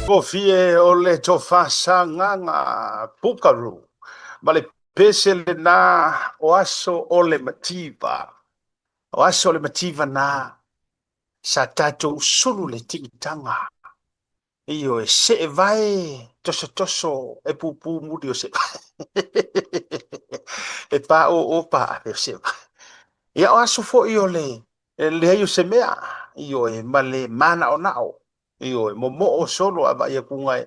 Gofie o le tofa Sagaga Pukaru ma le pese lena o aso o le mativa. O aso o le mativa na sa tatou sulu le tigitaga. Ioe, see vae tosotoso e pupū muli o se vae. E pāōō pāʻave o se vae. Ia o aso foi o le leai o se mea, ioe, ma le mānaʻonaʻo, ioe, momoʻo solo a vaai atu gae,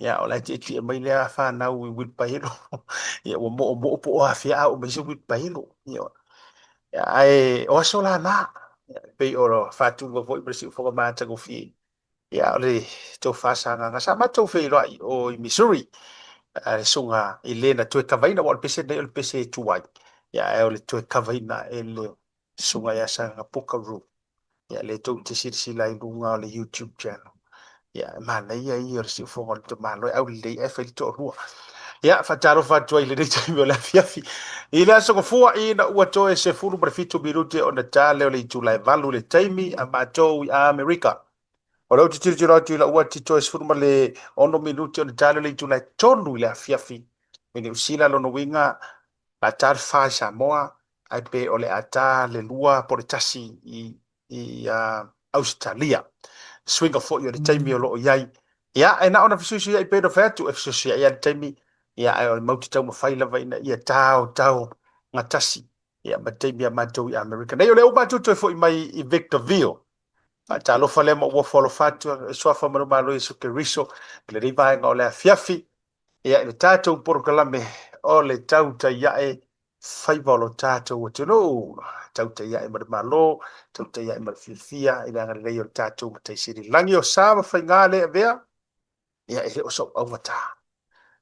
ia o la e tietie mai lea fanau i uilipaelo. Ia ua moʻomoʻo po o afea a oo mai se uilipaelo. Ioe. Ia, ae o aso la na, ia, e pei o faatuga foi ma le siufoga matagofie. Ia, o le tofa Sagaga. Sa matou feiloai i o i Missouri, a le susuga i le na toe kavaina, aua o le pese lenei o le pese e tuai. Ia, ae o le toe kavaina e le susuga ia Sagaga Pukaru. Ia, lea tou te silasila i luga o le YouTube channel. Ia, e manaia ia o le siufofoga o le tamaloa e aulelei ae fai le toalua. Ia, faatalofa atu ai i lenei taimi o le afiafi. I le aso Gafua ina ua toe 17 minute ona ta lea o le itula e 8 le taimi a matou i Amerika. O lea ou te tilotilo atu i lau uati toe 16 minute ona ta lea o le itula e 3 i le afiafi i Niu Sila, lona uiga o le a ta le 4 i Samoa, ae pe o le a ta le 2 po o le 1 i Ausetalia. Suiga foi o le taimi o lo o i ai. Ia, e na ona fesuisuiai pei ona fai atu, e fesuisuiai lava le taimi, ia, ae o le matou te taumafai lava ina ia taotao gatasi ia ma taimi a matou i Amerika nei. O lea ua matou toe foi mai i Victorville. Faatalofa lea ma ou ofo alofa atu i le Suafa ma le Malo Iesu Keriso i lenei vaega o le afiafi, ia, i le tatou polokalame o le Tautai Ae Faiva o lo tatou atunuu, tautai ae ma le Malo, tautai ae ma le fiafia i le agalelei o le tatou Matai Sili i le lagi o sa ma faiga le avea, ia e le o sou augata.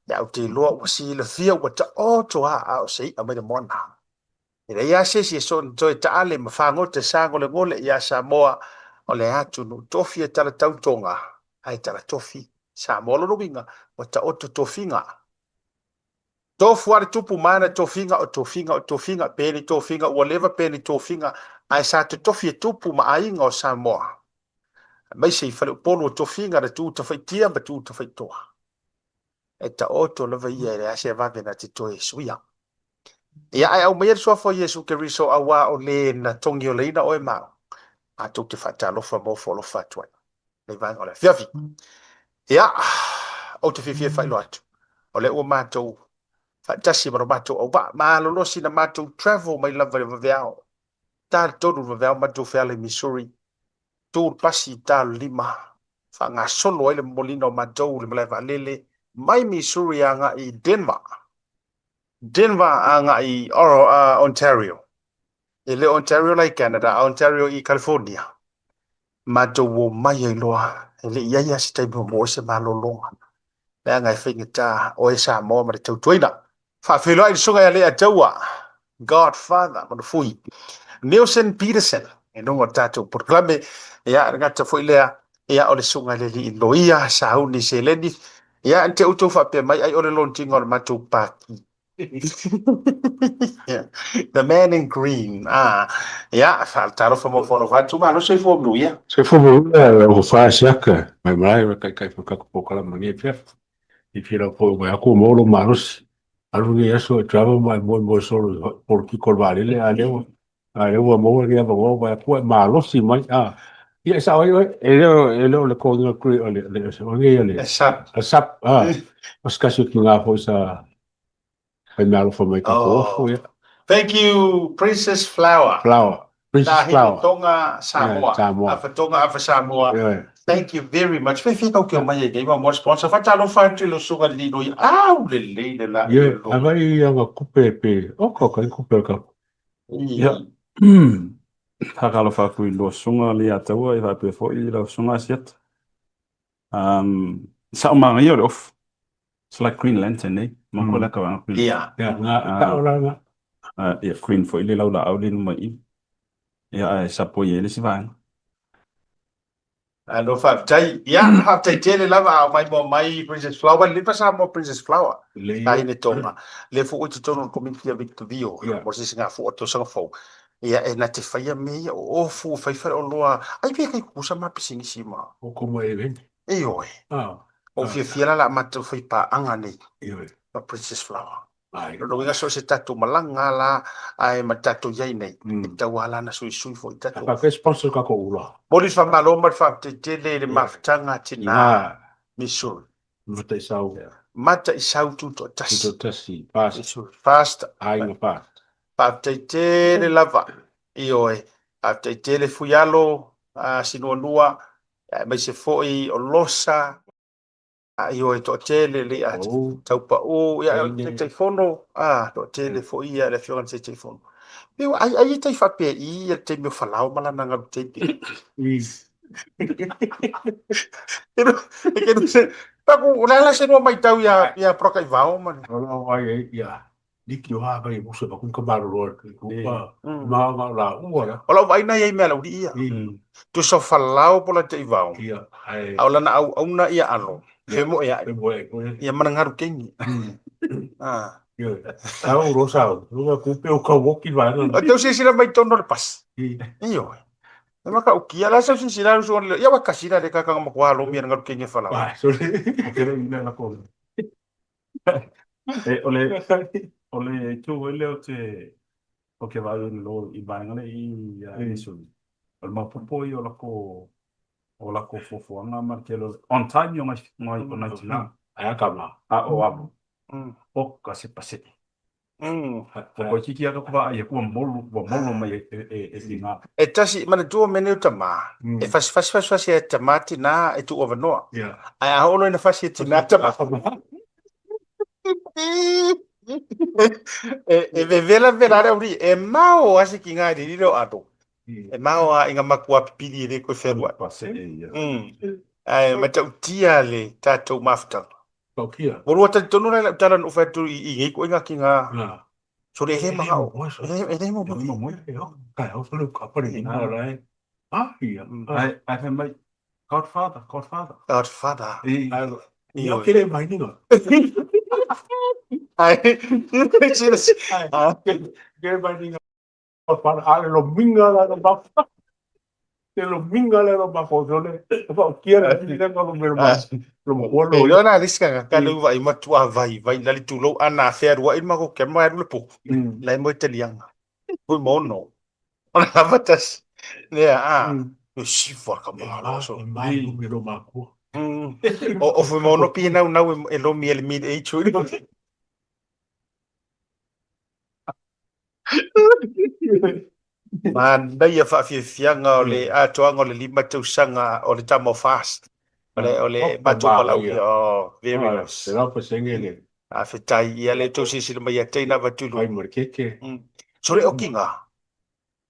Ia ou te iloa ua silafia ua taoto a a o se i'a mai le moana. E leai lava se isi e soona toe taale ma fagota e sagolegole ia Samoa o le atunuu tofi e tala tautoga ae tala tofi Samoa. Lona uiga ua taoto tofiga. Tofu a le tupu ma ana tofiga, o tofiga, o tofiga, pe ni tofiga ua leva pe ni tofiga, ae sa totofi e tupu ma aiga o Samoa, aemaise i faleupolu o tofiga na tu tafaitia ma tu tafaitoa. E taoto lava ia e leai se vave na te toe suia. Ia, ae aumaia le suafa o Iesu Keriso auā o le na togiolaina oe ma au, matou te faatalofa ma ofo alofa atu ai. Nei vaega o le afiafi. Ia, ou te fiafia e faailoa atu, o lea ua matou faatasi ma lo matou auvaa, malolosi na matou travel mai lava i le vaveao, ta le 3 i le vaveao matou feala i Missouri, tu le pasi i ta le 5, faagasolo ai le momoliina o matou i le malae vaalele mai Missouri agai i Denver, Denver agai i Ontario. E le o Ontario la i Canada, a Ontario i California. Matou omai ai loa, e le i i ai lava se taimi o maua ai se malologa, leaga e faigata oe Samoa ma le tautuaina. Faafeiloai i le Susuga ia Leiataua, Godfather Manufui, Neilson Peterson, i luga o le tatou polokalame, ia, le gata foi lea, ia, o le Susuga i le Alii Loia, Sauni Seleni, ia, ne i te i outou faapea mai, ai o le launching o le matou pati. The man in green. Ah, ia, faatalofa mo fono atu malo soifua manuia. Soifua manuia lau fa siaka. Mai mai wa kai kai ka ko kala mani pia. I fira ko mai aku mo lo malosi. Alu ni aso e travel mai mo mo solo por ki ko valele a leo. A leo ua maua ni ava mai aku e malosi mai a. Ia sa oi e leo le ko ni ku o le le o ni le. Sap. Sap a. O skasi ki ngā fo sa fai mea alofa mai ka oh. Ia. Thank you, Princess Flower. Flower. Princess Flower. Tonga Samoa. Yeah, Samoa. Afa Tonga, afa Samoa. Yeah. Thank you very much. Fe fe kau ke mai e nei mo sponsor. Faatalofa atu i lo susuga le lilo i au le lei le la. Yeah, ava i anga kupe pe. O ka ka kupe ka. Ia. Faatalofa atu i lua susuga Leiataua e faapea foi i lau susuga Asiata. Sa o manaia o le ofu. It's like Green Lantern, eh? Mo ko la ka wanga Green. Ia. Ia, ngā tao la ngā. Ia, green foi le lau laau le luma i. Ia, ae sa poi e le si vaega. Alo faafetai. Ia, faafetai tele lava a mai mo mai Princess Flower, le pa Samoa Princess Flower. Le Ai le tonga. Le fo i totonu o le komiti a Victor Vio, Ia. mo se singa fua tausaga fou. Ia, e na te whaia me ia o ofu, whai whare o loa. Ai pe kai kusa ma pisinisi ma. O ko mai e E oe. Ah. Ua ou fiafia la la matou fai paaga nei ma Princess Flower. Lona uiga so o se tatou malaga la ae ma tatou i ai nei, e tatau lava la ona suisui foi tatou. Faapea sponsor tatou ula. Momoli le faamalo ma le faafetai tele i le mafutaga a tina Missouri. Mataisau. Mataisau Tutoatasi. Tutoatasi, Past. Missouri. Past. Aiga Past. Faafetai tele lava. Ioe. Faafetai tele Fuialo, Sinuanua, aemaise foi o Losa, ioe, toatele le Taupau, ia o le Taitaifono, toatele foi ia le afioga i le Taitaifono. Pe ua ai ai e tai faapea i ia le taimi o Falao ma lana galu taimi. O le a la se lua matau ia Polataivao ma le. O lau ai ia Liki o ha mai musa ma kuka malolo kuka ma ma la ua la. O lau vaai na iai mea laulii ia. Tusa o Falao Polataivao. Ia, ae. A o lana auauna ia alo. Femoeai. Femoeai. Ia ma galu keini. Ia. Tau ro sau. Luga kupe o ka woki vaega. O tau silasila mai tonu o le pasi. Ioe. E matautia la sau silasila alu suaga ia ua tasi la le kakaga matua lomi ana galu keini e Falao. Ah, sorry. E, o le, o le itu foi lea o te, o ke vaai ai lo i vaega lea i Missouri. O le maopopo ia o lako, o lako fuafuaga ma le tele o, on time ia o nai, nai, o nai tina. Ai a kama. A o alo, o ka se pasee. Ua toeitiiti lava tatou vaai atu ua molu, ua molu mai e, e, e tina. E tasi, manatua mea nei o tama, e fasi fasi fasi fasi e tama tina e tuu avanoa. Ae a oo loa ina fasi e tina tama. E vevela vevela le aulii, e mao lava se kiga e lelei le o alo. E mao lava ina matua pipili e le toe fealuai. Ae matautia le tatou mafutaga. Taukia. Ua lua talitonu la i lau tala na ou fai atu i nei ituaiga kiga. Sole e le manao. E le momoe. Ae fai mai, Godfather, Godfather. Godfather. Ia kele mai ninga. Ai, Kele mai ninga. Godfather, ale lo minga la lo ba. Te lo minga la lo ba ko sole. Ba kia la ni la ko me ma. Lo mo ko lo. Lona le sika ka le uva i matua vai vai la le tulou ana fealuai le matou kema alu le po. La e moe taliaga. Fui mono. O le lava tasi. Lea a. E sifa ka malo so. E mai me lo makua. O fui mono pi nau nau e lomi e le mid age. Manaia faafiafiaga o le atoaga o le 5 tausaga o le tama o Fast. O le, o le matou valaaulia. Oh, very nice. Te rau pasenge le. Faafetai ia le tou silasila mai ia te ina avatu i luga. Ai mo le keke. So le okiga,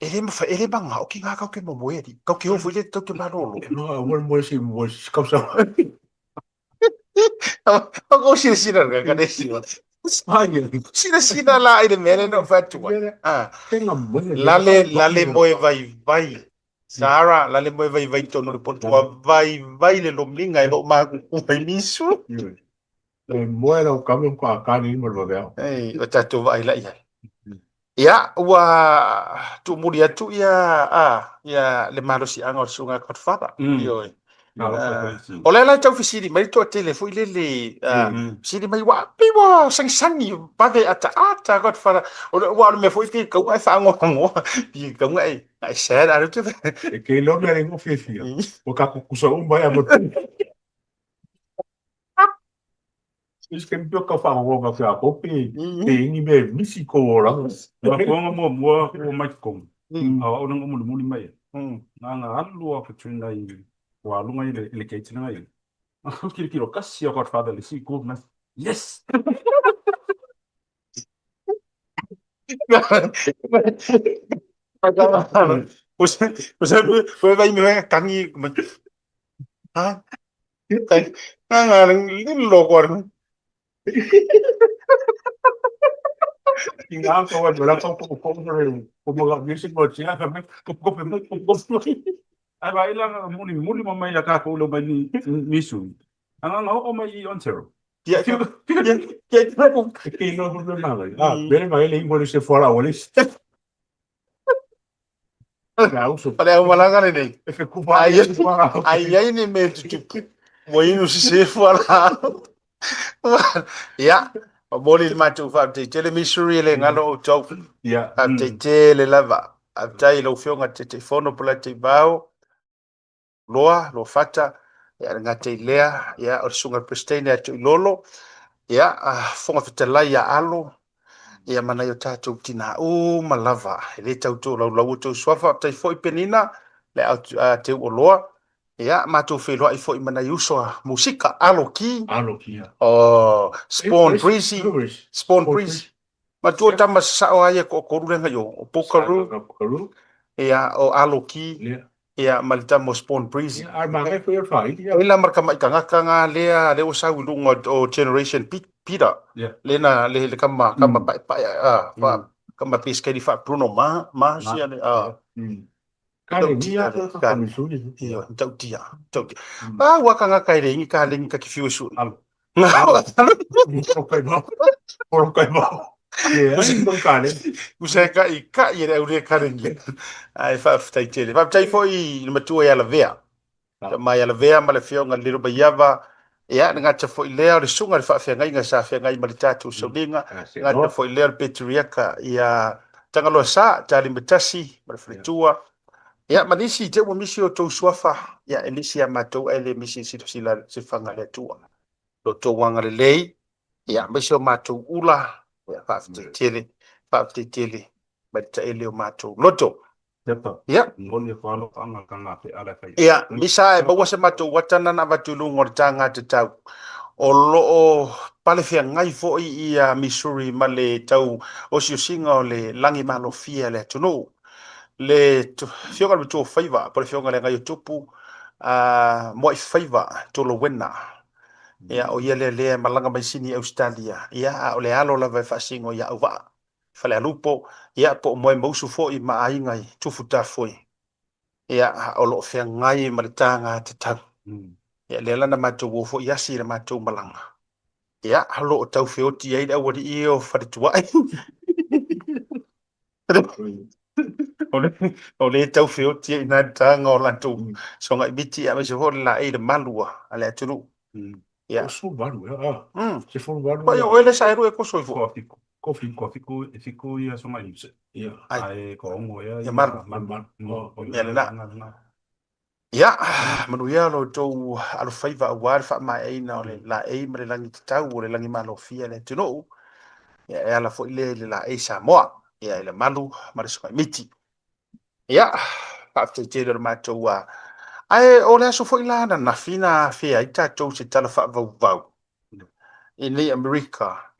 e le mafai, e le maga, okiga kau ke momoe alii. Kau ke o foi le tau ke malolo. E maga, mo mo se mo se kausa. O kou silasila lena ka nesi. Silasila la i le mea lea na ou fai atu ai. Ah. Lale, lale moe vaivai. Sara, lale moe vaivai tonu le poto ua vaivai le lomiga e loo makuku ai misu. E moe lau kame ko a kani ma le vaveao. Ei, o tatou vaai la i ai. Ia, ua tuumuli atu ia, a, ia le malosiaga o le susuga Godfather. Ioe. O lea la e tau fesili mai le toatele foi lele, fesili mai, ua pei ua sagisagi vave ataata Godfather. O le, ua o le mea foi pei tau e faagoagoa, pei tau e, e sad a le te. E ke iloa mea le igoa fiafia, ua tatou kusa uma ai a ma Isi ke mpio ka whangonga ki a kopi, te ingi me misi ko o ranga. Mafuanga muamua ua mai totonu, a o au lena ua mulimuli mai ai. Na nga alu a Katrina i ua aluga i le gate lena i. Tilotilo kasi a Godfather le si ku mai. Yes! Ua vai me kangi ha nga nga lilo ko ano. Inga ko wa wala ko ko ko ko mo music mo tia ka mai ko ko ko ko Ai vai la muli muli ma mai ka ko lo mai ni ni su. Anga nga o mai i Ontario. Kia kia kia kia ko ke no ko na mai. Ah, bere mai le mo se fora o le. Pale au malaga lenei. E ke kupa Ai ai ai ni me tutupu. Ua inu sese fualaau. Ia, momoli le matou faafetai tele Missouri e le galo outou. Ia. Faafetai tele lava. Faafetai i lau Afioga i le Taitaifono Polataivao, Loa, Luafata, ia le gata i lea, ia o le Susuga i le Peresetene ia Toilolo, ia Fofoga Fetalai ia Alo, ia ma nai o tatou tina uma lava e le tau tolaulauina outou suafa. Faafetai foi Penina, le au Teuoloa, ia matou feiloai foi ma nai uso a musika, Alo Ki, Alo Ki, ia. O Spawn Breezy, Spawn Breezy. Matua tama sasao a ia toatolu lea na i o, o Buckaroo, ia, o Alo Ki, ia, ma le tama o Spawn Breezy. Ia, ae manaia foi o le faaili. Ia la ma le tama'i tagata na lea, lea ua sau i luga o Generation Peter, lea na, le, le tama, tama paepae, a, fa, tama pesikeli faa Bruno Mars, ia le, a. Kalegi ia, kalegi. Ioe, matautia, matautia. A ua tagata e leai ni kalegi ta te fiu e sue. Alo. Usa e ka'i e le au le kalegi. Ae faafetai tele. Faafetai foi i le matua ia Lavea. Tama ia Lavea ma le afioga i le Lilomaiava. Ia, le gata foi lea o le susuga i le faafeagaiga sa feagai ma le tatou sauniga. Le gata foi lea o le Peteriaka ia Tagaloa Sa, Talimatasi ma le faletua. Ia, ma nisi, te ua misi o outou suafa. Ia, e misi ia matou ae le misi i silasila silafaga a le Atua. Lo outou agalelei, ia, aemaise o matou ula. Ia, faafetai tele, faafetai tele mai le taele o matou loto. Ia. Ia, misa e maua se matou ata na na avatu i luga o le taga tatau. O lo o pale feagai foi ia Missouri ma le tau osiosiga o le lagi malofie a le atunuu. Le afioga i le Matuafaiva, po o le afioga i le Agaiotupu, a Muaifaiva Tolowena. Ia, o ia lea lea e malaga mai Sini Ausetalia. Ia, a o le alo lava e faasino ia Auvaa. Falealupo, ia, po o Moemausu foi ma aiga i Tufutafoe, ia, o lo o feagai ma le taga tatau. Ia, lea la na matou o foi asi i le matou malaga, ia, o lo o tau feoti ai le aualii o Faletuai. O le tau feoti ai i ina le taga o latou sogai miti, aemaise foi o le laei i le malu a le atunuu. Ia. 18 ea, a. 18. Pai o ele sa eru e koso i fo. Ko fiku, ko fiku, e fiku ia songa i se. Ia. Ai ko ongo ea ia malu. Malu, malu. Ia lena. Ia, manuia lo outou alofaiva aua le faamaeaina o le laei ma le lagi tatau o le lagi malofia le atunuu. Ia, e ala foi lea i le laei Samoa. Ia, i le malu ma le sukai miti. Ia, faafetai tele o le matou a. Ae o le aso foi la ananafi na afea ai tatou se tala faavauvau i nei Amerika,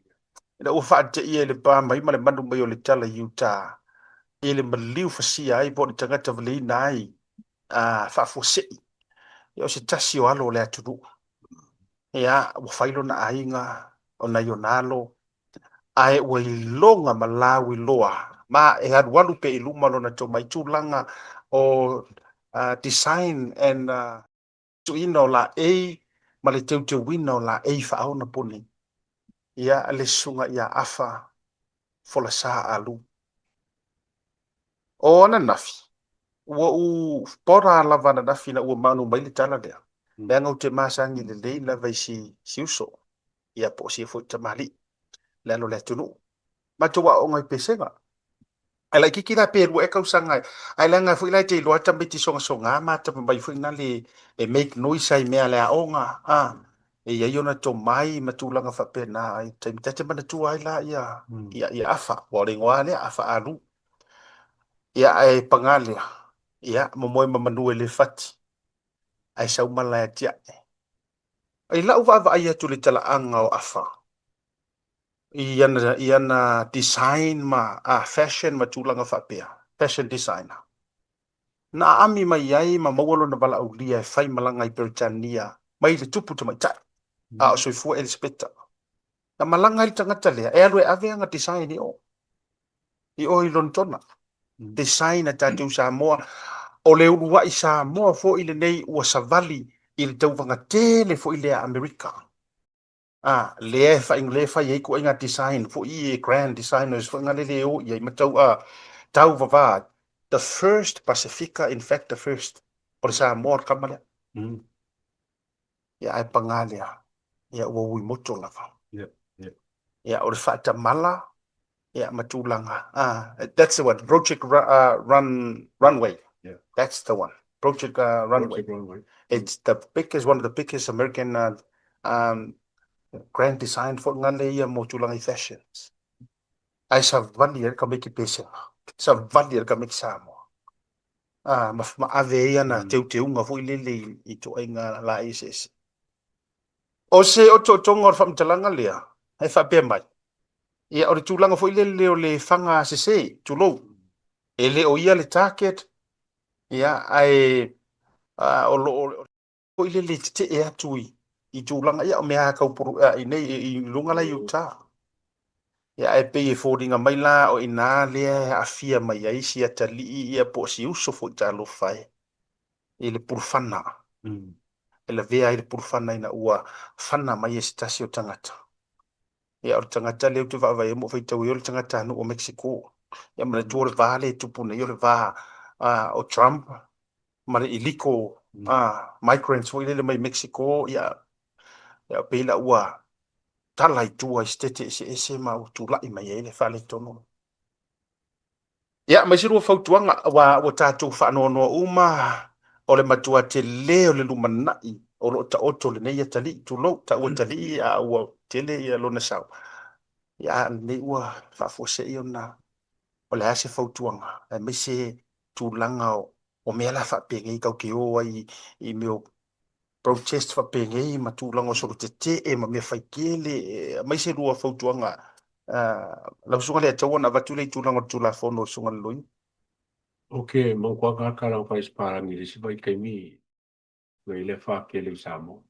ina ua faateia i le pa mai ma le manu mai o le tala i uta i le maliu fasia ai po o le tagata valeina ai a faafuasei. Ia, o se tasi o alo o le atunuu. Ia, ua fai lona aiga, o nai ona alo, ae ua iloga ma lauiloa ma e alualu pea i luma lona tomai tulaga o design and tuuina o laei ma le teuteuina o laei faaonaponi. Ia, le susuga ia Afa Folasa Alu. O ananafi, ua ou pora lava ananafi ina ua manu mai le tala lea, leaga ou te masani lelei lava i si uso. Ia po o sia foi tamalii le alo o le atunuu. Matou aooga i Pesega. Ae laitiiti la pe lua ea tausaga ae leaga foi la e te iloa tamaiti sogasoga ma atamamai foi na le e make noise ai i mea a le aoga a e i ai ona tomai ma tulaga faapena ai taimi ta te manatua ai la ia ia ia Afa aua o le igoa lava lea Afa Alu. Ia ae paga lea ia momoe ma manu e le fati ae sau mala e atiae. I lau vaavaai atu i le talaaga o Afa i ana, i ana design ma a fashion ma tulaga faapea, fashion designer, na aami mai ai ma maua lona valaaulia e fai malaga i Peretania mai le tupu tamaitai a o soifua Elisapeta. Na malaga ai le tagata lea e alu e ave ana design i o. i o i Lonetona. Design a tatou Samoa. O le uluai Samoa foi lenei ua savali i le tauvaga tele foi lea a Amerika. A, lea e fai, lea e fai ai ituaiga design foi e grand designers foi ngale le o i ai ma tau a tau vava. The first Pasifika, in fact the first o le Samoa o le kama lea. Ia ae paga lea, ia ua ui moto lava. Ia o le faatamala ia ma tulaga, that's the one, Project Runway. That's the one, Project Runway. It's the biggest, one of the biggest American grand design foi ngale ia mo tulaga i fashions. Ae savali ai le tamaiti Pesega, savali ai le tamaiti Samoa. Ma, ma ave ai ana teuteuga foi lele i ituaiga laei eseese. O se otootoga o le faamatalaga lea, e faapea mai, ia o le tulaga foi lele o le faga sese, tulou, e le o ia le target, ia, ae o lo o foi lele tetee atu i tulaga, ia o mea lava tau pulu, i nei i luga la i uta. Ia ae pei e foliga mai la o i ina lea e aafia mai ai si atalii ia po o si uso foi talofa e i le pulufana. E lavea ai le pulufana ina ua fana mai e se tasi o tagata. Ia o le tagata lea ou te vaavaai ai ma ou faitau ai o le tagatanuu o Mexico. Ia manatua o le va lea e tupu nei o le va o Trump ma le illegal migrants foi lele mai Mexico. Ia, ia pei la ua tala i tua i setete eseese ma ua tulai mai ai le faaletonu. Ia, ma isi lua fautuaga, ua tatou faanoanoa uma, o le matua tele o le lumanai o lo o taoto lenei atalii, tulou, taua atalii a ua tele ia lona sao. Ia, a o lenei ua faafuasei ona o le a se fautuaga, aemaise tulaga o mea la faapenei tatou te o ai i mea o protest faapenei ma tulaga o solo tetee ma mea faitele, aemaise lua fautuaga lau Susuga Leiataua ona avatu lea i tulaga o le Tulafono o le Susuga i le Loia. Ok, maukuaga ka lau fai sparani le si vaitaimi ngai le afa tele i Samoa.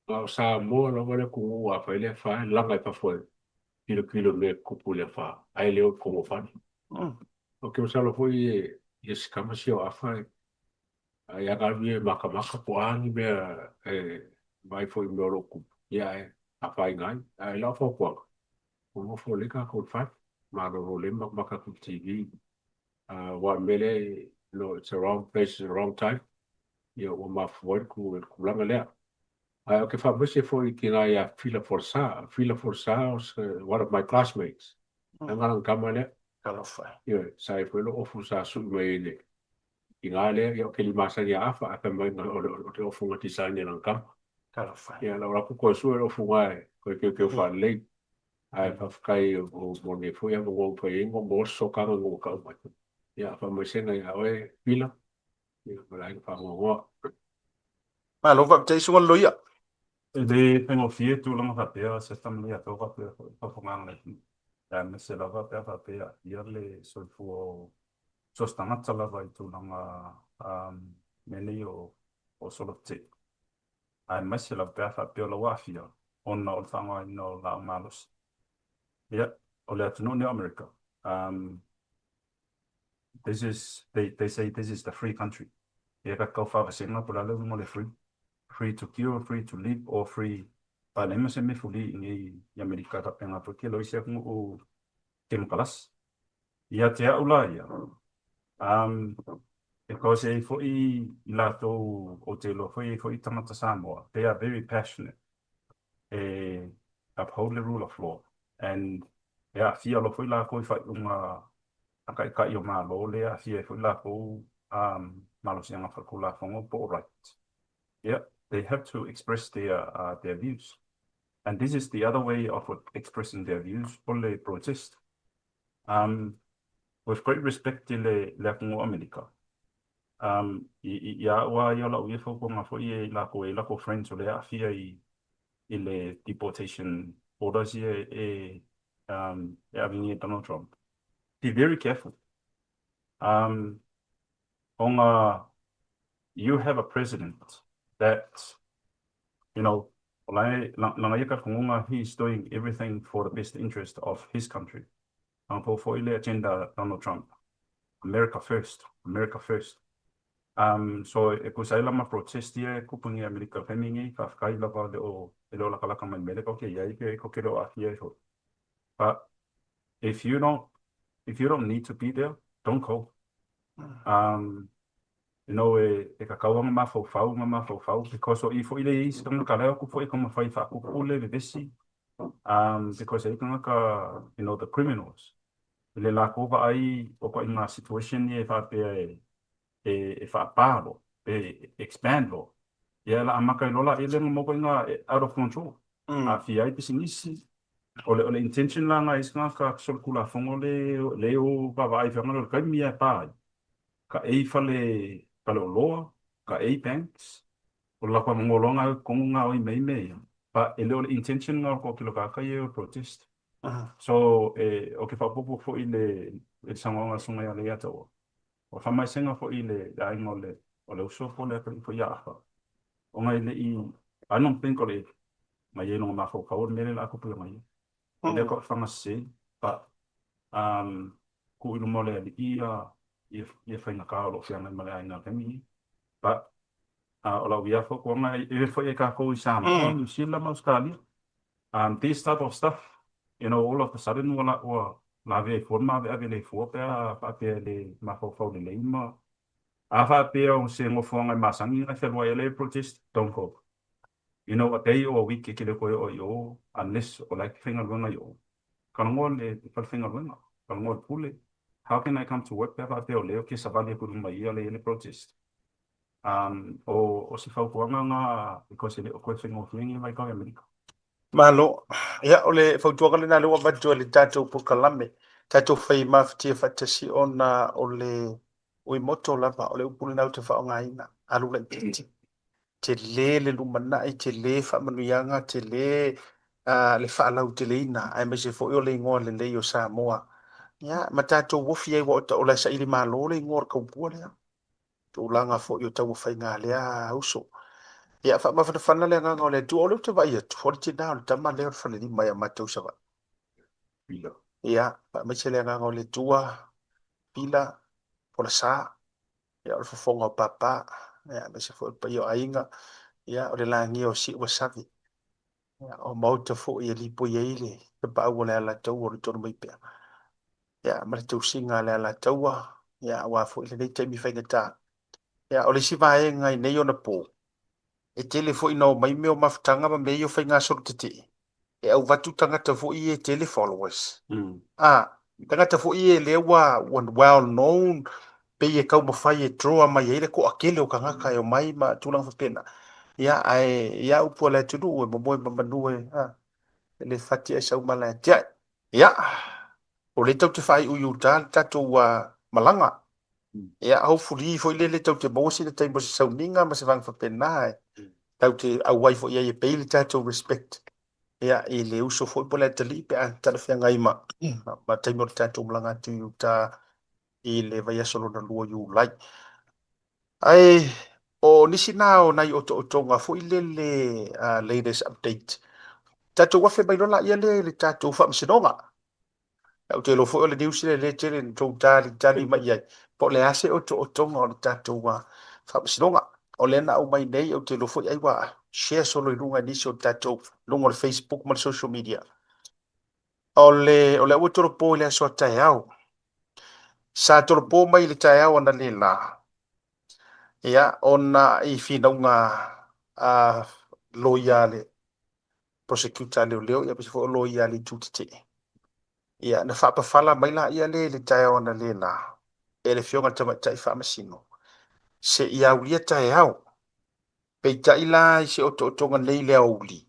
A o Samoa lava le atunuu a fai le afa e laga i fafo e tilotilo i mea e tutupu i le afa, ae le o i totonu o fale. Ou te masalo foi e se tama sia o afa e ai a alu ia e matamata po o a ni mea e vaai foi i mea o lo o tupu, ia ae afaina ai. Ae i lau fautuaga, ua nofo lelei tatou i le fale, malolo lelei ma matamata atu i le TV. Aua o le mea lea, you know, it's the wrong place at the wrong time, ia ua mafua ai le tulaga lea. Ae ou te faamaise foi i le tina ia Fila Folasa. Fila Folasa was one of my classmates. Leaga lana tama lea. Talofa. Ioe, sa i foi lou ofu sa sui mai ai le tina lea, ia ou te le masani ia Afa, ae fai mai o le ofu na design e lana tama. Talofa. Ia, na ou alu atu toe sue le ofu na e toe teuteu faalelei. Ae faafetai mo lenei foi avanoa ua fai ai ma maua se sotaga ina ua tau mai. Ia, faamaisega ia oe Fila, ia ma le aiga faanoanoa. Malo faafetai Susuga i le Loia. E le faigofie tulaga faapea se tama ia tau faapea foi faafofogaaga le atunuu. Aemaise lava pe a faapea e aafia le soifua o so o se tagata lava i tulaga mea nei o sola tetee. Aemaise lava pe a faapea o la ua aafia ona o le faaaogaina o laau malosi. Ia, o le atunuu lenei o Amerika, this is, they say this is the free country. Ia ka kau whaavasenga po le a le uiga o le free. Free to kill, free to live or free pa leai ma se mea fuli i nei i Amerika faapena foi ke loisi atunuu kemokalasi. Ia te au la ia, because e i ai foi i latou ou te iloa foi e i ai foi tagata Samoa, they are very passionate e uphold le rule of law and e aafia loa foi lakou i faaiuga a taitai o Malo lea e aafia ai foi lakou malosiaga faale-Tulafono po o right. Ia, they have to express their views and this is the other way of expressing their views o le protest. With great respect i le atunuu o Amerika, ia au lava ia o lau ia fautuaga foi i latou e i ai latou friends o lea e aafia i le deportation orders ia e ave nei e Donald Trump. Be very careful. Ona you have a president that, you know, o la e, lana ia talitonuga, he is doing everything for the best interest of his country. Lana pou foi le agenda Donald Trump, America first, America first. So e tusa ai la ma protest ia e tupu nei i Amerika i le taimi lenei, faafetai lava e le o latalata mai i le mea lea tatou te i ai pe tatou te le o aafia ai foi. But if you don't need to be there, don't go. You know, e kakau aga mafaufau ma mafaufau because o i foi le i isi tagata la e o atu foi e taumafai e faapupu le vevesi because e i ai tagata, you know, the criminals i le latou vaai o ituaiga situation ia e faapea e faapa loa pe expand loa, ia o le a amata ai loa la ia ona maua ituaiga out of control, aafia ai pisinisi. O le intention la na i isi tagata solitulafono le o vaavaai i feaga lea o le taimi lava e pa ai, taei faleoloa, taei banks, o le latou avanoa loa na e o i totonu gaoi mai ai mea ia, but e le o le intention na o le toatele o tagata ia e o e protest. So ou te faaopoopo foi i le saunoaga a le Susuga ia Leiataua, o le faamaisega foi i le aiga o le uso po o le atalii foi ia Afa, ona e le i, I don't think o le na i ai lona mafaufau o le mea lea o le a tupu ia ia. E le o taufaga sese, but tuu i luma o le Alii ia faigata o lo o feagai ma le aiga i le taimi lenei. But o lau ia fautuaga, e le foi ai tatou i Samoa, Niu Sila ma Ausetalia, this type of stuff, you know, all of a sudden ua lavea ai fua le maaveave le fua pe a faapea e le mafaufau lelei ma a faapea o se nofoaga e masani ona e fealuai ai le protest, don't go. You know, a day or a week e te le toe oo i o unless o la e te faigaluega i o. Talanoa i le falefaigaluega, talanoa i le pule. How can I come to work pe a faapea o lea ou te savali atu i luma i ia lea e i ai le protest? O se fautuaga lena because e le o toe faigofie lenei vaitau i Amerika. Malo. Ia, o le fautuaga lena lea ua avatu e le tatou polokalame, tatou fai mafatia faatasi ona o le ui moto lava, o le upu lena ou te faaaogaina, alu laitiiti. Tele le lumanai, tele faamanuiaga, tele le faalauteleina, aemaise foi o le igoa lelei o Samoa. Ia, ma tatou ofi ai, ua o la e saili malo le igoa o le taupua lea. Tulaga foi o taumafaiga a lea uso. Ia, faamafanafana le agaga o le Atua. O lea ou te vaai atu, o le tina o le tama lea o le falelima ia matou i Savaii. Ia, faamaise le agaga o le Atua, Pila, Folasa, ia o le fofoga o Papa, ia, aemaise foi o le paia o aiga, ia, o le lagia o Siuasavi, ia, o maota foi e lipoi ai le tapaau o le Alataua o le Tonumaipea, ia, ma le tausiga a le Alataua, ia, aua foi lenei taimi faigata. Ia, o le isi vaega i nei ona po, e tele foi ina omai mea o mafutaga ma mea ia o faiga solo tetee, e auvatu tagata foi ia e tele followers. A, tagata foi ia lea ua well known, pei e taumafai e draw mai ai le toatele o tagata e omai ma tulaga faapena. Ia, ae ia upu a le atunuu e momoe ma manu e, a, e le fati ae saumala e tiai. Ia, o lea tatou te faaiu i uta le tatou malaga. Ia, hopefully foi lele tatou te maua sina taimi o se sauniga ma se vaega faapena e tatou te auai foi i ai e pay le tatou respect ia, i le uso foi po o le atalii pe a talafeagai ma taimi o le tatou malaga atu i uta i le vaiaso lona lua o Iulai. Ae o nisi na o nai otootoga foi lele latest update. Tatou afe mai loa laia lea i le tatou faamasinoga. Ou te iloa foi o le news lea lea tele na tou talitali mai i ai, po o le a se otootoga o le tatou faamasinoga. O lea na aumai nei, ou te iloa foi ai ua share solo i luga i nisi o tatou luga o le Facebook ma le social media. O le ua tolopo i le aso a taeao. Sa tolopo mai i le taeao analeila, ia, ona i finauga a loia a le prosecutor a leoleo, ia aemaise foi o loia a le itu tetee. Ia, na faapafala mai laia lea i le taeao analeila e le Afioga i le Tamaitai Faamasino seia aulia taeao. Peitai la i se otootoga nei i le aoauli,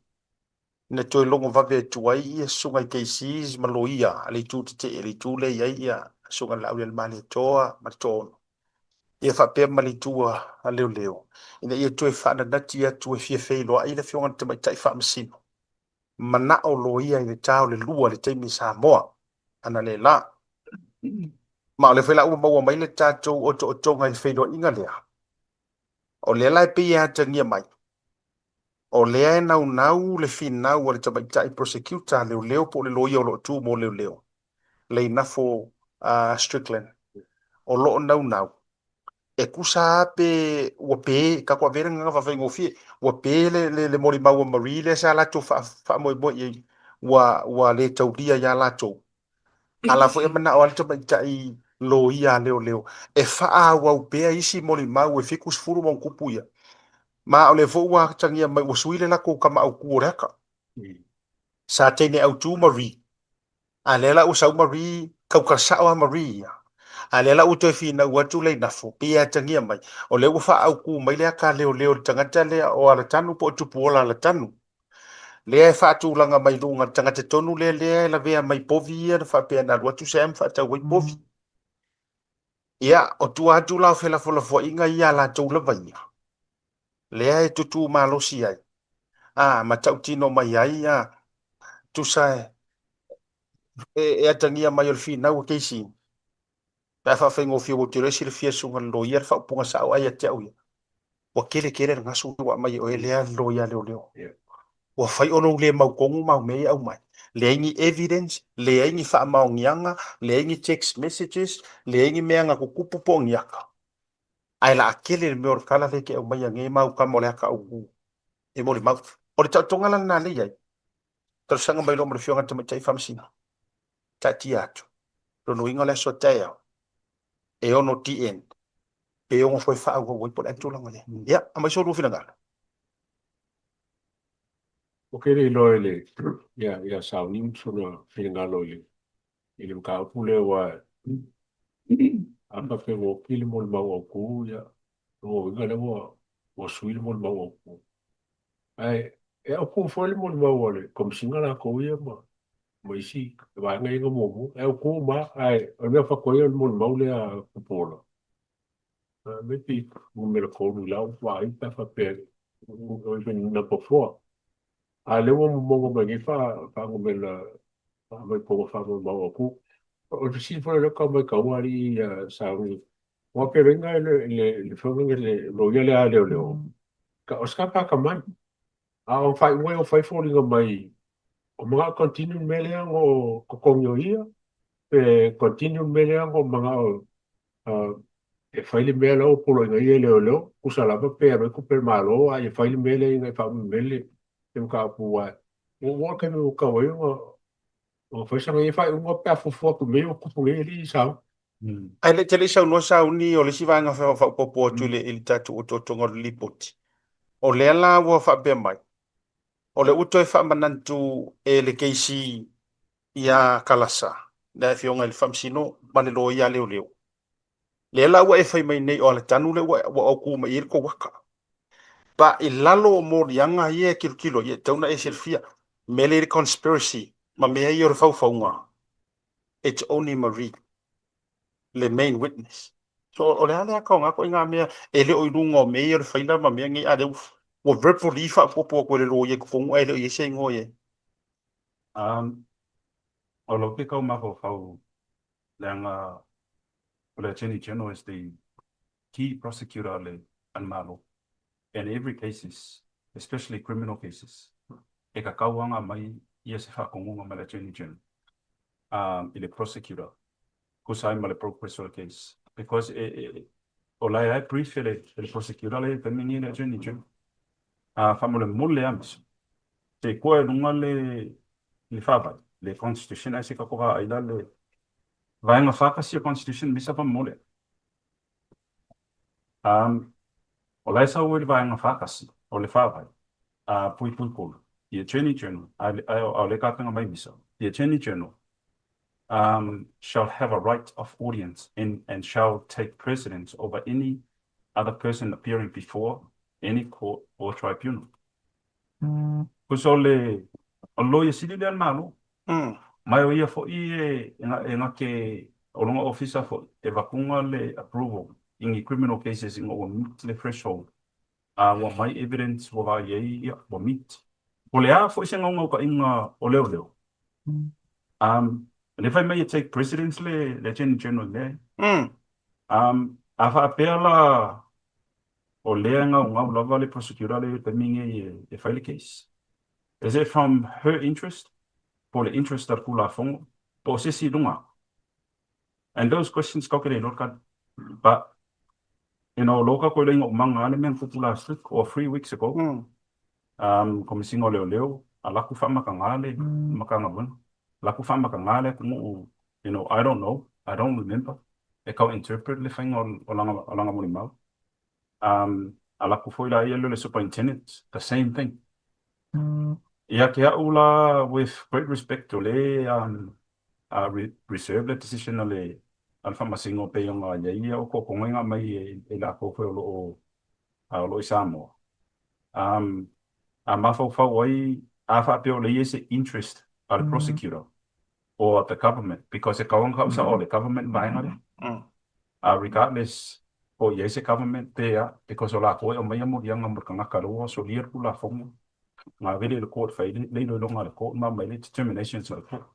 na toe logo vave atu ai ia susuga i KCs ma loia a le itu tetee, le itu lea e i ai ia susuga i le Laaulialemalietoa ma le Toaono, ia faapea ma le itu a leoleo, ina ia toe faananati atu e fia feiloai le Afioga i le Tamaitai Faamasino, manao loia i le ta o le 2 i le taimi i Samoa analeila. Ma o lea foi la ua maua mai le tatou otootoga i le feiloaiga lea, o lea la e pei e atagia mai, o lea e naunau le finau a le tamaitai prosecutor a leoleo po o le loia o lo o tu mo leoleo, Leinafo Strickland, o lo o naunau e tusa lava pe ua pe, tatou ave ai le agaga faafaigofie, ua pe le molimau a Marie lea sa latou faamoemoe i ai, ua le taulia ia latou. A la foi e manao lava le tamaitai Loia a leoleo e faaauau pea isi molimau e 70+ ia. Ma o lea foi ua atagia mai ua sui le latou tama autu o le aka. Sa teine autu Marie, a lea la ua sau Marie, tautala sao lava Marie ia. A lea la ua toe finau atu Leinafo, pei e atagia mai, o lea ua faaautu mai le aka a leoleo i le tagata lea o Alatanu po o Tupuola Alatanu. Lea e faatulaga mai luga le tagata tonu lea lea e lavea mai povi ia na faapea na alu atu Sam faatau ai povi. Ia, o tua atu la o felafolafoaiga ia a latou lava ia, lea e tutū malosi ai, a, ma tautino mai ai, a, tusa e, e atagia mai o le finau a Casey, pe a faafaigofie ua ou te iloa e silafia e le susuga i le loia le faaupuga sao ai ia te au ia. Ua tele tele le gasu ua aumai e oe lea le loia a leoleo. Ua fai ona ou le mautonu mau mea ia aumai. Leai ni evidence, leai ni faamaoniaga, leai ni text messages, leai ni mea na tutupu po o ni aka. Ae laa tele le mea o le tala lea e te aumaia nei mau tama o le aka autu e molimau. O le taotoga la lena lea e i ai, talosaga mai loa ma le Afioga i le Tamaitai Faamasino, taatia atu, lona uiga o le aso a taeao, e 6 TN, pe ono toe faaauau ai po o le a le tulaga lea. Ia, aumai so lua finagalo. Ou te le iloa i le ia Sauni ma sona finagalo i le mataupu lea aua a faapea ua oti le molimau autu, ia, lona uiga lea ua sui le molimau autu. Ae e autu foi le molimau a le Komesina latou ia ma isi vaega ia na muamua. E autu uma lava, ae o le mea faatoa ia o le molimau lea a Tupuola. Maybe numera 3 i lau vaai pe a faapea even number 4. A lea ua maua mai nei faanumera aumai totonu o faamaumau autu. O le fesili foi lea tau matau alii ia Sauni, aua peleina le afioga i le loia lea a leoleo, o se tagata atamai. A o faaiuga ia ua fai foliga mai o manao e continue le mea lea ona o totogi o ia, pe continue le mea lea ona o manao e fai le mea la ua poloaiina ia e leoleo, tusa lava pe alu ai tupe a le Malo a ia fai le mea lea ina ia faauma mai le mataupu aua ua oo le taimi ua tatau ai ona fai sana ia faaiuga pe a fuafua atu i mea ia ua tupu nei alii Sauni. Ae le te le i saunoa Sauni o le isi vaega faaopoopo atu i le tatou otootoga o le Lipoti. O lea la ua faapea mai, o lea ua toe faamanatu e le KC ia Kalasa, le Afioga i le Faamasino ma le Loia a Leoleo. Lea la ua e fai mai nei o Alatanu lea ua autu mai i ai le tou aka. But i lalo o moliaga ia e tilotilo i ai, e tatau ona e silafia, mea lea i le conspiracy ma mea ia o le faufauga, it's only Marie, le main witness. So o le a le aka o na ituaiga mea e le o i luga o mea ia o le faila ma mea nei, a lea ua verbally faaopoopo atu e le loia i totonu ae le o i ai se igoa i ai. O lou ke kau mafaufau leaga o le Attorney General is the key prosecutor a le Malo and every cases especially criminal cases e kakau aga mai ia se faatonuga mai le Attorney General i le prosecutor tusa ai ma le progress o le case because e, e, o la e ai brief e le prosecutor le taimi nei le Attorney General. Faamolemole lava misa. Se kua e luga le faavae, le Constitution ae se kako vaai la le vaega 41 o Constitution misa faamolemole. O la e sau ai le vaega 41 o le faavae, puipui 3, the Attorney General, a o le kapena mai misa, the Attorney General shall have a right of audience and shall take precedence over any other person appearing before any court or tribunal. Tusa o le Loia Sili lea a le Malo, ma o ia foi e gate o lona ofisa foi e vakuga le approval i ni criminal cases ina ua meet le threshold, a ua mai evidence ua vaai ai, ia, ua meet. Po o le a foi se naunautaiga o leoleo, lea fai mai e take precedence le Attorney General i mea ia. A faapea la o lea e gaugau lava le prosecutor lea i le taimi lenei e fai le case, is it from her interest po o le interest a le Tulafono po o se isi i luga atu? And those questions tatou te le iloa le tali. But, you know, o lo o tatou iloa ina ua maga lava le mea na tupu last week or 3 weeks ago, Komesina o Leoleo, alu atu faamataga le Matagaluega, alu atu faamataga le atunuu, I don't know, I don't remember. e tau interpret le faiga o lana molimau. Alu atu foi la ia lea o le superintendent, the same thing. Ia te a'u la, with great respect, o lea e reserve le decision a le Faamasino pei ona i ai ia otootoga na aumai e latou foi o lo o i Samoa. A mafaufau ai, a faapea o lea e i ai se interest a le prosecutor or the government, because e tatau ona tau sao o le government vaega lea. Regardless po o i ai se government pe a, because o latou e aumaia moliaga mo le tagata lea ua solia le Tulafono, na avele i le court fai le iloiloga a le court ma aumai le determinations a le court.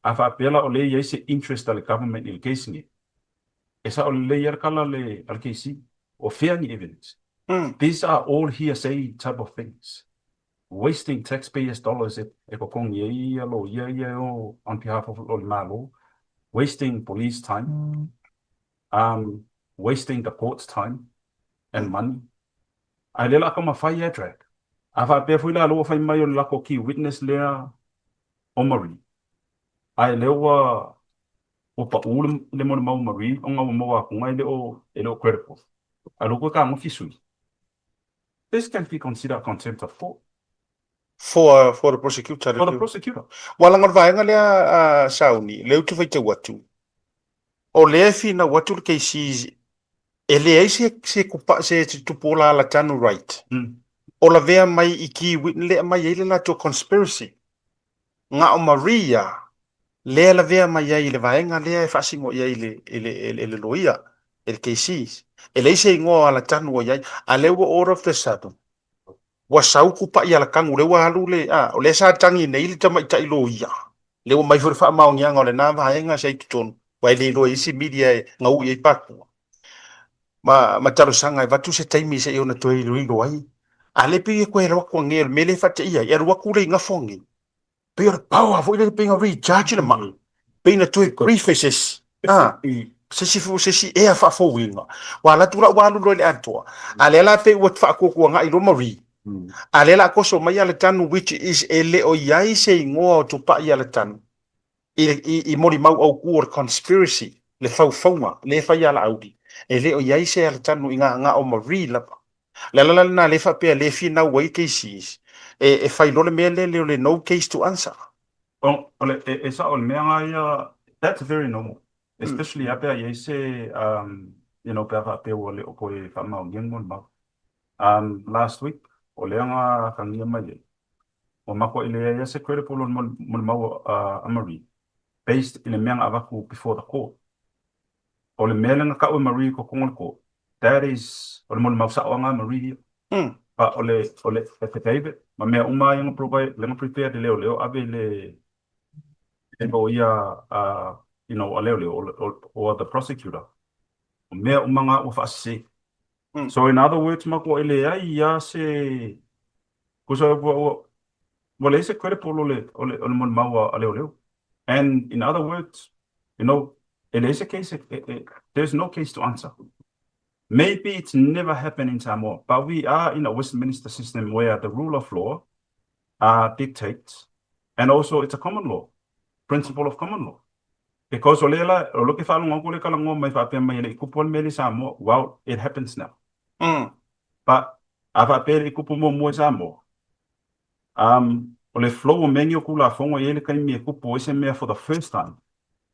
A faapea la o lea e i ai se interest a le government i le case lenei, e sao lelei lava le tala a le KC, o fea ni evidence? These are all hearsay type of things. Wasting taxpayers dollars e totogi ai ia loia ia e o on behalf of o le Malo, wasting police time, wasting the court's time and money. A o lea o le a taumafai lava e drag. A faapea foi la lea ua fai mai o le latou key witness lea o Marie, a o lea ua pau le molimau o Marie ona ua maua atu e le o credible. A o lea ua toe tagofi sui. This can be considered contempt of court. For the prosecutor. For the prosecutor. Ua laga o le vaega lea a Sauni, lea ou te faitau atu, o lea e finau atu le KC e leai se se se tupuola alatanu right. O lavea mai i key witness lea aumai ai le latou conspiracy. Na o Maria lea lavea mai ai i le vaega lea e faasino i ai i le loia, i le KC. E leai se igoa o Alatanu o i ai, a lea ua all of the sudden, ua sau kupaʻi Alatanu, lea ua alu le, a, o lea sa tagi nei le tamaitai loia, lea ua mai foi le faamaoniaga o lena vaega sa i totonu, aua e le iloa e isi media e gaui ai Papua. Ma talosaga e avatu se taimi se i ona toe iloilo ai. A lea pei e toe alu atu anei, o le mea lea e faateia ai, e alu atu le i gafo anei, pei o le power foi lea, pei na recharge le maa, pei na toe brief e se isi, a, se isi se isi ea faafouina. Ua alu atu la ua alu loa i le atoa. A lea la pei ua faatuatuagai loa Marie. A lea la toso mai Alatanu which is e le o i ai se igoa o Tupai Alatanu i molimau autu o le conspiracy, le faufauga lea e fai ia Laauli. E le o i ai se Alatanu i na o Marie lava. O le ala la lena lea faapea lea e finau ai cases, e fai loa le mea lea o le no case to answer. O le, e sao, o le mea lena ia, that's very normal. Especially a pe a i ai se, pe a faapea ua le o toe faamaonia ni molimau. Last week, o lea na atagia mai ai, ua matuai leai lava se credible o le molimau a Marie, based i le mea na avatu before the court. O le mea lea na tau e Marie i totonu o le court, that is, o le molimau sao lava na a Marie ia. But o le affidavit ma mea uma ia na provide, lea na prepare e leoleo ave i le loia a leoleo or the prosecutor, o mea uma na ua faasese. So in other words, matuai leai lava se, tusa ua leai se credible o le molimau a leoleo. And in other words, e leai se case, there's no case to answer. Maybe it's never happened in Samoa, but we are in a Westminster system where the rule of law dictates, and also it's a common law, principle of common law. Because o lea la, o lo ke faalogo atu le talanoa mai faapea mai e le i tupu le mea lea i Samoa, well, it happens now. But a faapea e le i tupu muamua i Samoa, o le flow o mea nei o Tulafono e i ai le taimi e tupu ai se mea for the first time.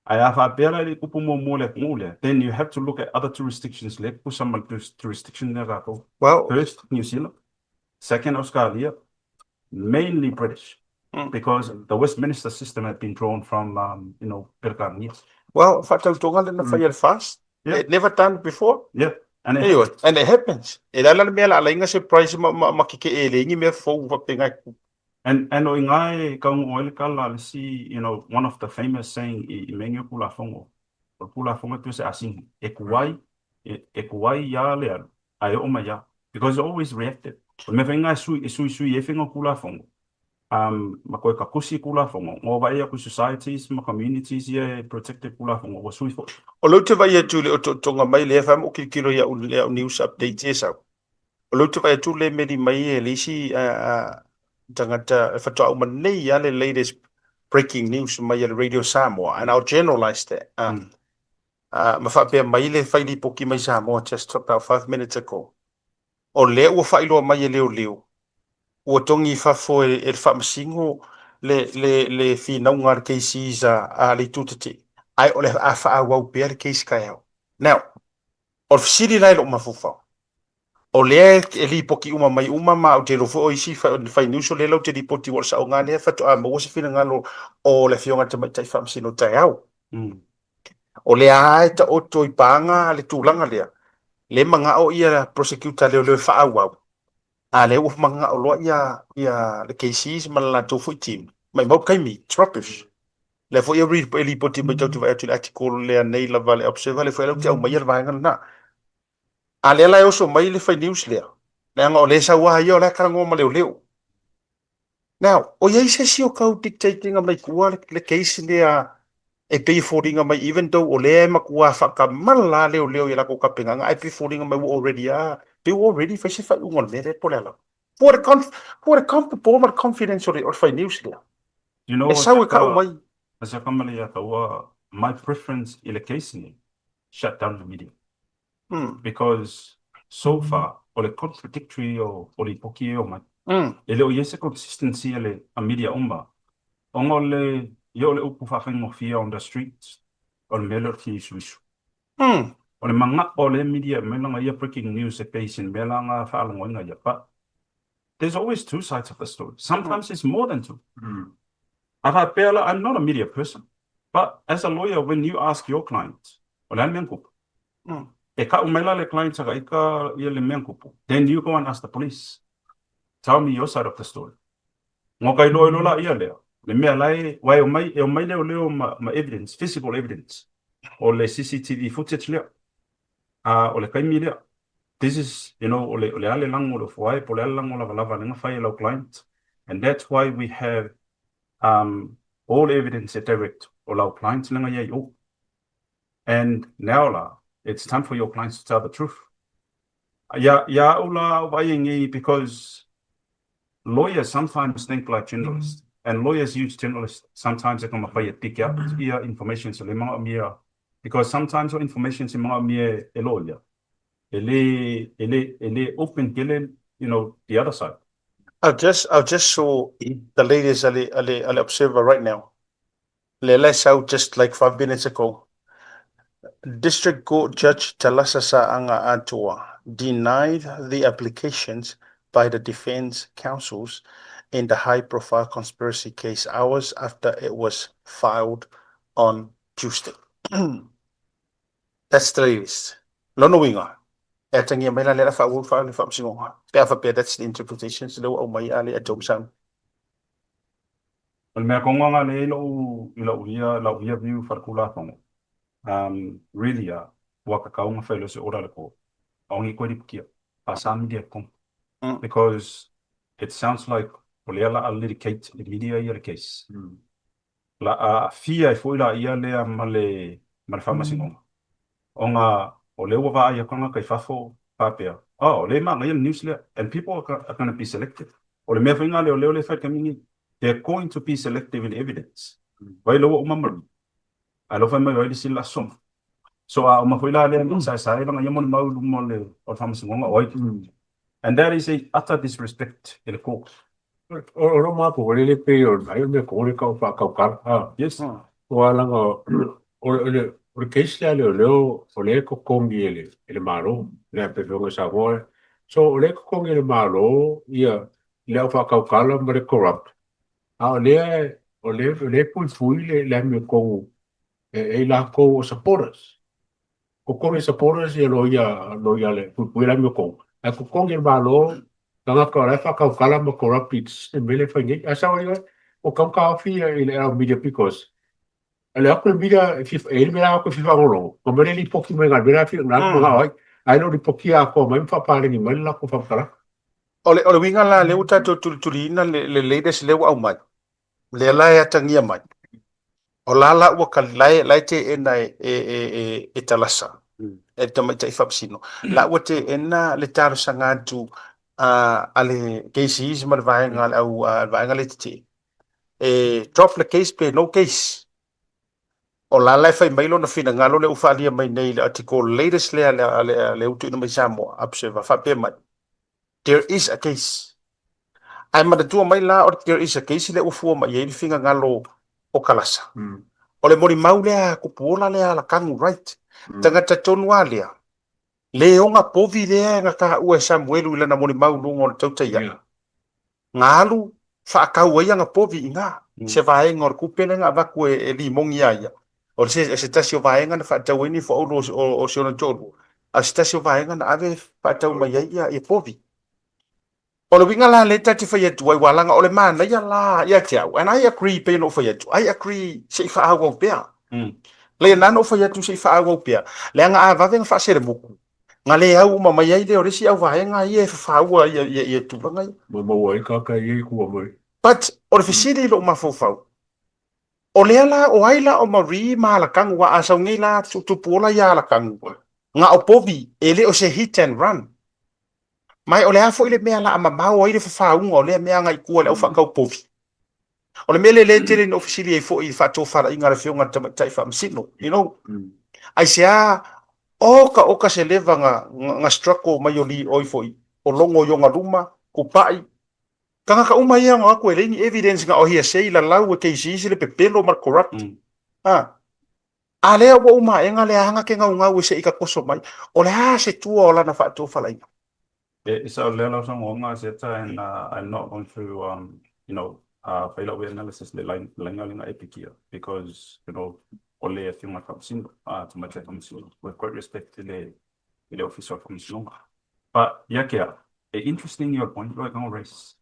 Ae a faapea la e le i tupu muamua le atunuu lea, then you have to look at other jurisdictions lea e tutusa ma le jurisdiction lea tatou. Well, First, New Zealand. Second, Australia. Mainly British. Because the Westminster system had been drawn from, Peretania. Well, faatautoga lea na fai e le FAST. It never done before. Yeah. And it Anyway, and it happens. E le ala le mea la alai surprise ma kekeʻe e leai ni mea fou faapena e tupu. And o i ina e kaunuʻu ai le tala a le isi, one of the famous saying i mea nei o Tulafono, o le Tulafono e pei o se asini, e tuai, e tuai iā le alu, a e oo mai lava. Because it's always reactive. O le mea foi lena e suisui ai faiga o Tulafono, ma toe tatusi Tulafono, ona vaai atu i societies ma communities ia e protect Tulafono, ua sui foi. O lea ou te vaai atu i le otootoga mai lea fai ma ou tilotilo i au news updates ia e sau. O lea ou te vaai atu le meli mai e le isi tagata e faatoa uma nei lava le latest breaking news mai a le Radio Samoa and I'll generalize that. Ma faapea mai le fai lipoti mai Samoa just about 5 minutes ago. O lea ua faailoa mai e leoleo, ua togi i fafo e le faamasino le finauga a le KCs a le itu tetee, ae o le a faaauau pea le case taeao. Now, o le fesili la i lou mafaufau, o lea e lipoti uma mai uma ma ou te iloa foi o isi fai news o lea latou te lipoti ua o le saoga lea faatoa maua se finagalo o le afioga i le tamaitai faamasino taeao. O lea lava e taoto i paga le tulaga lea, lea e manao ia prosecutor leoleo e faaauau, a lea ua manao loa ia le KCs ma le latou foi team, maumau le taimi, it's rubbish. Lea foi e lipoti mai tatou te vaai atu i le article lea nei lava le Observer, lea foi latou te aumaia le vaega lena. A lea la e oso mai le fai news lea, leaga o lea e sau lava ia o la e talanoa ma leoleo. Now, o i ai se isi o tau dictate ina mai tua le case lea e pei e foliga mai even though o lea e matua faatamala lava leoleo i latou tapenaga, ae pei e foliga mai ua already lava, pei ua already fai se faaiuga o le mea lea po o le a lava. Po o le comfortable ma le confidence o le fai news lea. You know, E sau e tau mai. Asa ka male ia taua, my preference i le case ni, shut down the media. Because so far, o le contradictory o lipoti e o mai. E le o i ai se consistency a le a media uma. Ona o le, ia o le upu faafaigofie on the streets, o le mea lea o le fia isuisu. O le manao o le media mai langa ia breaking news e pei sin mea la nga faalogoina ia. But there's always two sides of the story. Sometimes it's more than two. A faapea la, I'm not a media person. But as a lawyer, when you ask your client, o le a le mea na tupu? E kau mai la le client saka ika ia le mea na tupu. Then you go and ask the police. Tell me your side of the story. Ngo kai loa la ia lea. Le mea la e, wa e o mai, e o mai leo leo ma evidence, physical evidence. O le CCTV footage lea. A o le kaimi lea. This is, o le ale lango le fuai, po le ale lango lava lava lenga fai e lau client. And that's why we have all evidence e direct o lau client lenga ia i o. And now la, it's time for your clients to tell the truth. Ia au la au vai ngi because lawyers sometimes think like journalists and lawyers use journalists sometimes e kama fai e pick up ia information se le mga mia because sometimes o information se mga mia e lawyer e le open tele the other side. I've just saw the latest ale Observer right now. Le last out just like 5 minutes ago. District Court Judge Talasa Sa'anga Atua denied the applications by the defense counsels in the high-profile conspiracy case hours after it was filed on Tuesday. That's the latest. Lona uiga. E atagia mai la le fa ua fa le faamasinoga. Pe a faapea that's the interpretation se lea ua aumai a le a Sam. O le mea konga nga le i lou i lau ia view wharakula. Really a ua kakau nga whailo se ora le ko. Aongi koe ripukia. Pa sa media kong. Because it sounds like o lea la a litigate le media ia le case. La a fia e foi la ia lea ma le faamasinoga. Ona o lea ua vaai akanga kai fafo faapea. Oh, o le ma ia news lea. And people are going to be selective. O le mea whainga leo leo le whai kamingi. They're going to be selective in evidence. Vai lo uma maru. A lo whai mai vai le sila soma. So a uma foi la lea sa sa e langa ia mo le mau mo le o le faamasinoga oi. And that is a utter disrespect i le court. O lo ma ko le pe o ai o me ko le ka fa ka ka ha. Yes. O alanga o le case le le o o le ko kongi ele malo le pe fe sa go. So o le ko kongi ele malo ia le au fa ka ka ma le corrupt. A o le o le le pui pui le me ko e la ko supporters. Ko kongi supporters ia lo ia le pui pui la me ko. A ko kongi ele malo Tanga ka lai whakaukala ma corrupt e mele whai nei. A sa o o kau ka awhi i le au media because le aku le media e fifa e le mea aku fifa ngolo. Ko mele li poki mai ngā mea fi ngā ngā ai. Ai no li poki a ko mai whapālengi mai la ko whakara. O le uiga la lea ua tatou tulituliina le latest lea ua aumai. Lea la e atagia mai. O la la ua ka lae teena e Talasa. E tamaitai faamasino. La ua teena le talosaga atu a le KCs ma le vaega le au le vaega le tetee. E drop le case pe no case. O la la e fai mai lona finagalo lea ua faaalia mai nei i le article latest lea a le, a le tuuina mai Samoa Observer faapea mai, there is a case. Ae manatua mai la o le there is a case lea ua fua mai ai le finagalo o Kalasa. O le molimau lea a Kupuola lea a Lakagu right. Tagata tonu a lea, le oga povi lea na taua e Samuelu i lana molimau i luga o le tautai ae. Na alu faatau ai ana povi i ina, se vaega o le tupe lea na avatu e Limogi ia ia. O se, se tasi o vaega na faatau ai ni fuaulu o si ona toalua, a o se tasi o vaega na ave faatau mai ai ia povi. O le uiga la lea ta te fai atu ai, ua laga o le manaia la ia te au, and I agree pei ona ou fai atu, I agree se i faaauau pea. Leai na ona ou fai atu se i faaauau pea, leaga a vave ona faaselemutu, na le au uma mai ai lea o le isi auvaega ia e fafaua ia tulaga ia. Ma maua ai kaka ia i tua mai. But o le fesili i lou mafaufau, o lea la o ai la o Marie ma Alakagu, aua a sau nei la Tupuola ia Alakagu, na o povi, e le o se hit and run. Ma o le a foi le mea la a mamao ai le fafauga o lea mea agai i tua i le au faatau povi? O le mea lea lea e tele ina ou fesili ai foi i le faatofalaiga a le Afioga i le Tamaitai Faamasino, you know, aisea oka oka se leva na, na struggle mai o li oi foi, o logo i ona luma, kupaʻi, tagata uma ia na o atu e leai ni evidence na o hearsay lalau e keisi isi le pepelo ma le corrupt. Ah. A lea ua uma aʻega le aga ke gaugau e se i tatoso mai, o le a se tua o lana faatofalaiga? E sao lea lau saunoaga Zeta and I'm not going to um you know fai lau analysis le laina lea na e pikia because you know o le afioga i le Faamasino Tamaitai Faamasino with great respect i le i le Ofisa o le Faamasinoga but ia ke au e interesting your point lau afioga raise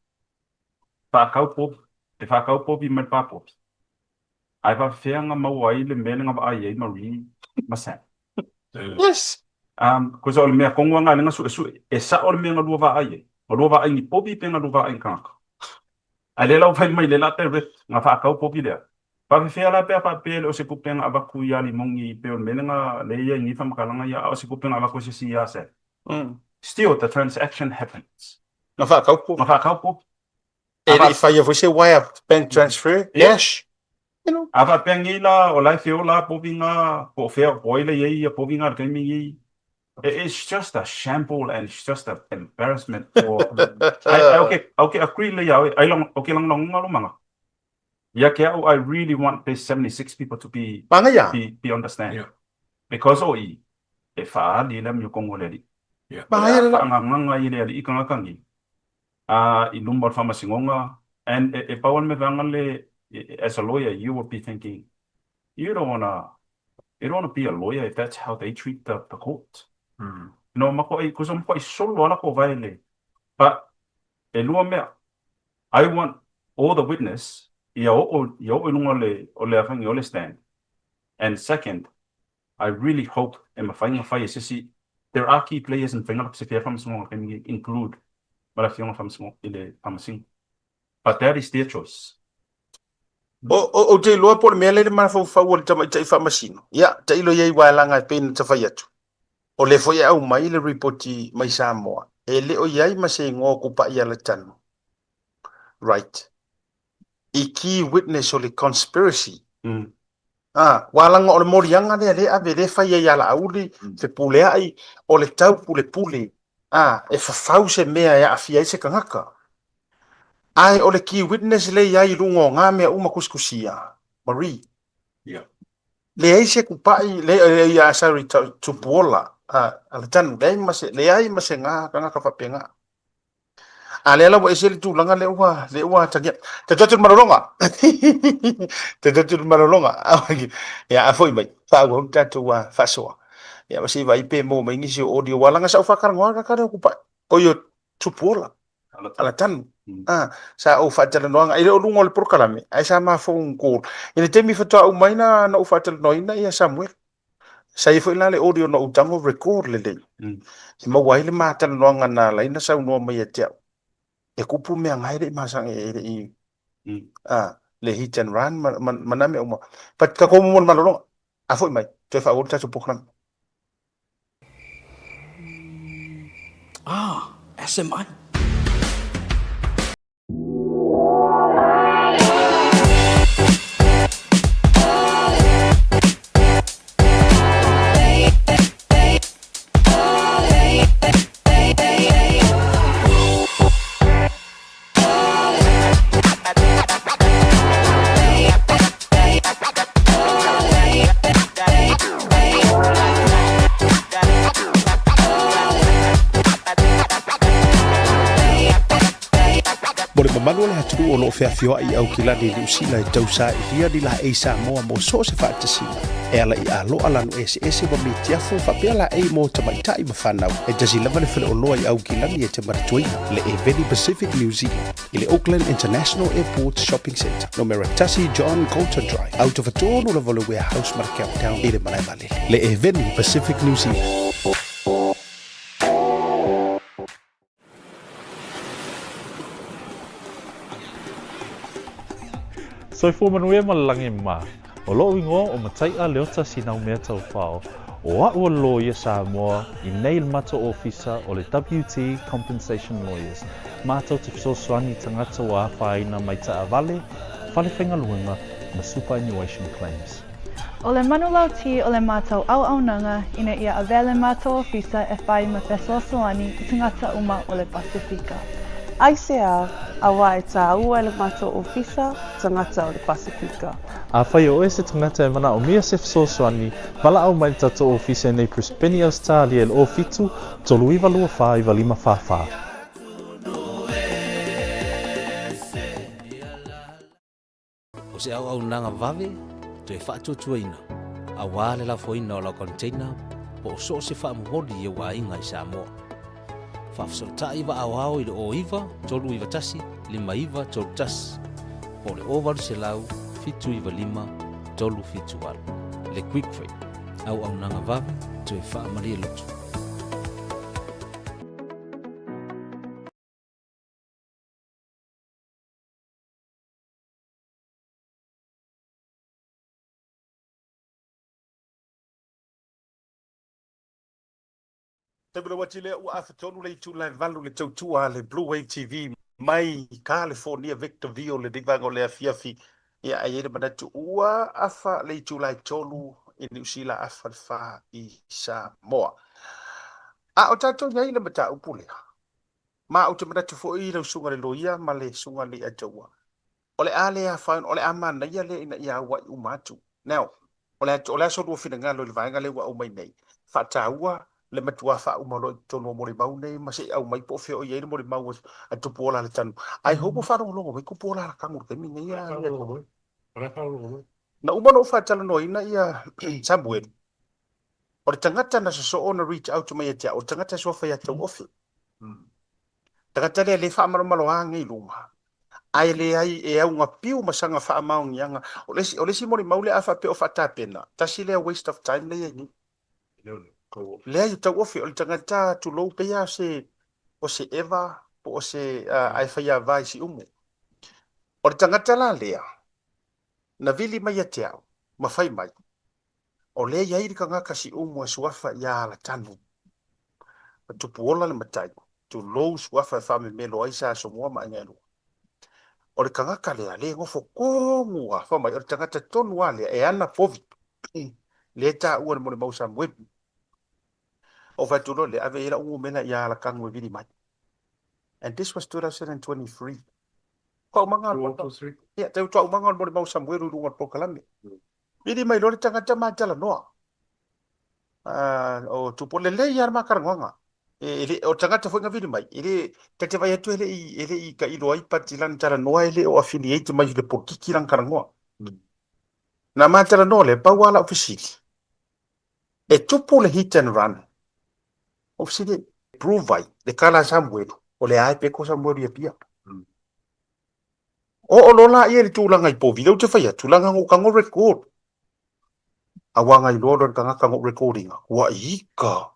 faakau povi e faakau povi mai le pa povi Ae faafefea na maua ai le mea lea na vaai ai Marie ma Sam? Yes. Cause o le mea tonu lava lea na suesue, e sao le mea na lua vaai ai. Na lua vaai ni povi pe na lua vaai ni tagata. Ae lea la ua fai mai lea la direct na faatau povi lea. Faafefea la pe a faapea e le o se tupe na avatu ia Limogi pei o le mea lea na lea e i ai nei faamatalaga ia a o se tupe na avatu e se isi ia Sam. Still the transaction happens. Na faatau povi. Na faatau povi. E le i faia foi se wire bank transfer, cash, you know. A faapea nei la, o la e feola lava povi na, po o fea, po o ai la i ai ia povi na i le taimi nei. It's just a shamble and it's just a embarrassment for Ai, ai, okay, okay, agree lelei ia oe, ai ou te lagolagoina lou manatu. Ia te au, I really want this 76 people to be, Manaia. be on the stand. Because o i, e faaali le amiotoga o le alii. Manaia le la. E faangagaga i le alii tagata nei. A i luma o le faamasinoga and e pau lava le mea vaega le as a lawyer you would be thinking you don't wanna you don't wanna be a lawyer if that's how they treat the the court. You know makuai cause o makuai solo lava latou vae le but e lua mea I want all the witness ia oo ia oo i luga o le o le afai o le stand and second I really hope e mafai ona fai e se isi, there are key players e mafai ona latou sefea faamasinoga i le taimi lenei, include ma le afioga faamasino i le faamasino. But that is their choice. Ou te iloa po o le mea lea i le mafaufau o le tamaitai faamasino, ia, tailo i ai aua leaga e pei ona ta fai atu, o lea foi e aumai le ripoti mai Samoa, e le o i ai ma se igoa o Kupaʻi Alatano, right, i key witness o le conspiracy. A, ua laga o le moliaga lea lea ave lea fai ai ia Laauli, Fepuleai, o le taupulepule, a, e fafau se mea e aafia ai se tagata. Ae o le key witness lea i ai i luga o na mea uma tusitusia, Marie. Leai se kupaʻi, le, ia, sorry, Tupuola, a, Alatanu, leai ma se, leai ma se ga tagata faapena. A lea la ua ese le tulaga lea ua lea ua atagia. Tatou atu i le malologa. Tatou atu i le malologa. Ia, a foi mai, faaauau le tatou faasoa. Ia, ma se i vaai pe maua mai nisi o audio aua leaga sa ou faatalanoa kaka lea o Kupaʻi. O ia Tupuola, Alatanu. Ah, sa ou faatalanoaga, e le o luga o le polokalame, ae sa ma phone call. I le taimi faatoa uma ai na ou faatalanoaina ia Samuel. Sa i ai foi la le audio na ou tago record lelei. E maua ai le ma talanoaga na ala ai na saunoa mai ia te au. E kupu mea nga e le i masani e le i le hit and run ma, ma, ma na mea uma. But tatou mo le malologa. A foi mai, toe faaauau le tatou polokalame. Ah, SMI. tolu o le atunuu o lo o feafioai i Aukilani i Niu Sila e tausailia ni laei Samoa mo so o se faatasiga, e ala i aloa lanu eseese ma mitiafu faapea laei mo tamaitai ma fanau. E tasi lava le faleoloa i Aukilani e te manatuaina, le Eveni Pacific New Zealand, i le Auckland International Airport Shopping Centre, numera 1 John Colton Drive, autofatonu lava o le Warehouse ma le Countdown i le malae vaalele. Le Eveni Pacific New Zealand. Soifua manuia ma le lagi ma. O lo'u igoa o Matai'a Leota Sinaumea Taufao, o a'u o le loia Samoa i nei le matou ofisa o le WT Compensation Lawyers, matou te fesoasoani i tagata ua afaina mai taavale, fale faigaluega ma superannuation claims. O le manulauti o le matou auaunaga ina ia avea le matou ofisa e fai ma fesoasoani i tagata uma o le Pasefika. Aisea, auā e tāua e le matou ofisa tagata o le Pasefika. Afai o oe se tagata e manaomia se fesoasoani, valaau mai le tatou ofisa i nei Brisbane, Ausetalia i le 07 39 24 95 44. O se auaunaga vave toe faatuatuaina aua le lafoina o lau container po o so o se faamomoli i ou aiga i Samoa. Faafesootai vaaoao i le 09 391 5931 po o le 0800 795 378. Le Quick Freight, auaunaga vave toe faamalie loto. Taimi le uati lea ua afa tonu le itula e valu le tautua a le Blue Wave TV mai California Victorville le vaega o le afiafi. Ia, ae i ai le manatu ua afa le itula e tolu i Niu Sila, afa le fa i Samoa. A o tatou i ai i le mataupu lea, ma ou te manatu foi i lau susuga i le loia ma le susuga i le Alii O le a le afaina, o le a manaia lea ina ia aua'i uma atu. Now, o le, o le a so lua finagalo i le vaega lea ua aumai nei? Faataua le matuā faauma loa i totonu o molimau nei ma se i aumai po o fea o i ai le molimau a Tupuola Alatanu. I hope o faalogologo mai Tupuola Alatanu i le taimi nei a Na uma ona ou faatalanoaina ia Samuelu. O le tagata na sosoo na reach out mai ia te au, o le tagata e suafa ia Tauofe. Tagata lea le faamalomaloa age i luma, ae leai e augapiu ma saga faamaoniaga. O le isi, o le isi molimau lea a faapea o faatapena, tasi lea waste of time lea i ai nei. Leai, o Tauofe, o le tagata tulou pei lava o se, o se eva po o se, ae faiava i Siumu. O le tagata la lea, na vili mai ia te au, ma fai mai, O lea e i ai le tagata Siumu e suafa ia Alatanu. Ma Tupuola le matai, tulou suafa e faamemelo ai Sa Asomua ma aiga e lua. O le tagata lea, lea e nofo tonu lava, fai mai, o le tagata tonu lava lea e ana povi, lea e taua e le molimau Samuelu. Ou fai atu loa lea, ave i ai lau numera ia Alatanu e vili mai. And this was 2023. Tuaumaga, ia, tuaumaga o le molimau Samuelu i luga o le polokalame. Vili mai loa le tagata ma talanoa. O Tupu, lelei lava le ma talanoaga. E, le, o tagata foi na vili mai, e le, ta te vaai atu e le i, e le i tailo ai pati lana talanoa, e le o affiliate mai i le polokiki lana talanoa. Na ma talanoa lea, pau lava lau fesili, e tupu le hit and run, o fesili, prove ai le tala a Samuelu, o lea e peko Samuelu i Apia. Oo loa laia i le tulaga i povi, lea ou te fai atu, leaga na ou tago record. Aua na iloa loa e le tagata na ou record ina, ua ika,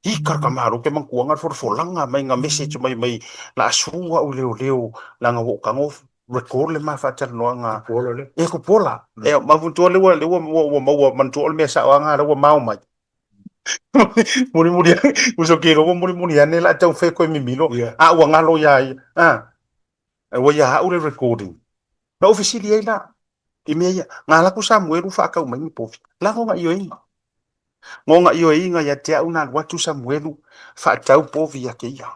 ika le tamaloa ou te manatua le folafolaga mai na message mai mai la a su au i leoleo leaga ua ou tago record le ma faatalanoaga. Tupuola lea. E Tupuola. E manatua lea ua lea ua ua maua manatua o le mea sao lava lena ua mao mai. Mulimuli uso ke ua mulimuli ane la tau fe koe mimilo a ua galo ia ia. Ah. Ua ia au le recording. Na ou fesili ai la i mea ia, na alu atu Samuelu faatau mai ni povi. La ngo gaioiga. Ngo gaioiga ia te au na alu atu Samuelu faatau povi ia te ia.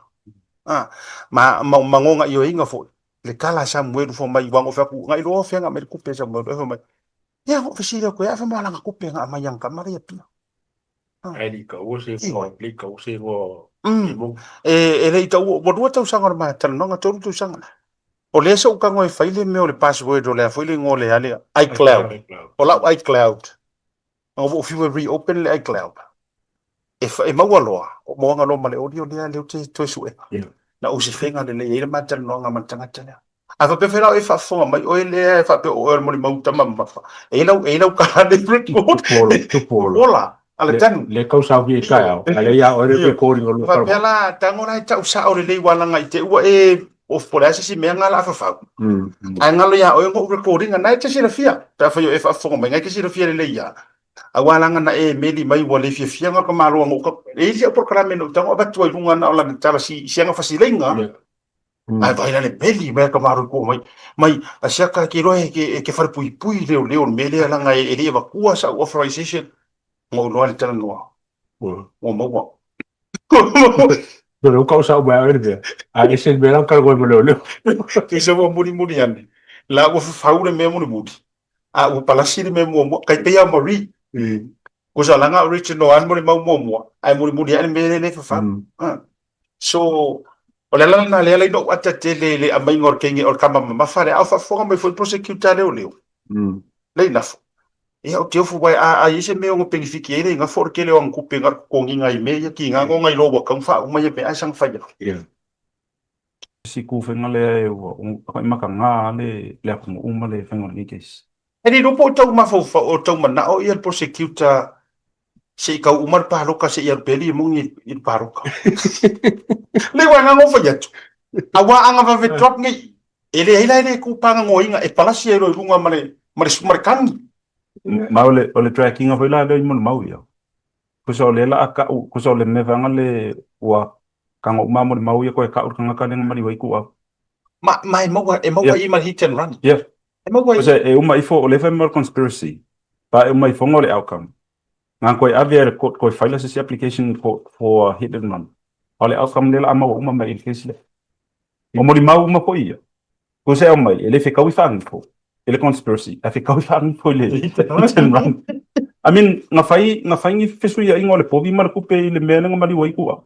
Ah, ma, ma, ma ngo gaioiga foi. Le tala a Samuelu fai mai, ua ngo fai atu, ngai loa fea nga mai le tupe a Samuelu. E fai mai, ia ngo fesili atu ia, fai mai lana tupe nga aumai ana tama lea ia Pia. Ae le i taua se igoa, le i taua se igoa. E le i taua, ua 2 tausaga o le ma talanoaga, 3 tausaga. O lea sa ou tago e fai le mea o le password o le a foi le igoa o le a lea, iCloud. O lau iCloud, ua ou fiu e reopen le iCloud, e, e maua loa, o moaga loa ma le audio lea, lea ou te toe suega. Na ou se faiga lelei ai le ma talanoaga ma le tagata lea. A faapea foi la o e faafofoga mai oe lea e faapea o oe o le molimau tama mamafa, e i ai lau, e i ai lau tala le record. Tupu ola. A le tanu. Le kau sau i taeao, a le ia oe le recording o lua Faapea la, tago la e tau sao lelei ua laga i te ua e o po o le a se isi mea nga la a fafau. Ae galo ia oe ngou recording na e te silafia. Pe afai o e faafofoga mai, na e te silafia lelei ia. Aua laga na e meli mai ua le fiafia nga ka malo a ngou ka. E i ai si au polokalame na ou tago avatu ai luga na o lana tala si sianga fasileiga. Ae vaai la le meli mai a ka malo i tua mai. Mai a siaka e ke iloa e ke, e ke falepuipui leoleo le mea lea laga e, e le i avatua sau authorization. Ngou loa le talanoa. Ua maua. No le uka o sau mai a le mea. A ese le mea la kala koe ma leoleo. Tusa ua mulimuli ane. La ua fafau le mea mulimuli. A ua palasi le mea muamua. Kai pei a Marie. Kusa laga original a le molimau muamua. Ae mulimuli ae le mea lea le fafau. So, o le ala lena lea alai noʻu ata tele i le aumaiga o le kenge o le tama mamafa lea, a o faafofoga mai foi le prosecutor a leoleo, le igafo. Ia, ou te ofo uae a a i ai se mea e ono penefiti ai le igafo o le tele o ana tupe na o le totogiga i mea ia, tiga ona ona iloa ua tatau ona faauma ia mea ae saga fai atu. Si ku faiga lea e ua ua makaga lava le atunuu ma le faiga o lenei case. E le iloa po o tau mafaufau, o tau manao ia le prosecutor se i tau uma le paloka se i alu pea Limoni i le paloka. Le uaga na fai atu. Aua a na vave drop nei, e leai la e le tu pagagoaina, e palasi ai loa i luga ma le, ma le, ma le kani. Ma o le, o le drag ina foi la lea i molimau ia. Tusa o lea la a kau, tusa o le mea vaega le ua tago uma molimau ia koe kau le tagata lea na maliu ai ituau. Ma, ma e maua, e maua i ma le hit and run. Yeah. E maua i. Tusa e uma ifo, o lea fai mai o le conspiracy, pa e uma ifoga o le outcome. Nga koe ave ai le court koe faila se isi application i court for a hit and run. A o le outcome lea la a maua uma mai i le case lea. O molimau uma foi ia. Tusa e aumai, e le fetaui faagifo i le conspiracy, ae fetaui faagifo i le hit and run. I mean, na fai, na fai ni fesuiaiga o le povi ma le tupe i le mea lea na maliu ai tua.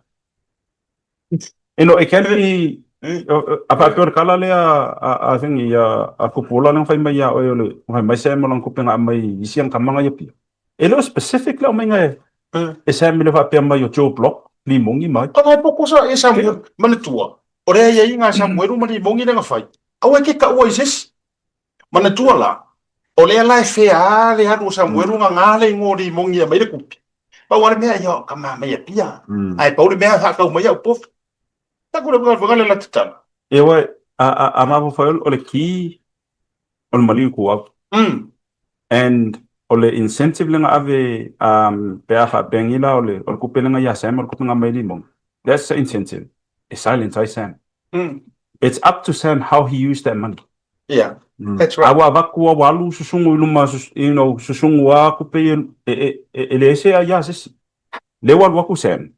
You know, it can be, a faapea o le tala lea a, a, fengi, a, a Tupuola lea na fai mai ia oe o le, na fai mai Sam o lana tupe na aumai i isi ana tamaga ia pia. E le o specific le aumaiga e, e Sam i le faapea mai o Joe Block, Limoni mai. Ka e poko sa e Samuel, manatua, o le aiaiga a Samuelu ma Limoni lea na fai, aua e te taua i se isi. Manatua la, o lea la e fea lava le alu o Samuelu gagā le igoa o Limoni e aumai le tupe. Pau lava le mea, ia, ka mamaia pia. Ae pau le mea, faatau mai au povi. Taku le uiga le la tatala. Ia uae, a, a, a mafaufau o le key o le maliu i ku au. And o le incentive lea na ave um, pe a faapea nei la o le, o le tupe lea na ia Sam o le tupe na aumai Limoni. That's the incentive. E silence ai Sam. It's up to Sam how he used that money. Yeah, that's right. A ua avatu a ua alu susugu i luma, you know, susugu a tupe ia e, e, e, e leai se aia a se isi. Lea ua alu atu Sam,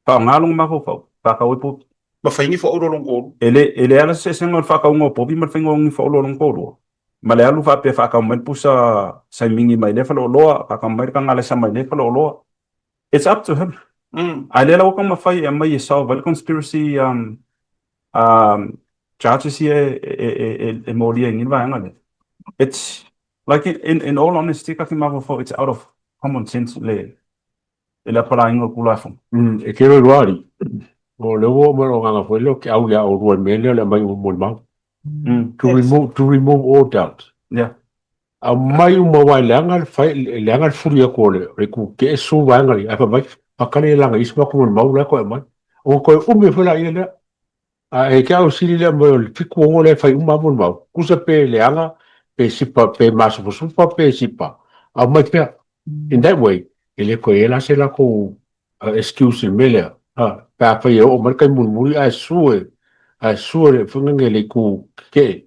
faaaoga lona mafaufau, faatau ai povi. Ma fai ni faaoloa lona toalua. E le, e leai la se eseesega o le faatauga o povi ma le faiga o ni faaoloa lona toalua. Ma le alu faapea faatau mai le pusa saimini mai lea faleoloa, faatau mai le tagalesa mai lea faleoloa. It's up to him. Ae lea la ua taumafai e aumai e solve ai le conspiracy um, um, charges ia e, e, e, e, e molia i nei vaega lea. It's like in, in all honesty, ka te mafaufau, it's out of common sense le, i le apalaiga o le Tulafono. E te iloa alii, o lea ua oo mai lou agaga foi lea ou te au ia oulua i le mea lea o le aumai uma molimau. To remove, to remove all doubt. Yeah. Aumai uma aua e leaga le fai, e leaga le fuli atu o le, le kukee su vaega ia, ae fai mai, pakale e laga i isi matou molimau la e toe aumai. Ua toe umi ai foi laia lea. A e te au sili lea aumai o le 76 lea e fai uma lava molimau, tusa pe leaga, pe sipa, pe masofosofa pe sipa, aumai pea. In that way, e le toe i ai la se latou excuse i le mea lea, pe afai e oo mai le taimi mulimuli ae sue, ae sue le faiga le itu tetee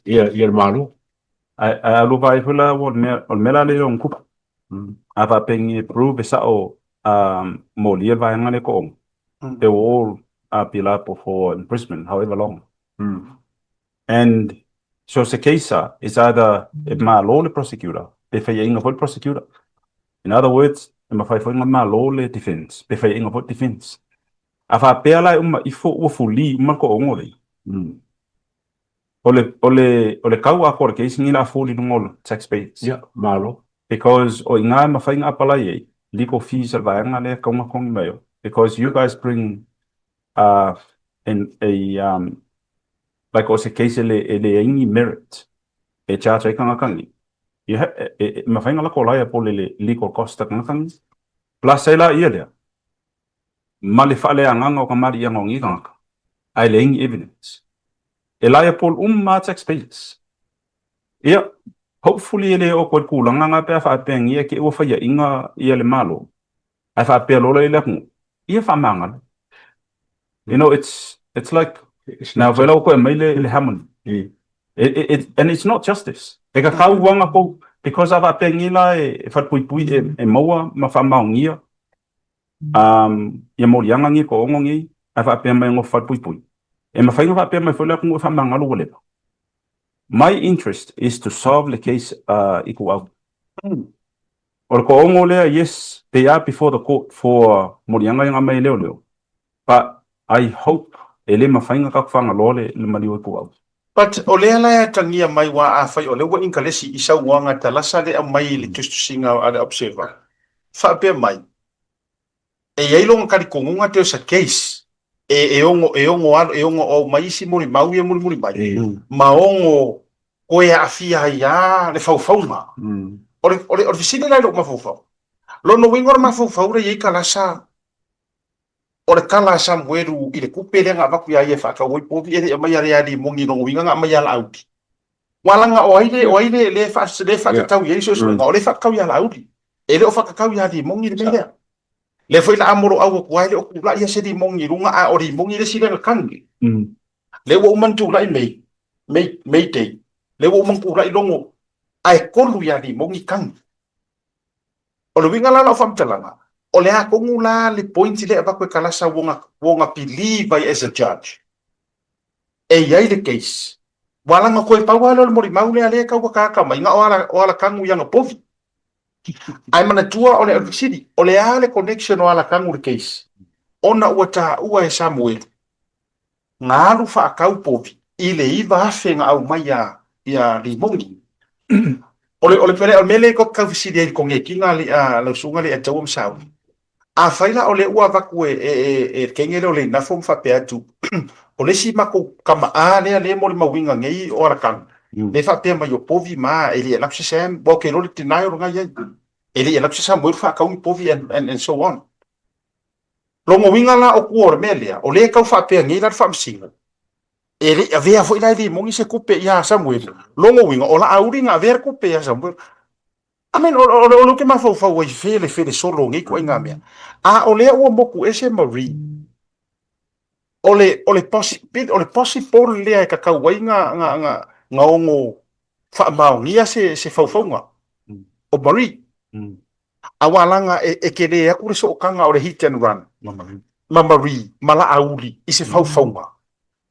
ia le Malo. Ae alu vaai foi la o le mea, o le mea la lea o tupe. A faapea ni e prove e sao molia le vaega lea toaono, they will all be liable for imprisonment however long. And so se case a, it's either e malo le prosecutor pe faiaina foi le prosecutor. In other words, e mafai foi ona malo le defence pe faiaina foi le defence. A faapea la e uma ifo ua fuli uma le toaono lea. O le, o le, o le kau atoa o le case lenei o le a fall i luga o le taxpayers. Ia, malo. Because o i ina e mafai ona apalai ai legal fees a le vaega lea e tatau ona totogi mai ai because you guys bring uh, an, a, um, like o se case e le, e leai ni merit e charge ai tagata nei. You ha, e, e, e mafai ona lako liable i le legal cost a tagata nei. Plus ai laia lea, ma le faaleagaga o kamaliiaga o nei tagata, ae leai ni evidence. E liable uma lava taxpayers. Ia, hopefully e le oo atu ai i le tulaga lena pe a faapea nei e te i ua faiaina ia le Malo, ae faapea loa la i le atunuu, ia faamagalo. You know, it's, it's like, na foi la ua toe aumai le, le harmony. It, it, it, and it's not justice. E kakau uaga tou, because a faapea nei la e, e falepuipui e, e maua ma faamaonia um, ia moliaga nei toaono nei, ae faapea mai e nofo falepuipui. E mafai ona faapea mai foi le atunuu e faamagalo ua leva. My interest is to solve le case uh, Ituau. O le toaono lea, yes, they are before the court for moliaga ia na aumai e leoleo, but I hope e le mafai ona tatou fagaloa le, le maliu o Ituau. But o lea la e atagia mai ua afai o lea ua inkalesi i saunoaga talasa le aumai i le tusitusiga a le Observer, faapea mai, e i ai lona talitonuga there's a case e, e ono, e ono alu, e ono aumai isi molimau ia mulimuli mai, ma ono toe aafia ai lava le faufauga. O le, o le, o le fesili la i lou mafaufau, lona uiga o le mafaufau lea e i ai kalasa, o le tala a Samuelu i le tupe lea na avatu iā ia e faatau ai povi e le i aumaia lea a Limoni lona uiga na aumai ia Laauli. Ua laga o ai le, o ai le, le, fa, le faatatau i ai suesuega, o le faatatau ia Laauli. E le o faatatau ia Limoni le mea lea. Lea foi la a moloau atu ai, e le o tulai a se Limoni i luga, a o Limoni le isi lea na tagi. Lea ua uma ona tulai May, May, May Day. Lea ua uma ona tulai Logo, ae kolu ia Limoni tagi. O le uiga la o lau faamatalaga, o le a tonu la le point lea e avatu e Kalasa ua ona, ua ona believe ai as a judge e i ai le case. Ua laga toe pau lava lea o le molimau lea lea e tau ataata mai, na o ala, o Alakagu i ana povi. Ae manatua o le fesili, o le a le connection o Alakagu i le case? Ona ua taua e Samuelu na alu faatau povi i le 9,000 na aumai ia, ia Limoni. O le, o le, o le mea lea e tau fesili ai i le konekiga a lau susuga lea Taua ma Sauli. Afai la o lea ua avatu e, e, e, e le kenge lea o Leinafo ma faapea atu, o le isi matou tama A lea lea e molimauina nei o Alakaga, lea e faapea mai o povi ma e le i alu atu se Sam, ua ou te iloa le denial lena e i ai. E le i alu atu se Samuelu faatau ni povi and, and, and so on. Lona uiga la o tua o le mea lea, o lea e tau faapea nei la le Faamasino, e le i avea foi la e Limoni se tupe ia Samuelu. Lona uiga, o Laauli na avea le tupe ia Samuelu. I mean, o, o, o lea ou te mafaufau ai fele fele solo nei ituaiga mea. A o lea ua motu ese Marie, o le, o le, possibility, o le possible lea e tatau ai na, na, na, na ono faamaonia se, se faufauga o Marie. Aua laga e, e tele atu le sootaga o le hit and run ma Marie ma Laauli i se faufauga.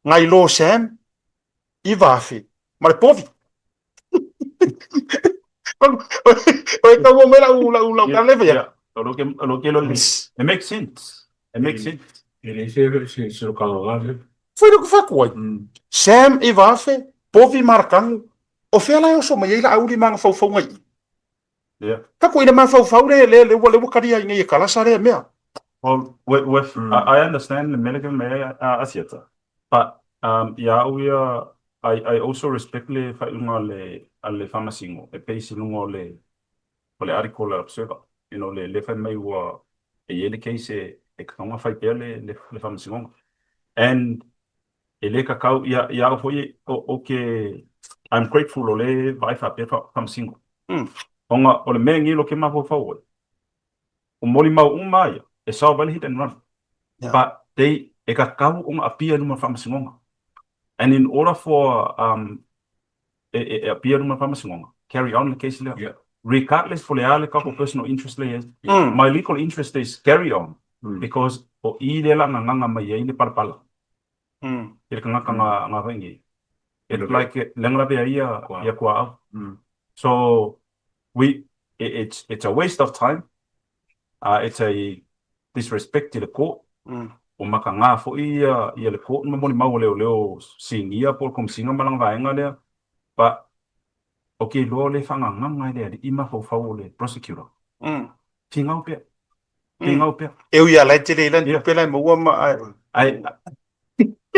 Nai lo Sam, 9,000 ma le povi. O e tau mai lau, lau, lau tala leva ia. O lo ke, o lo ke lo It makes sense. It makes sense. E le se se se lo kanga le. Foi lo que faku ai. Sam 9,000, povi marakagu. O fea la e oso mai ai Laauli ma ana faufauga i i. Yeah. Ka i le mafaufau le, le, le, ua, le ua kalia i nei e kalasa lea mea. Well, with, with I, I understand le mea lea mai ai a Asiata, but um, ia au ia, I, I also respect le faaiuga a le, a le Faamasino e base i luga o le, o le article a Observer. You know, le, le fai mai ua e i ai le case e, e tatau ona fai pea le, le, le Faamasinoga. And E le kakau, ia, ia au foi, o, o ke, I'm grateful o le vaai faapea Faamasino. Ona o le mea nei lo ke mafaufau ai, o molimau uma ia, e solve ai le hit and run. Yeah. But they, e kakau ona appear i luma o le Faamasinoga. And in order for, um, e, e, e appear i luma o le Faamasinoga, carry on le case lea. Yeah. Regardless po o le a le tatou personal interest lea e i ai. My legal interest is carry on, because o i lea la gagaga mai ai le palapala. I le tagata na fai nei. It's like le lawe ai ia ia kuaau. So we it's it's a waste of time. Uh, it's a disrespect to the court. Ua makaga foi ia ia le court ma molimau a leoleo sinia po o le Komesina ma lana vaega lea, but ou te iloa o lea e faagagaga e le alii mafaufau o le prosecutor. Finau pea. Finau pea. E ui lava la e tele ai lana tupe la e maua ma ae. Ae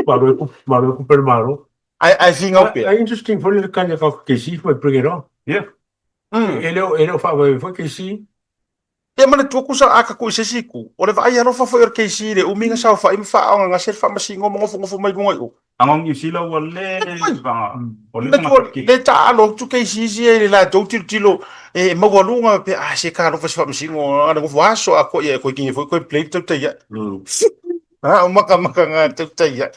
Malo e malo e kupe le malo. Ae ae finau pea. Ae interesting foi le tali a KC foi bring it on. Yeah. E le o e le o faavae foi KC. Ia manatua kusa a ka kui se isi itu, o le vaai alofa foi o le KC i le umi na saofai ma faaogagase le faamasino ma nofonofo mai luga i o. Aga o Niu Sila ua le vaga, ua leva na le taaalo atu KC isi i le latou tilotilo e maualuga pe a se ka alofa i se faamasino a le nofo aso atoa ia e koe kini foi koe play tautai ae. A o makamaka nga tautai ae.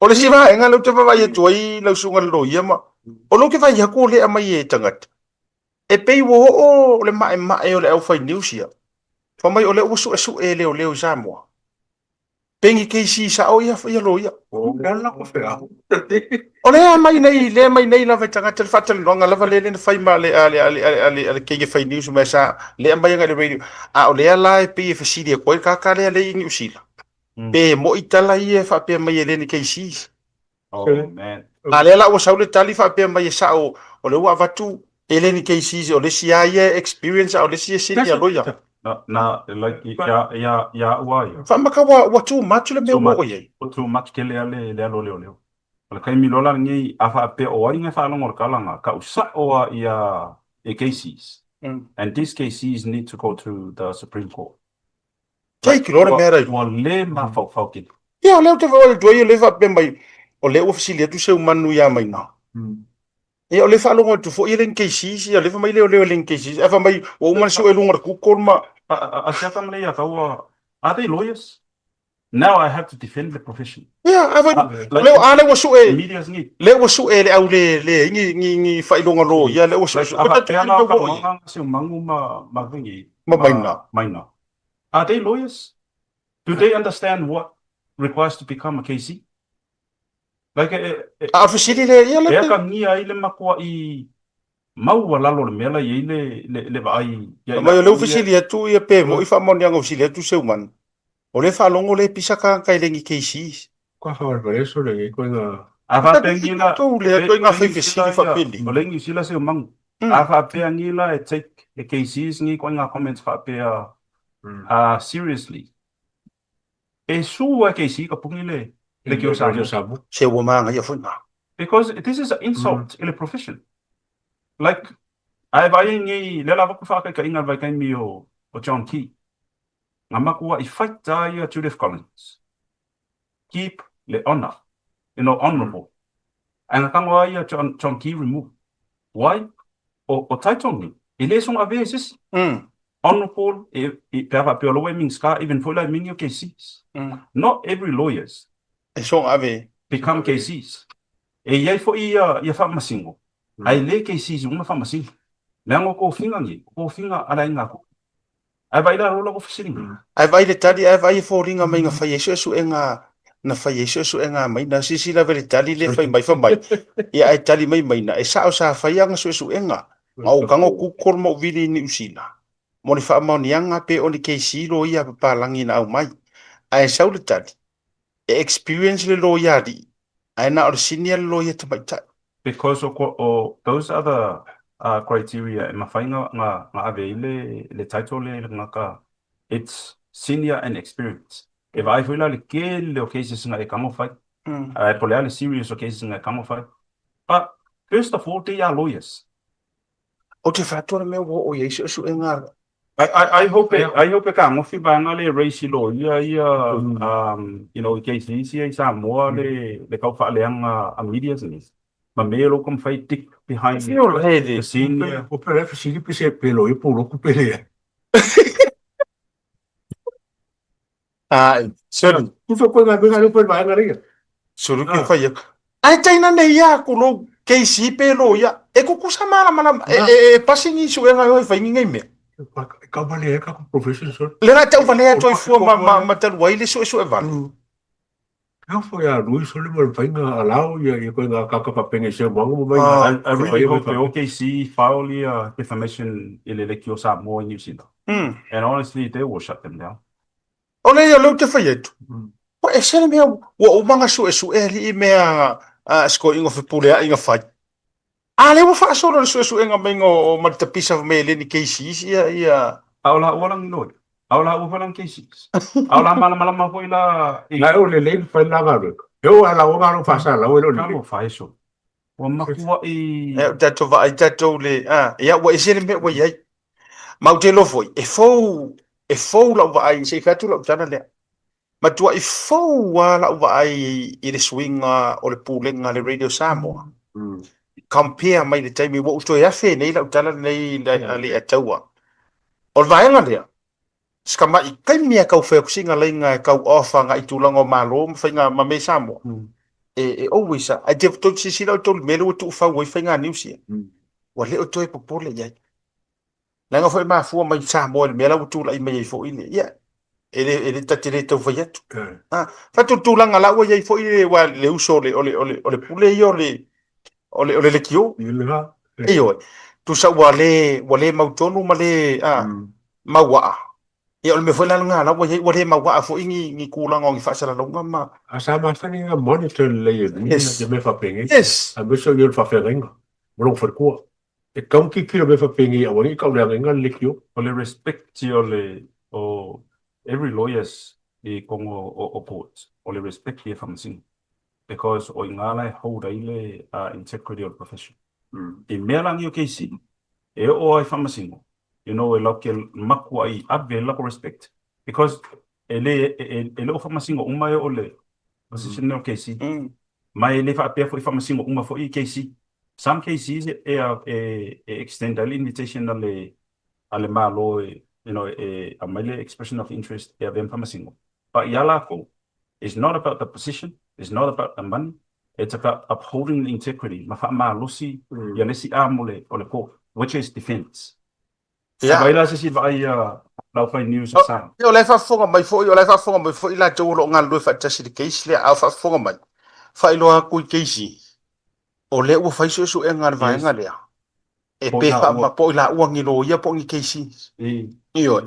O le isi vaega lea ou te vaavaai atu ai lau susuga i le loia ma o lea ou te vaai atu o lea e aumai e tagata. E pei ua oo le maemae o le aufai news ia, fai mai o lea ua suesue e leoleo i Samoa. Pe ni keisi sao ia ia loia. O lea mai nei, lea mai nei lava i tagata le faatalanoaga lava lea lea na fai ma le a le a le a le a le keia fai news ma sa lea mai agai le radio. A o lea la e pei e fesili atu ai le kaka lea lea i Niu Sila. Pe mo'i tala ia e faapea mai e le ni keisi. Oh, man. A lea la ua sau le tali faapea mai e sao, o lea ua avatu e le ni cases, o le isi lava ia e experience a o le isi e senior lawyer. Na, na, like, ia, ia, ia au lava ia. Faamaka ua, ua too much le mea ua oo i ai. Ua too much tele lava le, le alu a leoleo. O le taimi loa la lenei, a faapea o ai na faalogo i le tala na, tau sao lava ia e cases. And these cases need to go to the Supreme Court. Take loa le mea la i. Ua le mafaufau tele. Ia, o lea ou te vaai atu ai, o lea e faapea mai, o lea ua fesili atu seu manu ia Maina. Ia, o lea e faalogo atu foi e le ni cases, ia, o lea fai mai leoleo e le ni cases, ae fai mai ua uma ona sue i luga o le Google ma. A siaka ma le ia taua, are they lawyers? Now I have to defend the profession. Ia, a fai, o lea, a lea ua sue, lea ua sue e le au le leai ni, ni, ni faailoga loia, lea ua sue. A faapea la o ka manga seu mangu ma, ma thingy, ma Maina. Maina. Are they lawyers? Do they understand what requires to become a KC? Like, e, e, A fesili le ia le. E akagia ai le makuaʻi maualalo o le mea la i ai le, le, le vaai ia i Mai o lea ua fesili atu ia pe moʻi faamaoniaga ua fesili atu Seuman. O lea faalogo le pisa tagata e le ni KCs. Kua whawalewaleso le ngi koe nga. A faapea ngi la. Tou lea koe nga whai fesili faapeni. O le Niu Sila Seumangu. A faapea ngi la e take e KCs ngi koe nga comments faapea seriously. E su a KC ka pungi le le kio Samoa. Se ua manaia foi nga. Because this is an insult i le profession. Like, a e vaai ai nei, lea lava ku whaakaikainga le vaitaimi o, o John Key. Nga makua i fight a ia Judith Collins. Keep le honor, you know, honorable. Ae nga tango a ia John, John Key remove. Why? O, o title ni, e le soga avea e se isi. Honorable, e, e, pe a faapea o la ua e Minisita, even foi la e mini o KCs. Not every lawyers. E soga avea. Become KCs. E i ai foi ia, ia faamasino, ae le KCs uma faamasino. Leaga o tofiga nei, o tofiga a le aiga kupu. Ae vaai la lola ko fesiliga. Ae vaai le tali, ae vaai e foliga mai na fai ai suesuega, na fai ai suesuega mai na silasila lava i le tali lea fai mai, fai mai, ia ae tali mai maina, e sao sa fai ana suesuega, ma ou tago Google ma ou vili i Niu Sila, mo ni faamaoniaga pe o ni keisi loia a papalagi na aumai. Ae sau le tali, e experience le loia alii, ae na o le senior le loia tamaitai. Because o o those are the criteria e mafai na na ave ai le le title lea i le tagata it's senior and experience. E vaai foi la le tele o cases na e tago fai. Ae po o le a le serious o cases na e tago fai. But first of all they are lawyers. Ou te whātua le mea ua oo i ai suesuega I hope e, I hope e kagofi vaega le race i loia ia, you know, i cases ia i Samoa le, le tau faaleaga a medias nei. Ma me lo ka mawhai dig behind the scene ia. O pe le fesili pe se pe loia po loku pe lea. Ai, sori. Tufa koe ngā mea ngā pe vaega reia. Sori ke whai aku. Ai taina nei ia ko lo KC pe lo ia. E kukusa malamalama. E, e, e pasi ni suenga e whai ni ngai mea. Ka vale e ka profession sor. Le ra tau vale atu ai fua ma, ma, ma talu ai le sue sue vale. Ka whai a Rui sole ma whainga allow ia ia koe ngā kaka papenge se mango mo mai. I really hope the OKC file ia defamation i le leki o Samoa i New Zealand. And honestly, they will shut them down. O le ia lea ou te fai atu, ua ese le mea ua uma ona suesue alii mea a si toeaina o Fepuleai na fai. A lea ua faasolo le suesuega maiga o ma le tapisa fai mai e le ni cases ia ia. A o laua lagi loia. A o laua foi lagi cases. A o la malamalama foi la i. La o lelei na fai la galuega. E oo lava laua galo faasalalau e le o lelei. Talofa e solo. Ua matuai. E tatou vaai tatou le a ia ua ese le mea ua i ai. Ma ou te iloa foi e fou e fou lau vaai se i fai atu lau tala lea. Matuai fou lava lau vaai i le suiga o le pulega a le Radio Samoa. Compare mai le taimi ua ou toe afe nei lau tala lenei i le Ataua. O le vaega lea, si tamai taimi lava e tau fai atu sina laina e tau off agai i tulaga o Malo ma faiga ma mea i Samoa. E, e always a, ae te tou te silasila outou i le mea lea ua tuufau ai faiga news ia. Ua le o toe popole i ai. Leaga foi e mafua mai Samoa i le mea la ua tulai mai ai foi le, ia, e le, e le, ta te le tau fai atu. Ah, fai atu le tulaga la ua i ai foi le, ua, le uso o le, o le, o le, o le pule ia o le, o le, o le lekiō. Ioe. Tusa ua le, ua le mautonu ma le, ah, mauaa. Ia o le mea foi la lena la ua i ai, ua le mauaa foi ni, ni tulaga o ni faasalalauga ma... A sa masani na monitor lelei e lui Yes. ia mea faapenei. Yes. Aemaise o ia o le faafeagaiga ma lona faletua. E tatau ona tilotilo mea faapenei aua ne i tauleagaina le leitio. O le respect o le o every lawyers i totonu o court o le respect ia e faamasino because o i ina la e hold ai le integrity o le profession. I mea la nei o KC e oo lava i faamasino you know e latou te matuai ave ai le latou respect because e le e le o faamasino uma e oo i le position lea o KC. Ma e le faapea foi faamasino uma foi i KC. Some KCs e, e, e extend ai le invitation a le, a le Malo e, you know, e aumai le expression of interest e avea ma faamasino. But iā lakou, it's not about the position, it's not about the money, it's about upholding the integrity ma faamalosi ia le isi arm o le, o le court, which is defense. Ia. Vaai la se isi vaai ia lau fai news a Sam. O la e faafofoga mai foi, o la e faafofoga mai foi latou o lo o galulue faatasi i le case lea, a o faafofoga mai, faailoa atu i Casey, o lea ua fai suesuega a le vaega lea, e pe faama, po o i laua ni loia po o ni Casey. Ioe.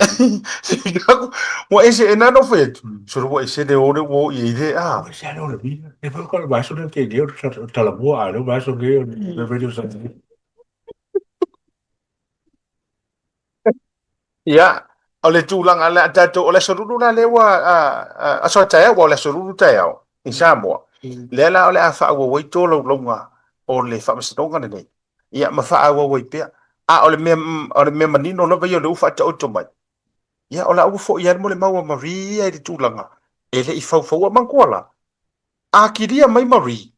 Ua ese, e na ona ou fai atu, solo ua ese le o lea ua o i ai le, a. Ua ese lava le o le vina. E foi ko le vaiaso lea te nei o le talamua, a o le vaiaso nei o le radio Samoa. Ia, o le tulaga lea a tatou, o le Aso Lulu la lea ua, aso a taeao, aua o le Aso Lulu taeao i Samoa, lea la o le a faaauau ai tolaulauga o le faamasinoga lenei, ia ma faaauau ai pea. A o le mea, o le mea manino lava ia o lea ua faataoto mai, ia o la ua foi lava le molimau a Marie ia i le tulaga e le i faufaua. Manatua la, a kilia mai Marie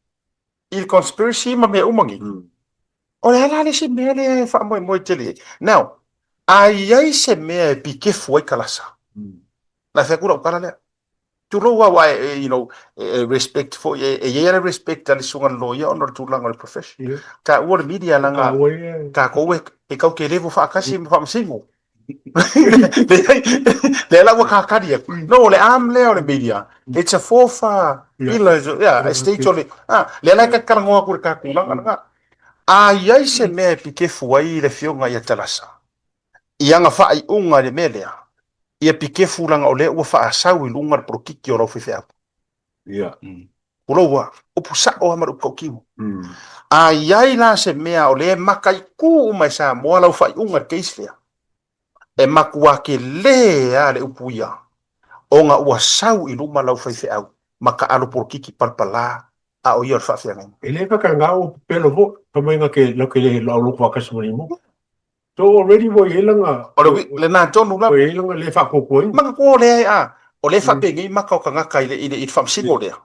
i le conspiracy ma mea uma nei, o le a la le isi mea lea e faamoemoe tele i ai? Now, a i ai se mea e pikefu ai Kalasa, na fai atu lau tala lea, tulou lava aua e, you know, e respect foi, e i ai lava le respect a le susuga i le loia ona o le tulaga o le profession. Taua o le media leaga tatou e tatou te level faatasi ma faamasino. Leai, lea la ua kakali atu. No, o le arm lea o le media, it's a fourth pillar, yeah, state o le, ah, lea la e talanoa atu i le ta tulaga lena. A i ai se mea e pikefu ai le afioga ia Talasa, i ana faaiuga i le mea lea, ia pikefu leaga o lea ua faasau i luga le polokiki o lau faifeau. Ia. Pulou lava, upu sao lava ma le upu tautino. A i ai la se mea o lea e mataitu uma e Samoa lau faaiuga i le case lea, e matua tele lava le upu ia, ona ua sau i luma lau faifeau ma taalo polokiki palapala a o ia o le faafeagaiga. E le faatagā ua pepelo foi, fai mai na te latou te le logo faatasi ma le imu. So already ua i ai lana... O le lena tonu lava. Ua i ai lana le faatuatuaina. Manatua o lea a, o lea e faapenei maka o tagata i le, i le, i le faamasino lea.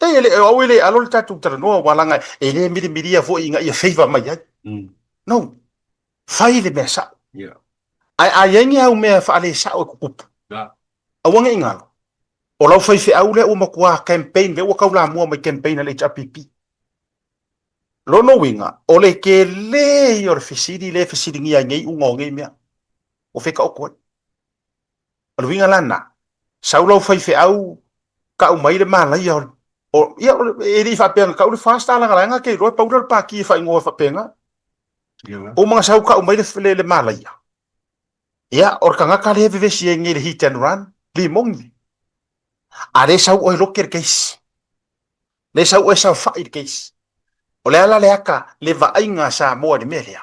Leai, e le, o au e le alo le tatou talanoa, aua leaga e le milimilia foi ina ia favour mai ai. No, fai le mea sao. Yeah. Ae a i ai ni au mea faalesao e tutupu, Yeah. aua ne i galo, o lau faifeau lea ua matua campaign, lea ua taulamua mai campaign a le HRPP. Lona uiga, o le tele ia o le fesili lea e fesiligia ai nei iuga o nei mea, ua fetaoto ai. O le uiga la lena, sau lau faifeau kau mai le malaia o le, o, ia, o le, e le i faapea na kau le fast a lagalaga ke iloa e pau lea o le paki e faaigoa faapena. Uma na sau kau mai le, le, le malaia. Ia, o le tagata lea e vevesi ai nei i le hit and run, limoni. A lea e sau oe loke le case. Lea e sau oe saofai le case. O le a la le aka le vaaiga a Samoa i le mea lea?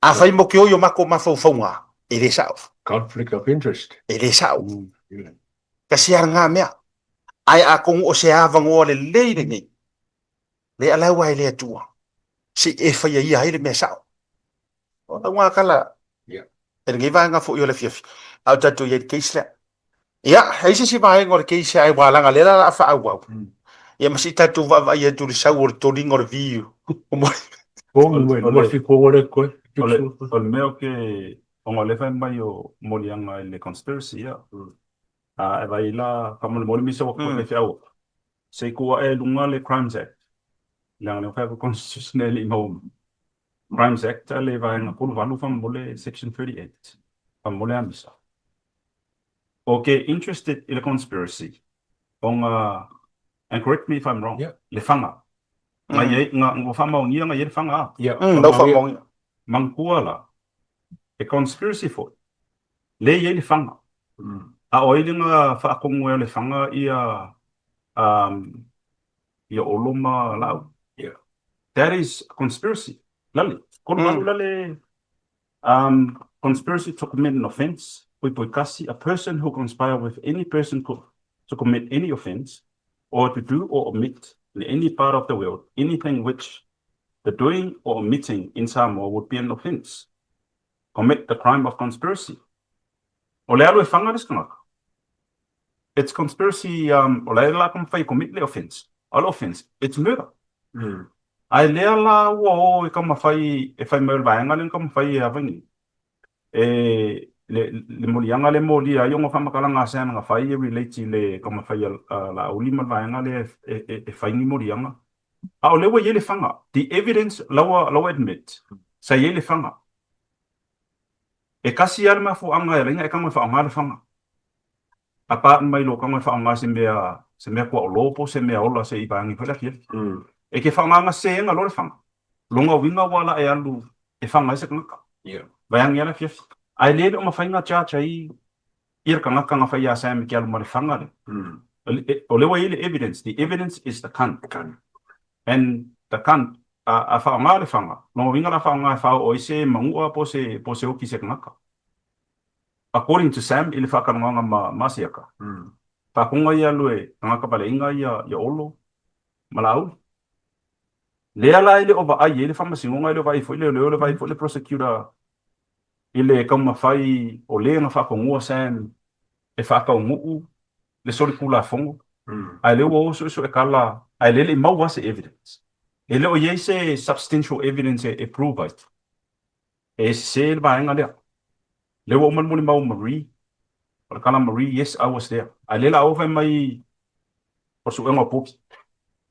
Afai mo ke oi o makou mafaufauga, e le sao. Conflict of interest. E le sao. Kasi a lena mea. Ae atonu o se avanoa lelei lenei, lea la ua e le Atua, se i e faia ia ai le mea sao. O lau ngā kala, e lenei vaega foi o le afiafi, a o tatou i ai i le case lea. Ia, e i ai se isi vaega o le case ae ua laga lea la o le a faaauau. Ia ma se i tatou vaavaai atu i le sau o le toliga o le vi o mo. O le mea o ke ona o lea fai mai o moliaga i le conspiracy ia. A e vaai la faamolemole misa ua koe faifeau. Se i tuu ae i luga le Crimes Act. Leaga lea ua fai atu Constitution e le i maua mai. Crimes Act a le vaega 38 faamolemole section 38 faamolemole Amisa. Ou ke interested i le conspiracy ona, and correct me if I'm wrong, le fanga. Nga i ai, nga, ua faamaonia nga i ai le fanga a. Yeah. Lau faamaonia. Manatua la, e conspiracy foi, le i ai le fanga. A o ai le nga faatonu ai o le fanga ia, um, ia Olo ma Laau. Yeah. That is a conspiracy. Lale, 38 lale Um, conspiracy to commit an offence, puipui kasi, a person who conspire with any person to commit any offence, or to do or omit in any part of the world anything which the doing or omitting in Samoa would be an offence, commit the crime of conspiracy. O le alu e fanga le isi tagata. It's conspiracy, um, o le la taumafai e commit le offence. O le offence, it's murder. Ae lea la ua o e taumafai e fai mai o le vaega lea na taumafai e ava nei. E le, le moliaga lea e molia ai ona faamatalaga a Sam na fai e relate i le taumafai a Laauli ma le vaega lea e, e, e fai ni moliaga. A o lea ua i ai le fanga. The evidence la ua, la ua admit, sa i ai le fanga. E kasi lava le mafuaaga e ala ai ona e tago e faaaoga le fanga. Apart mai lou tago e faaaoga se mea, se mea tuaolo po o se mea ola se i vaeagi foi le afiafi. E ke faaaogaina sesega loa le fanga. Lona uiga ua ala e alu e fanga ai se tagata. Vaeagi lava le afiafi. Ae le le o mafai ona charge ai ia le tagata na fai ia Sam e ke alu ma le fanga lea. O lea ua i ai le evidence. The evidence is the gun. And the gun, a faaaoga le fanga, lona uiga la faaaoga e faaoo ai se manua po o se oki i se tagata. According to Sam i le faatalanoaga ma Masiaka, faatoga ia alu e tagata valeaiga ia Olo ma Laauli. Lea la e le o vaai ai le faamasinoga, e le o vaai foi le leoleo, e le o vaai foi le prosecutor i le taumafai o le na faatonua Sam e faataunuu le solitulafono, ae lea ua o suesue tala, ae lea e le i maua se evidence. E le o i ai se substantial evidence e prove ai e sese le vaega lea. Lea ua uma le molimau o Marie, o le tala a Marie, yes, I was there. Ae lea la a o fai mai o le suega o Poki.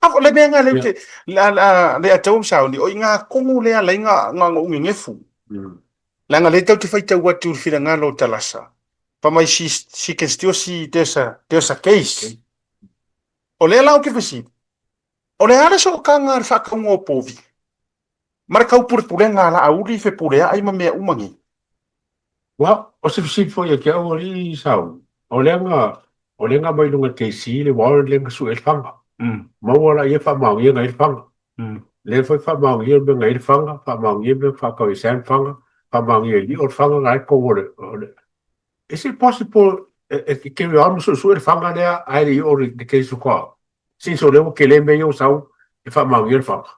A le mea nga le te la le atau sauni o i ngā kongu lea lai ngā ngā ngā ungegefu. Leaga lea tatou te faitau atu i le finagalo o Talasa, fai mai she, she can still see there's a, there's a case. O lea la ou te fesili, o le a le sootaga a le faatauga o povi ma le taupulepulega a Laauli, Fepuleai ma mea uma nei? Well, o se fesili foi ia te au alii Sauni, o lea na, o lea na aumai i luga e le KC le warrant lea na sue ai le fanga. Maua la ia faamaonia na i ai le fanga. Lea foi faamaonia le mea na i ai le fanga, faamaonia le mea na faatau e Sam fanga, faamaonia e Lio le fanga na ai totonu o le, o le Is it possible e, e carry on ma suesue le fanga lea ae le i oo le case faatoa? Since o lea ua tele mea ia ua sau e faamaonia le fanga.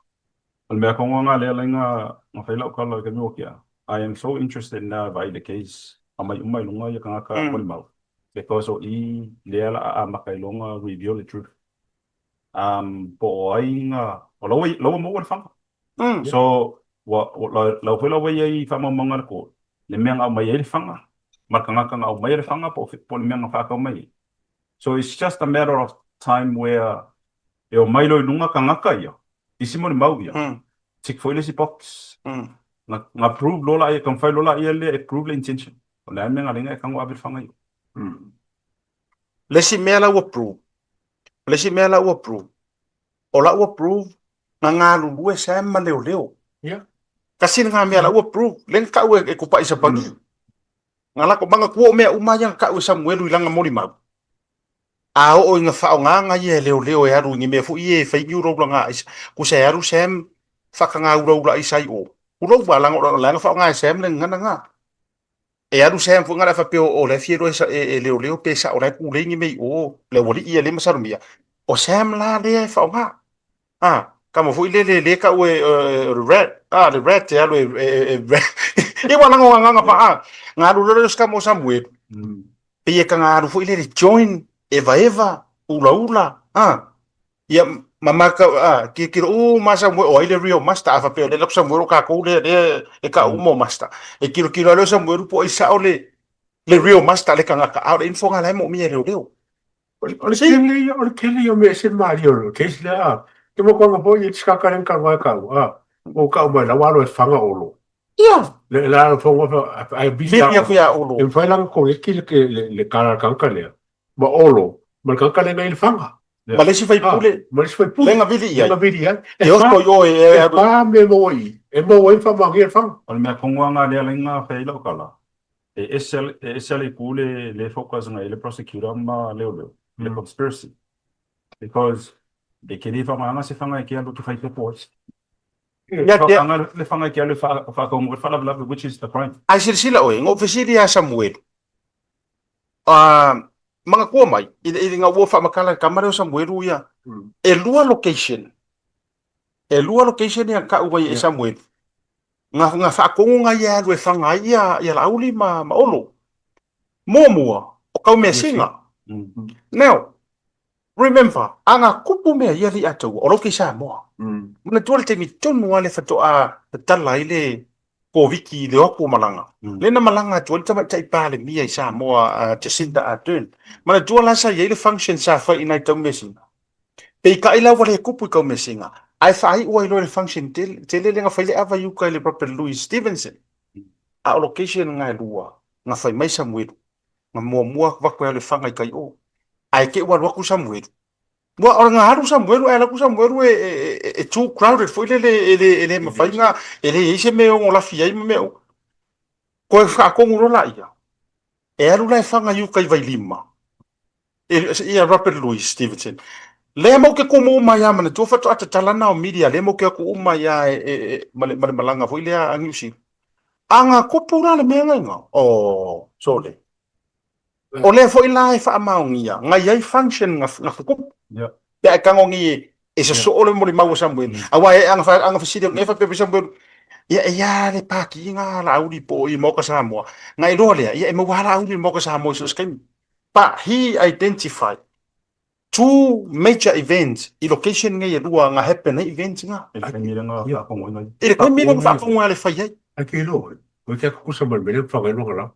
O le mea tonu lena lea lai na fai lau tala i le taimi ua tea. I am so interested now e vaai i le case aumai uma i luga ia tagata molimau because o i lea la a amata ai loa ona reveal le truth. Um po o ai nga o la ua la ua maua le fanga. So ua la foi la ua i ai i faamaumauga a le court le mea na aumai ai le fanga ma le tagata na aumaia le fanga po o le mea na faatau mai ai. So it's just a matter of time where e omai loa i luga tagata ia, isi molimau ia, tick foi le isi box, na prove loa laia, taumafai loa laia lea e prove le intention. O le a le mea na ala ai ona e tago ave le fanga ia. Le isi mea la ua prove, o le isi mea la ua prove, o la ua prove na galulue Sam ma leoleo. Kasi lena mea la ua prove, lea na tau e Tupai Sapagi. Na lako manatua o mea uma ia na tau e Samuelu i lana molimau. A oo ina faaaogaga ia e leoleo e alu i ni mea foi ia e fai ni ulaula aisa, kusa e alu Sam faataga ulaula aisa ai o. Ulou ua laga o la na faaaoga e Sam le gagana na. E alu Sam foi na le faapea o la e fia iloa e leoleo pe sao la e pulei ni mea i o le aualii ia lea e masalomia. O Sam la lea e faaaoga. A, kama foi lele le kau e o le rat, a le rat e alu e e ua laga o gagana pa a. Nga alu loa lea o se kama o Samuelu. Pei e taga alu foi lele join, evaeva, ulaula, a. Ia ma maka a tilotilo uma Samuelu o ai le real master a faapea o lea la Samuelu o tatou lea lea e tau uma o master. E tilotilo lava lea o Samuelu po o ai sao le le real master le tagata a o le info lena la e moomia e leoleo. O le tele ia, o le tele ia o mea ese le malie o le case lea a. Ke mo koanga foi ia tiskaka le ka vai ka a. O ka mai la walo e fanga olo. Ia. Le la lo fonga fa ai bi ta. Ia ia olo. E fai la ko le ki le le kala ka ka lea. Ma olo, ma le tagata lea na i le faga. Ma le isi faipule. Ma le isi faipule. Lea na vili i ai. Lea na vili i ai. E oso i o e... E fa mea e maua i i. E maua ai le faamaonia le faga. O le mea tonu lava lena lea alai na fai ai lau tala, e ese e ese le itu le le focus agai i le prosecutor ma leoleo i le conspiracy because e te le faaaogaina se faga e te alu e te fai pepo ai. Ia te... Faaaoga le faga e te alu e faataunuu ai le faalavelave which is the crime. Ae silasila oe, na ou fesili ia Samuelu, manatua mai, ina ua faamatala e le tama lea o Samuelu ia, e lua location, e lua location ia na tau ai e Samuelu, na faatonu na ia e alu e faga ai ia Laauli ma Olo. Muamua, o Taumeasina. Now, Remember, a na kupu mea ia li ataua, o lou kei Samoa. Manatua le taimi tonu lava lea faatoa tatala ai le Koviti i le o atu o malaga. Lea na malaga atu ai le tamaitai Palemia i Samoa a Jacinda Ardern. Manatua la sa i ai le function sa fai i nai Taumeasina. Peitai la ua le kupu i Taumeasina, ae faaiu ai loa i le function tele lea na fai le ava i uka i le Robert Louis Stevenson. A o location na e lua, na fai mai Samuelu, Na muamua atu atu e alu e faga i tai o. Ae te i ua alu atu Samuelu. Ua o na alu Samuelu ae alu atu Samuelu e, e, e, e too crowded foi lele e le, e le mafai na, e le i ai se mea e ono lafi ai ma mea uma. Toe faatonu loa laia, e alu la e faga i uka i Vailima, e, ia Robert Louis Stevenson. Lea matou te tumu uma ai lava, manatua faatoa tatala na o media, lea matou te o atu uma ai lava e, e, e, ma le, ma le malaga foi lea a Niu Sila. A na tupu la le mea lena, oh, sole. O lea foi la e faamaonia, na i ai function na, na tutupu. Yeah. Pe a e tago ni e sosoo le molimau a Samuelu. Aua e ana, ana fesili atu nei faapea mai Samuelu, ia e ia le pākiina a Laauli po o i Maoka Samoa. Na iloa lea, ia e maua lava Laauli i le Maoka Samoa i so o se taimi. But he identified two major events i location nei e lua na happen ai events nga. I le taimi lea na faafofoga ai. I le taimi lea na faafofoga ai le fai ai. Ai ke iloa, o te kusa mai mele whangai loa la.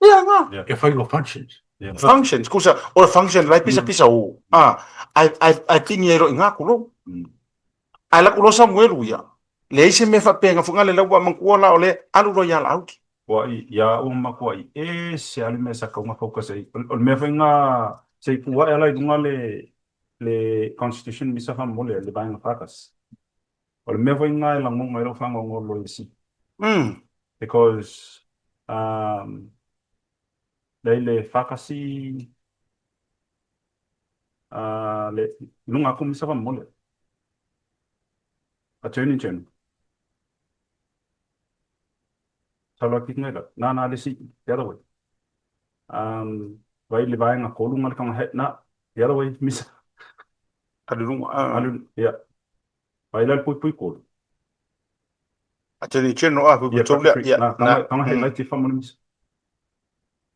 Ia nga. E whai ngā functions. Functions, kusa, o le function lai pisa pisa o. Ah, ai ai ai tingi ai ro i ngā kulo. Ai la kulo Samuelu ia. Leai se mea faapea nga fuga le lau wa mangkua la o le alu loa ia Laauli. Kua i, ia au ma kua i ese lava le mea sa tau na focus ai. O le mea foi na se i tuu ae ala i luga le le constitution misa faamolemole le vaega faatasi. O le mea foi na e lagona ai lou faanoanoa loia sili. Because um leai le faatasi uh le i luga atu misa faamolemole. Attorney General. Talo ake ngai la. Na na le si the other way. Um vai le vaenga kolu nga le kanga he na the other way misa. Alu lunga. Ah. Alu yeah. Vai la pui pui kolu. Attorney General ah pui pui tolu yeah. Na kanga kanga he lai te whamone misa.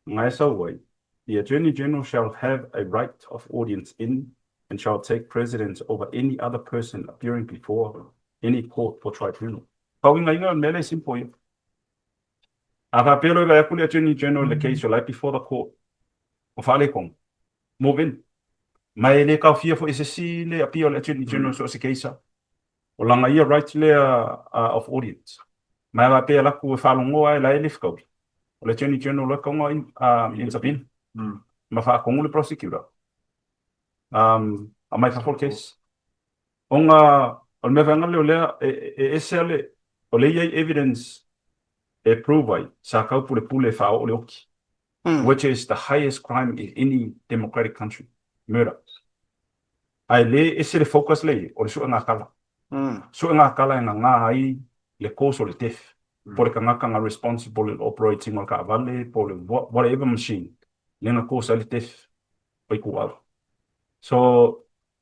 Ngai sau ai. The Attorney General shall have a right of audience in and shall take precedence over any other person appearing before any court or tribunal. Faauigaina o le mea lea e simple ia. A faapea loa e vaai atu le Attorney General i le case o la e before the court, o faaletonu. Move in. Ma e le taofia foi e se isi le appear o le Attorney General i so o se case lava. O lana ia right lea of audience. Ma e faapea e alu atu e faalogoa e la e le fetaui. O le Attorney General loa e tatau ona intervene ma faatonu le prosecutor. Aumai fafo le case. Ona o le mea vaega lea o lea e ese lava le, o lea e i ai evidence e prove ai sa taupulepule e faaoo le oki, which is the highest crime in any democratic country. murder. Ae le ese le focus lea i ai, o le suega tala. Suega tala e gagā ai le cause o le death, po o le tagata na responsible i le operating o le taavale po o le whatever machine lea na cause ai le death o ituau. So,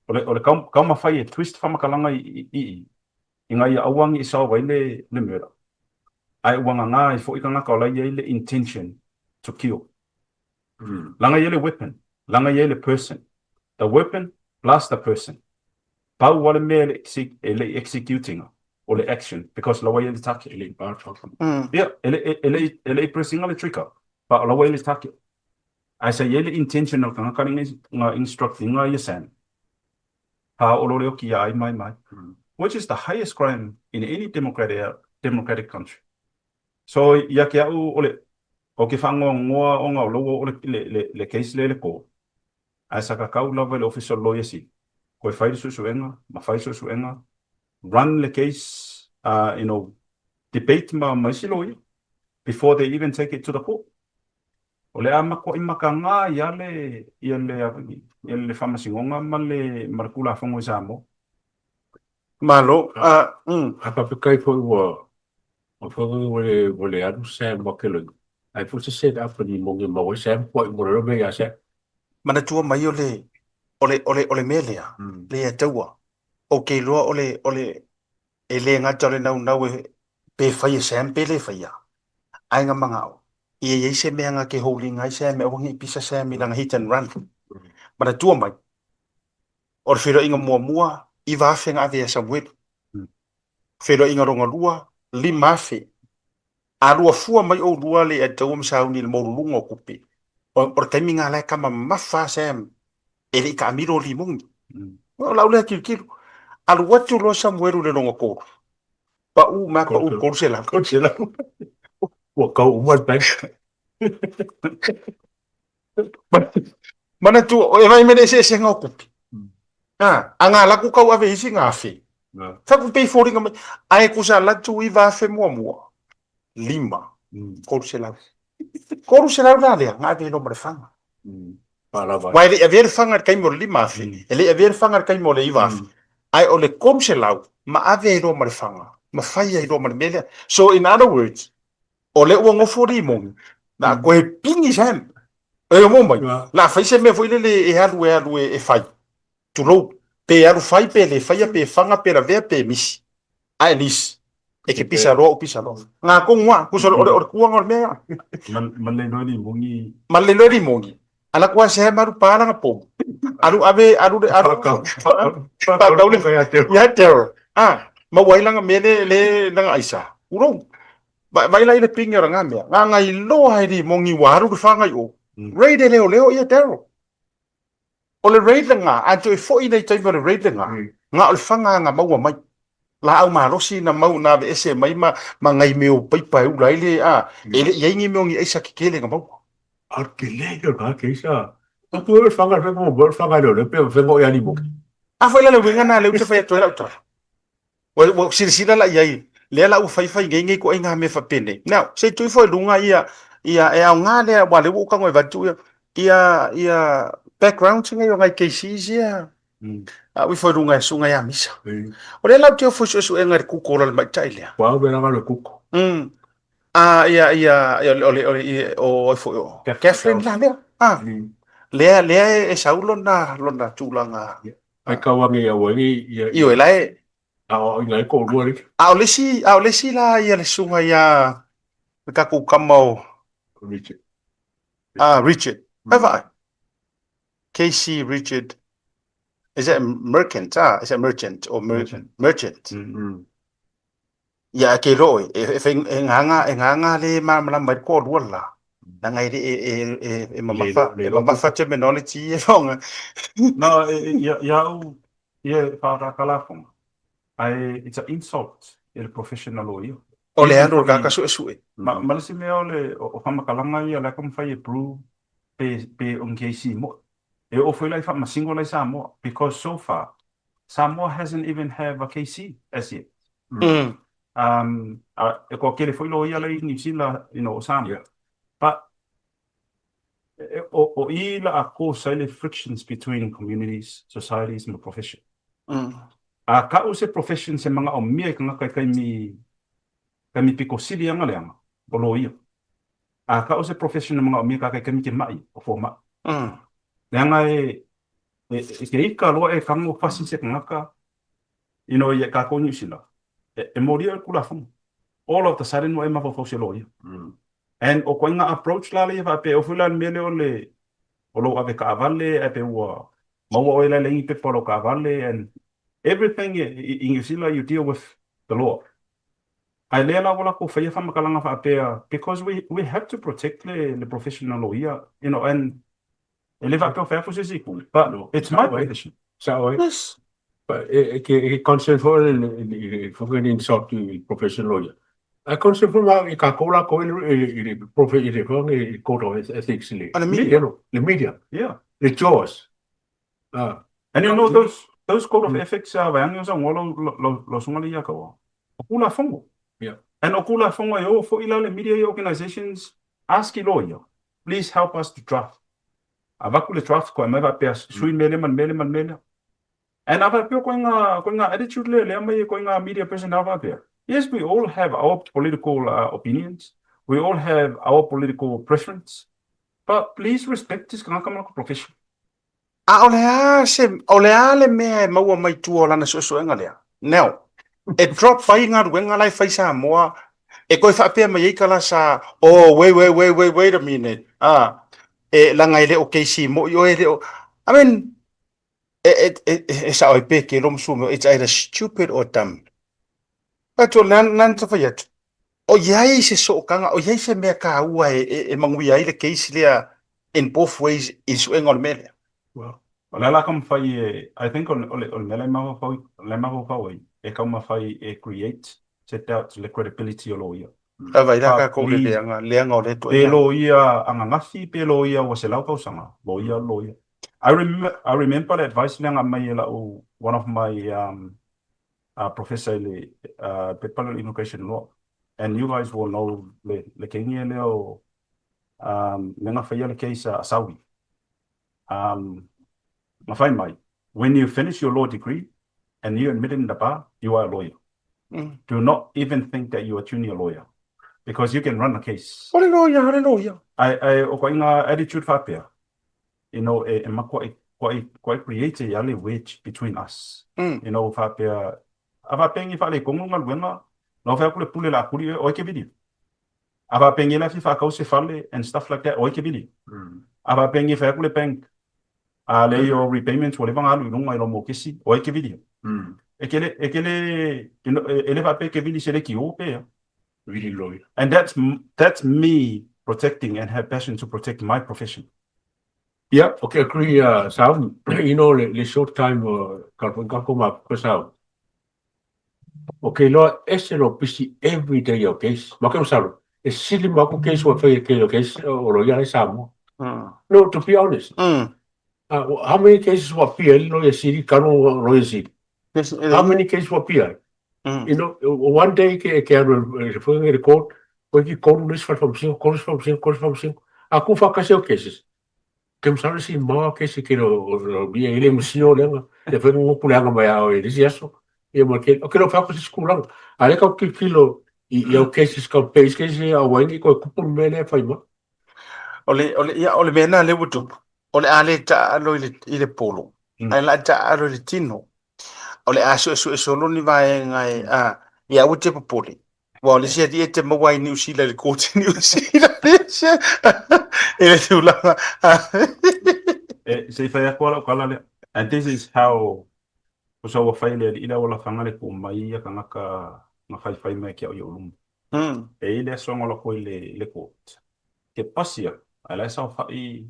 o le, o le taumafai e twist faamatalaga i i, ina ia aua ne i solve ai le, le murder, ae ua gagā ai foi tagata o la e i ai le intention to kill. Leaga e i ai le weapon, leaga e i ai le person. The weapon plus the person. Pau lava le mea e le i execute ina, o le action because la ua i ai le target. E le i Ia, e le e le i press ina le trigger, but la ua i ai le target. Ae sa i ai le intention o le tagata lenei na instruct ina ia Sam, paolo le oki ia ai mai mai, which is the highest crime in any democratic country. So, ia te au o le, ou te faanoanoa ona o la ua oo le, le, le case lea i le court, ae sa tatau lava i le Ofisa o le Loia Sili, toe fai le suesuega, ma fai suesuega, run le case, you know, debate ma, ma isi loia, before they even take it to the court. O le a matuai mataga ai lava le, ia le, ia le Faamasinoga ma le, ma le Tulafono i Samoa. Malo. A faafetai foi ua ua le alu Sam Makeloi. Ai foi se set up ni mo nge maua Sam kua i mo le mea ia Sam. Manatua mai o le o le o le o le mea lea le ia taua. Ou te iloa o le o le e le gata o le naunau e pe fai e Sam pe le faia. Ae nga manao ia i ai se mea nga ke holding ai Sam e aua ne i pisa Sam i lana hit and run. Manatua mai o le feiloaiga muamua 9,000 na ave ia Samuelu. Feiloaiga lona lua, 5,000. A lua fua mai oulua le Ataua ma Sauni i le maualuluga o tupe, o le taimi lena la e tama mamafa a Sam e le i taamilo limoni. O lau lea tilotilo. Alu atu loa Samuelu i le lona tolu, pau mai pau i le 300. 300. Ua kau uma le bank. Manatua, e vai me le eseesega o tupe. A, a ngā laku kau ave isi ngā afe. Taku pei foliga mai, ae kusa latu i va afe muamua. Lima. 300. 300 la lea, ngā ave lo ma le fanga. Wai le i avea le fanga i le taimi o le 5,000, e le i avea le fanga i le taimi o le 9,000. Ae o le 300, ma ave ai loa ma le fanga, ma fai ai loa ma le mea lea. So in other words, O lea ua nofo limoni, na koe pigi Sam. E mo mai, la fai se mea foi lele e alu e alu e fai. Tulou, pe alu fai pe le faia pe fanga pe lavea pe misi. Ae least, e ke pisa loa o pisa loa. Ngā kongu a, kusa o le o le kuanga o le mea ia. Ma le loa limoni. Ma le loa limoni. Ala kua se maru pālanga pomu. Alu ave, alu le, alu. Whakau le, ia te Ah, ma wai langa mea le, le langa aisa. Urou. Vai la i le pingi o ngā mea. Ngā ngai loa e li mongi ua alu le whangai o. Raid e leo leo ia Daryl. O le raid le ngā, a toe foi nei taimi o le raid le ngā, ngā o le whanga ngā maua mai. Laau malosi na mau na aveese mai ma, ma ngai mea o paipa e ula ai le, a, e le i ai ni mea o ni aisa kekele nga maua. A ke le ia ka ke isa. A ko e whanga whenga mo whanga leo le pe whenga o yani mo. A foi la le uiga na lea ou te fai atu ai lau tala. Ua, ua silasila la i ai, lea la ua faifai nei nei koe ngā mea faapenei. Now, se i tuu ifo i luga ia, ia e aoga lea, aua o lea ua ou tago e avatu ia, ia, ia backgrounds nei o nai cases ia. A uu ifo i luga e susuga ia Misa. O lea la ou te ofo i suesuega i le Google a le ma'itai lea. Ua ave lava le Google. A ia, ia, ia, o le, o le, o ai foi o Catherine la lea. A, lea, lea e sau lona, lona tulaga. Ai kau ange ia ua i ia. Ioe, la e. Aoaoina ai ko lua le. A o le isi, a o le isi la ia le susuga ia le tatou kama o Richard. Ah, Richard. Ai vaai. KC Richard. Is that merchant? Ah, is that merchant or merchant? Merchant. Ia, ke iloa oe, e, e, whai, e ngāngā, e ngāngā le māmalama ai le toalua la. Leaga e, e, e, e, e mamafa, e mamafa terminology ia faaaoga. No, ia, ia au, ia e whaakaka lafoga. Ae, it's an insult i le profession a loia. O le alu o le tagata suesue. Ma, ma le isi mea o le, o faamatalaga ia o le a taumafai e prove pe, pe o ni kesi mo'i. E oo foi la i faamasino la i Samoa because so far Samoa hasn't even have a KC as yet. A e toatele foi loia la i Niu Sila, you know, o Samoa. But O i la a cause ai le frictions between communities, societies ma profession. A ka'u se profession se manaʻomia i kanaka i taimi taimi pito sili ana leaga, o loia. A ka'u se profession e manaʻomia kāka i taimi ke maʻi, o fomaʻi. Leaga e e ke ika loa e tago fasi se kanaka, you know, ia kākou i Niu Sila, e molia i le Tulafono. All of the sudden ua e mafaufau se loia. And ʻo koina approach la lea faapea, o foi la le mea lea o le o lou ave kaʻawale ae pe ua maua ʻoe la leai ni pepa o lou kaʻawale and everything i New Zealand you deal with the law. Ae lea la ua lakou faia faamatalaga faapea because we have to protect le profession a loia, you know, and E le faapea o fai atu se isi itu, but it's my profession. Sao ai. Yes. But e ke e concern foi le le foi le insult i profession lawyer. A concern foi ma i kākou lākou i le i le profe i le foi i code of ethics le le media. Le media. Yeah. Le jaws. Ah. And you know those code of ethics a vaeane o saunoa lau lau lau susuga le ia kaua. O Tulafono. Yeah. And o Tulafono e o foi la le media organizations ask i lawyer please help us to draft. Avatu le draft koe aumai faapea sui mea lea ma le mea lea ma le mea lea. And a faapea koe ngā, koe ngā attitude lea lea mai e koe ngā media personnel faapea. Yes, we all have our political opinions, we all have our political preference, but please respect this kanaka ma laka profession. ʻAʻole a se, ʻaʻole a le mea e maua mai tua o lana suesuega lea. Now, e drop ai galuega la e fai Samoa, e toe faapea mai ai ka la sa, oh, wait, wait, wait, wait, wait a minute, ah, e laga e le o case moʻi ʻoe e le o, I mean, e, e, e, e sao ai pe ke lo ma sua it's either stupid or dumb. But o nan, nan ta fai atu, o iai se sootaga, o iai se mea kāua e, e, e manuia ai le case lea in both ways i le suega o le mea lea. Well, o le a la taumafai e, I think o le, o le, o le mea la e mafaufau, la e mafaufau ai, e taumafai e create se doubt i le credibility o loia. A vai la kākou le leaga, leaga o lea ituaiga. Pe loia ananafi, pe loia ua 100 tausaga, loia loia. I remember, I remember le advice lea na aumai e lau, one of my um, professor i le pepa lea o le immigration law and you guys will know le le keini lea o um lea na faia le case a Saui um na fai mai when you finish your law degree and you admitted in the bar you are a lawyer do not even think that you are junior lawyer because you can run a case. O le lawyer, o le lawyer. Ai ai o koʻiga attitude faapea you know, e, e makuaʻi, kuaʻi, kuaʻi create ia le wedge between us. You know, faapea, a faapea ngi faaletonu galuega, lau fai atu le pule la kuli oe, oe ke vili. A faapea ngi la fia faatau se fale and stuff like that, oe ke vili. A faapea ngi fai atu le bank, a le your repayments ua leva ona alu i luga i lou mokesi, oe ke vili. E ke le, e ke le, you know, e le faapea e ke vili se le ki o pe a. Vili lawyer. And that's, that's me protecting and have passion to protect my profession. Yeah, okay, agree, Sam. You know, le, le short time o ka ka ko ma ko Sam. Okay, loa ese lo pisi every day o case. Ma ke masalo, e sili ma ko case wa fai ke case o lo ia le Samoa. No, to be honest. How many cases wa pia lo ia sili kano lo ia sili? How many cases wa pia? You know, one day ke ke alu e foi le court, ko ki kolu le sfal fam kolu fam kolu fam A ku fa kasi o cases. Ke masalo si ma case ke lo lo bia ile musio le nga. Le foi ngo pule anga mai ao i lisi aso. Ia ma ke o ke lo fa ko skula. A le ka ki kilo i i au cases ka page cases a waingi ko kupu me le fai ma. O le o le ia o le mea na le ua tupu. O le a le taalo i le i le polo. Ae la taalo i le tino. O le a suesue solo ni vaega e a ia aua te popole. Aua o le isi alii e te maua ai Niu Sila i le koti Niu Sila i le tulaga. E, se i fai atu lava lau tala lea. And this is how tusa ua fai le alii lea ua lafaga le tuu mai ia tagata na faifai mai ki au i ou luma. E i ai le aso na alu atu ai i le court. Ke pasi atu, ae la e saofai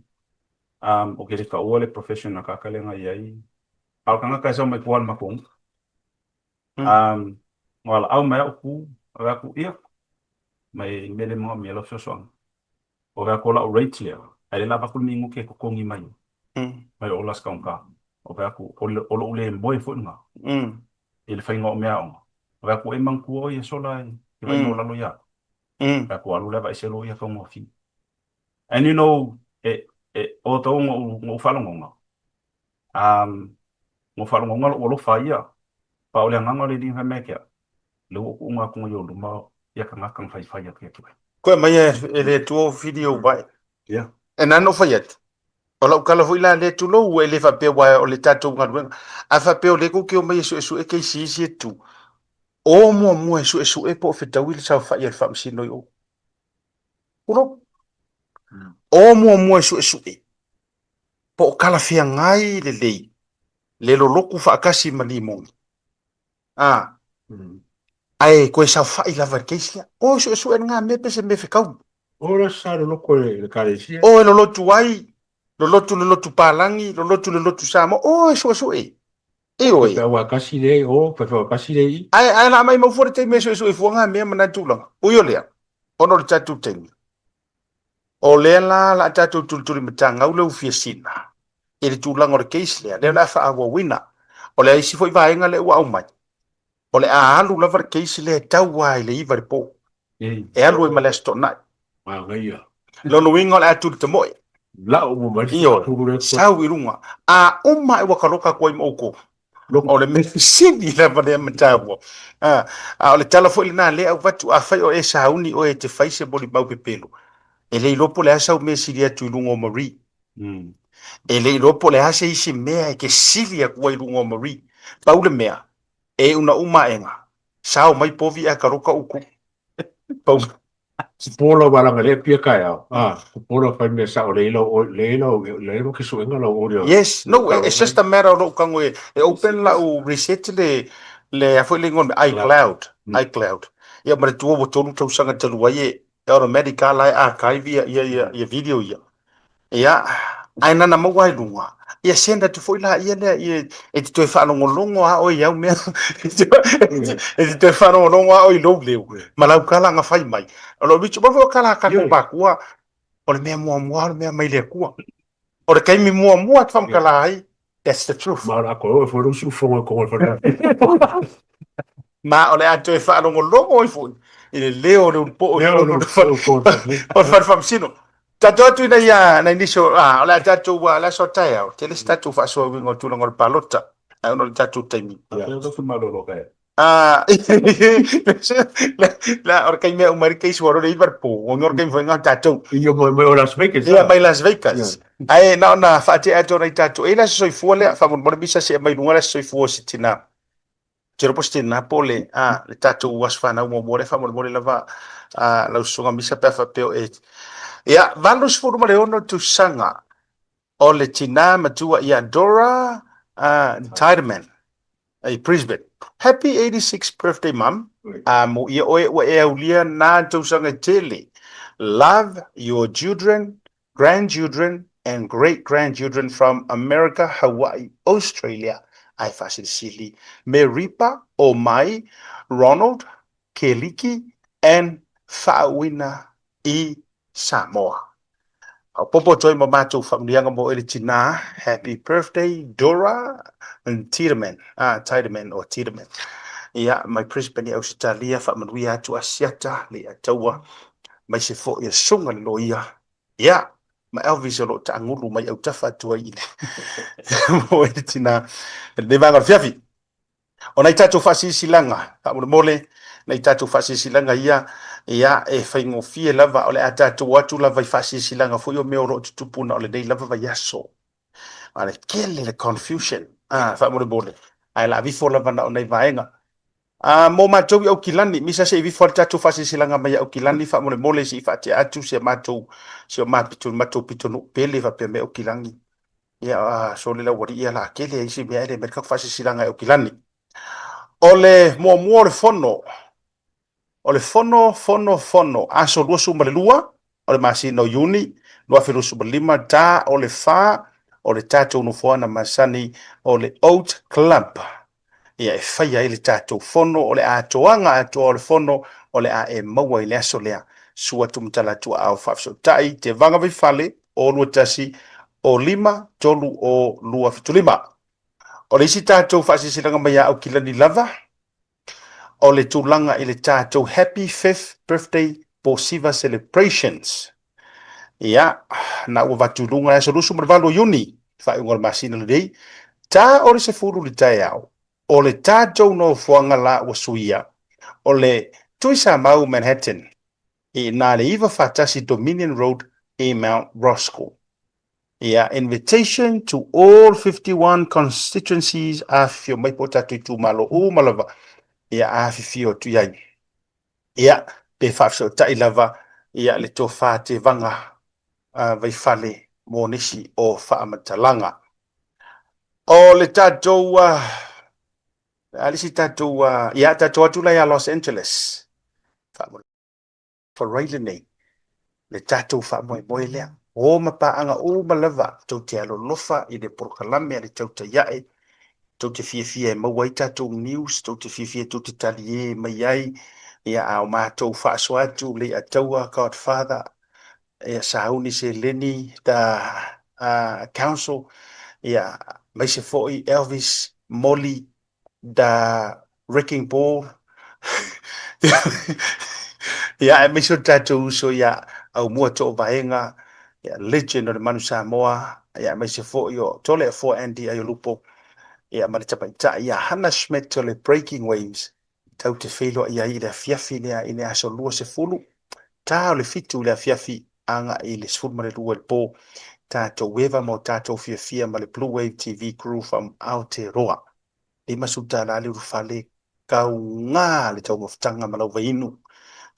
um, o ke le taua le profession a kaka lea na i ai. A o le tagata e sau mai tua i le matou nuu. Um, ua laau mai au ku, ave atu, ia, mai mea le manaomia lau fesoasoani. O ave atu o lau rate lea, ae le la avatu le minute e totogi mai ai, mai o last counter. O ave atu, o le, o lou le moe foi lena, i le faiga o meaaoga. Ave atu, e manatua oe i aso la e vaai mo lalo ia au. Ave atu, alu lea vaai se loia taugofie. And you know, e, E although na ou faalogoga, na ou faalogoga lou alofa ia, pa o le agaga o le Alii na fai mai ia te au, lea ua ou tuuina atu i ou luma ia tagata na faifai atu ia te oe. Koe mai e le Atua o whiri ou vae. Yeah. E nā na ou fai atu, o lau tala foi la lea tulou e le faapea aua o le tatou galuega, a faapea o lea tou te omai e suesue keisi isi e tu, o muamua e suesue po o fetaui le saofai a le faamasino i o. Tulou. O muamua e suesue po o talafeagai lelei le lolotu faatasi ma limoni. A, ae toe saofai lava i le case lea. O suesue lena mea pe se mea fetaui. O la sa lolotu e le ekalesia. O e lolotu ai, lolotu le lotu palagi, lolotu le lotu Samoa, o e suesue. Ioe. Faifeau kasi lea i o, faifeau kasi lea i. Ae, ae la maimau fua le taimi e suesue fua ngā mea ma nā tulaga. Ui o lea, ona o le tatou taimi. O lea la la tatou tulituli matagau le ufia sina i le tulaga o le case lea, lea o le a faaauauina. O le isi foi vaega lea ua aumai, o le a alu lava le case lea e tau lava i le 9 i le po. E alu ai ma le Aso Toonai. Manaia. Lona uiga o le a tuli tamoe. Lau uma mai le Ioe, tulu lea. sau i luga. A uma ua kaloka atu ai ma outou. O le mea sili lava lea mataupu. A, a o le tala foi lena lea avatu, afai o e sauni oe e te fai se molimau pepelo, e le iloa po o le a sau mea e sili atu i luga o Marie. E le iloa po o le a se isi mea e te sili atu ai i luga o Marie. Pau le mea, e unauma aega, sao mai povi ae kaloka uku. Pau. Pola wa langa le pia kai au. Ah, pola fai mea sao le lau le lau le lau ke suenga lau audio. Yes, no, it's just a matter of lou tago e open lau reset le le a foi le igoa iCloud, iCloud. Ia ma le tua ua tolu tausaga talu ai e automatic lava la e archive ia ia ia ia video ia. Ia, ae nana maua ai luga, ia send atu foi la ia lea ia e te toe faalogologo lava oe i au mea. E te toe faalogologo lava oe i lou leo ma lau tala na fai mai. O lou reach, aua foi o tala a tatou matua, o le mea muamua o le mea mai le Atua. O le taimi muamua e te faamatala ai, That's the truth. Ma o le a toe oo foi lou siufofoga i totonu o le fale. Ma o le a toe faalogologo ai foi i le leo o le ulupoo i totonu o le fale o le fale faamasino. Tatou atu ina ia nai nisi o, ah, o le a tatou, o le aso a taeao, tele se tatou faasoauiga o tulaga o le palota, ae ona o le tatou taimi. Yeah. Ah, la, o le taimi e uma ai le case ua le 9 le po, o le taimi foi lena o tatou. Ia mai mai o Las Vegas. Ia mai Las Vegas. Ae na ona faatea atu ona i tatou. E i ai le aso soifua lea, faamolemole misa se mai luga le aso soifua o se tina. Te iloa po o se tina po o le, a, le tatou aso fanau muamua lea faamolemole lava a, lau susuga Misa pe a faapea o e. Ia, 86 tausaga o le tina matua ia Dora uh, Tiedemann i Brisbane. Happy 86th birthday, mum. A mo ia oe ua e aulia nā tausaga e tele. Love your children, grandchildren and great grandchildren from America, Hawaii, Australia. Ae faasilisili me Ripa, Omai, Ronald, Keliki and Faauuina i Samoa. Faaopoopo atu ai ma matou faamanuiaga mo oe le tinā, Happy birthday Dora Tiedemann, ah, Tiedemann or Tiedemann. Ia, mai Brisbane i Ausetalia, faamanuia atu Asiata, le Ataua, maise foi le susuga le loia. Ia, ma Elvis o lo o taagulu mai autafa atu ai i le mo oe le tinā. Lenei vaega o le afiafi. O nai tatou faasilasilaga, faamolemole, nai tatou faasilasilaga ia, ia, e faigofie lava, o le a tatou o atu lava i faasilasilaga foi o mea o lo o tutupu na o lenei lava vaiaso. A le tele le confusion, a, faamolemole, ae o le a aveifo lava na o nai vaega. A, mo matou i Aukilani, misa se i aveifo lava le tatou faasilasilaga mai Aukilani, faamolemole se i faatea atu si a matou, si o matou pitonuu pele faapea mai Aukilani. Ia, a, sole le aualii ia la tele ai isi mea e le aumai le tatou faasilasilaga e Aukilani. O le muamua o le fono, o le fono, fono, fono, aso 22 o le masina o Iuni 2025, ta o le fa o le tatou nofoaga masani o le Oat Club. Ia e faia ai le tatou fono, o le atoaga atoa o le fono o le a e maua i le aso lea. Susu atu ma tala atu aao faafesootai, Tevaga Vaifale, 0 21 0 5 3 0 2 7 5. O le isi tatou faasilasilaga mai ia Aukilani lava, o le tulaga i le tatou Happy Fifth Birthday Posiva Celebrations. Ia, na ua avatu i luga i le aso 28 o Iuni, faaiuga o le masina lenei, ta o le 10 i le taeao, o le tatou nofoaga la ua suia, o le Tuisamau Manhattan, i ina le 941 Dominion Road i Mount Roskill. Ia, invitation to all 51 constituencies, afifio mai po o tatou itumalo uma lava, ia afifio atu i ai. Ia, pe faafesootai lava ia le tofa tevaga Vaifale mo nisi o faamatalaga. O le tatou, a le isi tatou, ia, tatou atu la ia Los Angeles. Faamolemole lenei, le tatou faamoemoe lea. O ma paaga uma lava, tou te alolofa i le polokalame a le Tautai Ae, tou te fiafia e maua ai tatou news, tou te fiafia tou te taliē mai ai, ia a o matou faasoa atu Leiataua, Godfather, ia sauni seleni the council, ia aemaise foi Elvis, Molly, the wrecking ball, ia aemaise o le tatou uso ia Aumua Toovaega, ia legend o le Manu Samoa, ia aemaise foi o Toleafoa Andy Aiolupo, ia ma le tamaitai ia Hannah Schmidt o le Breaking Waves, tatou te feiloai ai i le afiafi lea i le aso 20, ta o le 7 i le afiafi agai i le 12 i le po, tatou eva ma o tatou fiafia ma le Blue Wave TV crew from Aotearoa. $50 le ulufale, kauga le taumafataga ma lau vaiinu,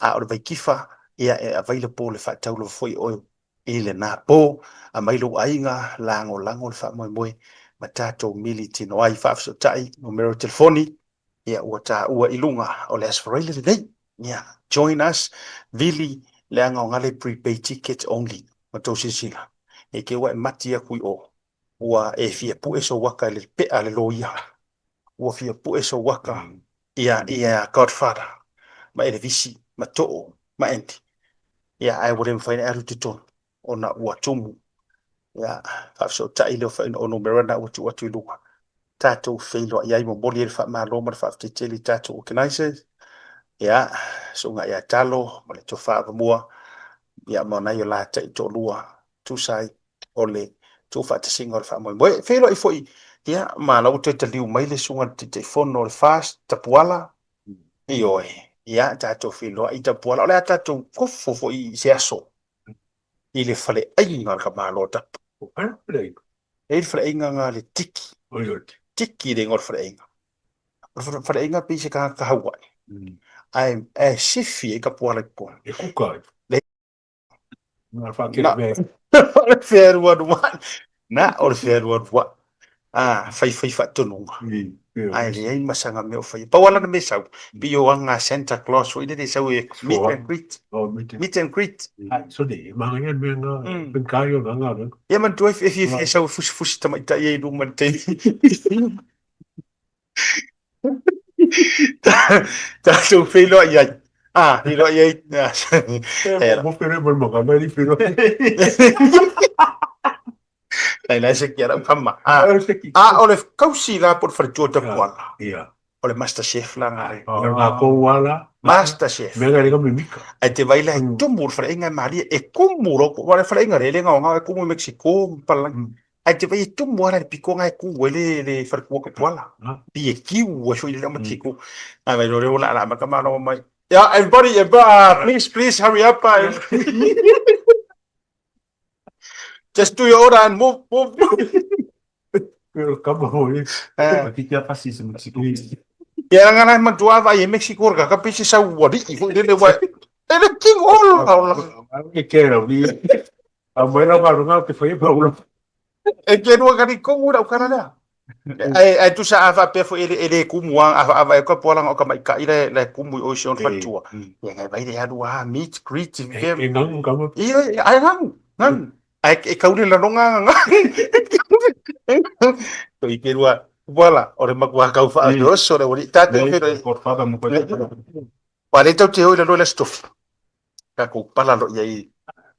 a o le vaikifa, ia e available e faatau lava foi oe i lena po, aumai lou aiga, lagolago le faamoemoe ma tatou mili tino ai. Faafesootai numera o telefoni, ia ua taua i luga o le Aso Faraile lenei. Ia, join us, vili leaga o gale prepaid tickets only, ma tou silasila, ne i te i ua e mati atu i o, ua e fia pue sou aka i le pea a le loia, ua fia pue sou aka ia ia Godfather ma Elevisi ma Too ma Andy, ia ae ua le mafai ona e alu i totonu ona ua tumu. Ia, faafesootai lea o numera na ua tuu atu i luga. Tatou feiloai ai, momoli ai le faamalo ma le faafetai tele i tatou organizers. Ia, susuga ia Talo ma le Tofa Avamua, ia ma nai o la taitoalua tusa ai o le tuufaatasiga o le faamoemoe. E feiloai foi, ia, ma la ua toe taliu mai le susuga i le Taitaifono o le FAST, Tapuala, ioe, ia, tatou feiloai Tapuala, o le a tatou kofo foi i se aso i le faleaiga o le Malo o Tapu. E i ai le faleaiga na le Tiki. Tiki le igoa o le faleaiga. O le faleaiga pei se tagata Hawaii. Ae ae sifi ai ka puala i totonu. E kuka ai. Le Na whakere mea. O le whearuaruai. Na, o le whearuaruai. A, whaiwhai whaatonuga. Ae leai ma saga mea o faia. Pau lava lana mea sau, pei o aga Santa Claus foi lele e sau e meet and greet. Meet and greet. Ai, so nei, e māngai mea ngā, penkai o ngā ngā. Ia manatua e fiafia e sau e fusifusi tamaitai ai i luma i le taimi. Tatou feiloai ai. Ah, feiloai ai. E, mo pere mo manga mai feiloai. Lai lai se ki ara kama. Ah, ah, o le kausi la po le faletua tapuala. Ia. O le master chef la ngā. Ia ngā kouala. Master chef. Mea ngā ringa mimika. Ai te vai la e tumu le whareaiga e malie, e kumu roko, wa le whareaiga le lenga o ngā e kumu i Mexico, palangi. Ai te vai e tumu ara le piko ngā e ku e le, le wharekua kapuala. Pi e kiu e sui le leo Mexico. Ai vai lo reo la la maka mano mai. Yeah, everybody, please, please hurry up. Just do your order and move, move. Pero kama hoi. Eh. Ki kia pasi se Mexico. Ia nga lai matua vai e Mexico ka ka pisi sau wari i foi lele wai. Ele king all. Ke ke rau ni. A mai rau ngā runga te whai pa ula. E ke rua kari kongu rau kara lea. Ai ai tusa a faapea foi e le kumu a a vai ka poala o ka mai kai le le kumu i oisi ona faletua. Ia ngai vai le alu a meet greet E e ngangu kama. Ia ai ngangu ngangu. Ai e kaule la longa nga. Toi ke rua Voilà, o le makua kau wha mm. oso le wali. Tātou whero. Godfather mo koe. Wa le tau te hoi la loe la stofi. Ka kou pala lo ia i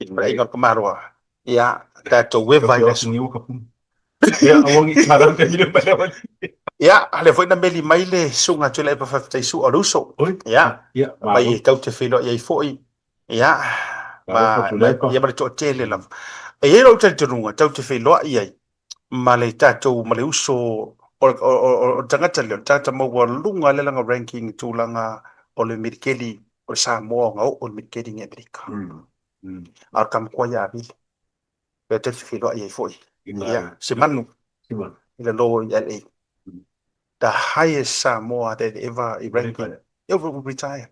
i te inga ka maroa. Ia, tātou we vai la Ia, awangi ka rau te hira mai wali. Ia, le foi na meli mai le sunga tue le pa whawhitai su o le uso. Ia, Ia, mai e tau te whelo ia i foi. Ia, Ma, ma, ia ma le toatele lava. E i ai lou talitonuga tatou te feiloai ai ma le tatou ma le uso o o o le tagata lea, o le tagata maualuga lea lana ranking i tulaga o le militeli o le Samoa ona oo i le militeli i Amerika. A o le tama tuai ia Avili. Lea tatou te feiloai ai foi. Ia, se manu i lalo i LA. The highest Samoa that ever i ranking. Ia ua retire.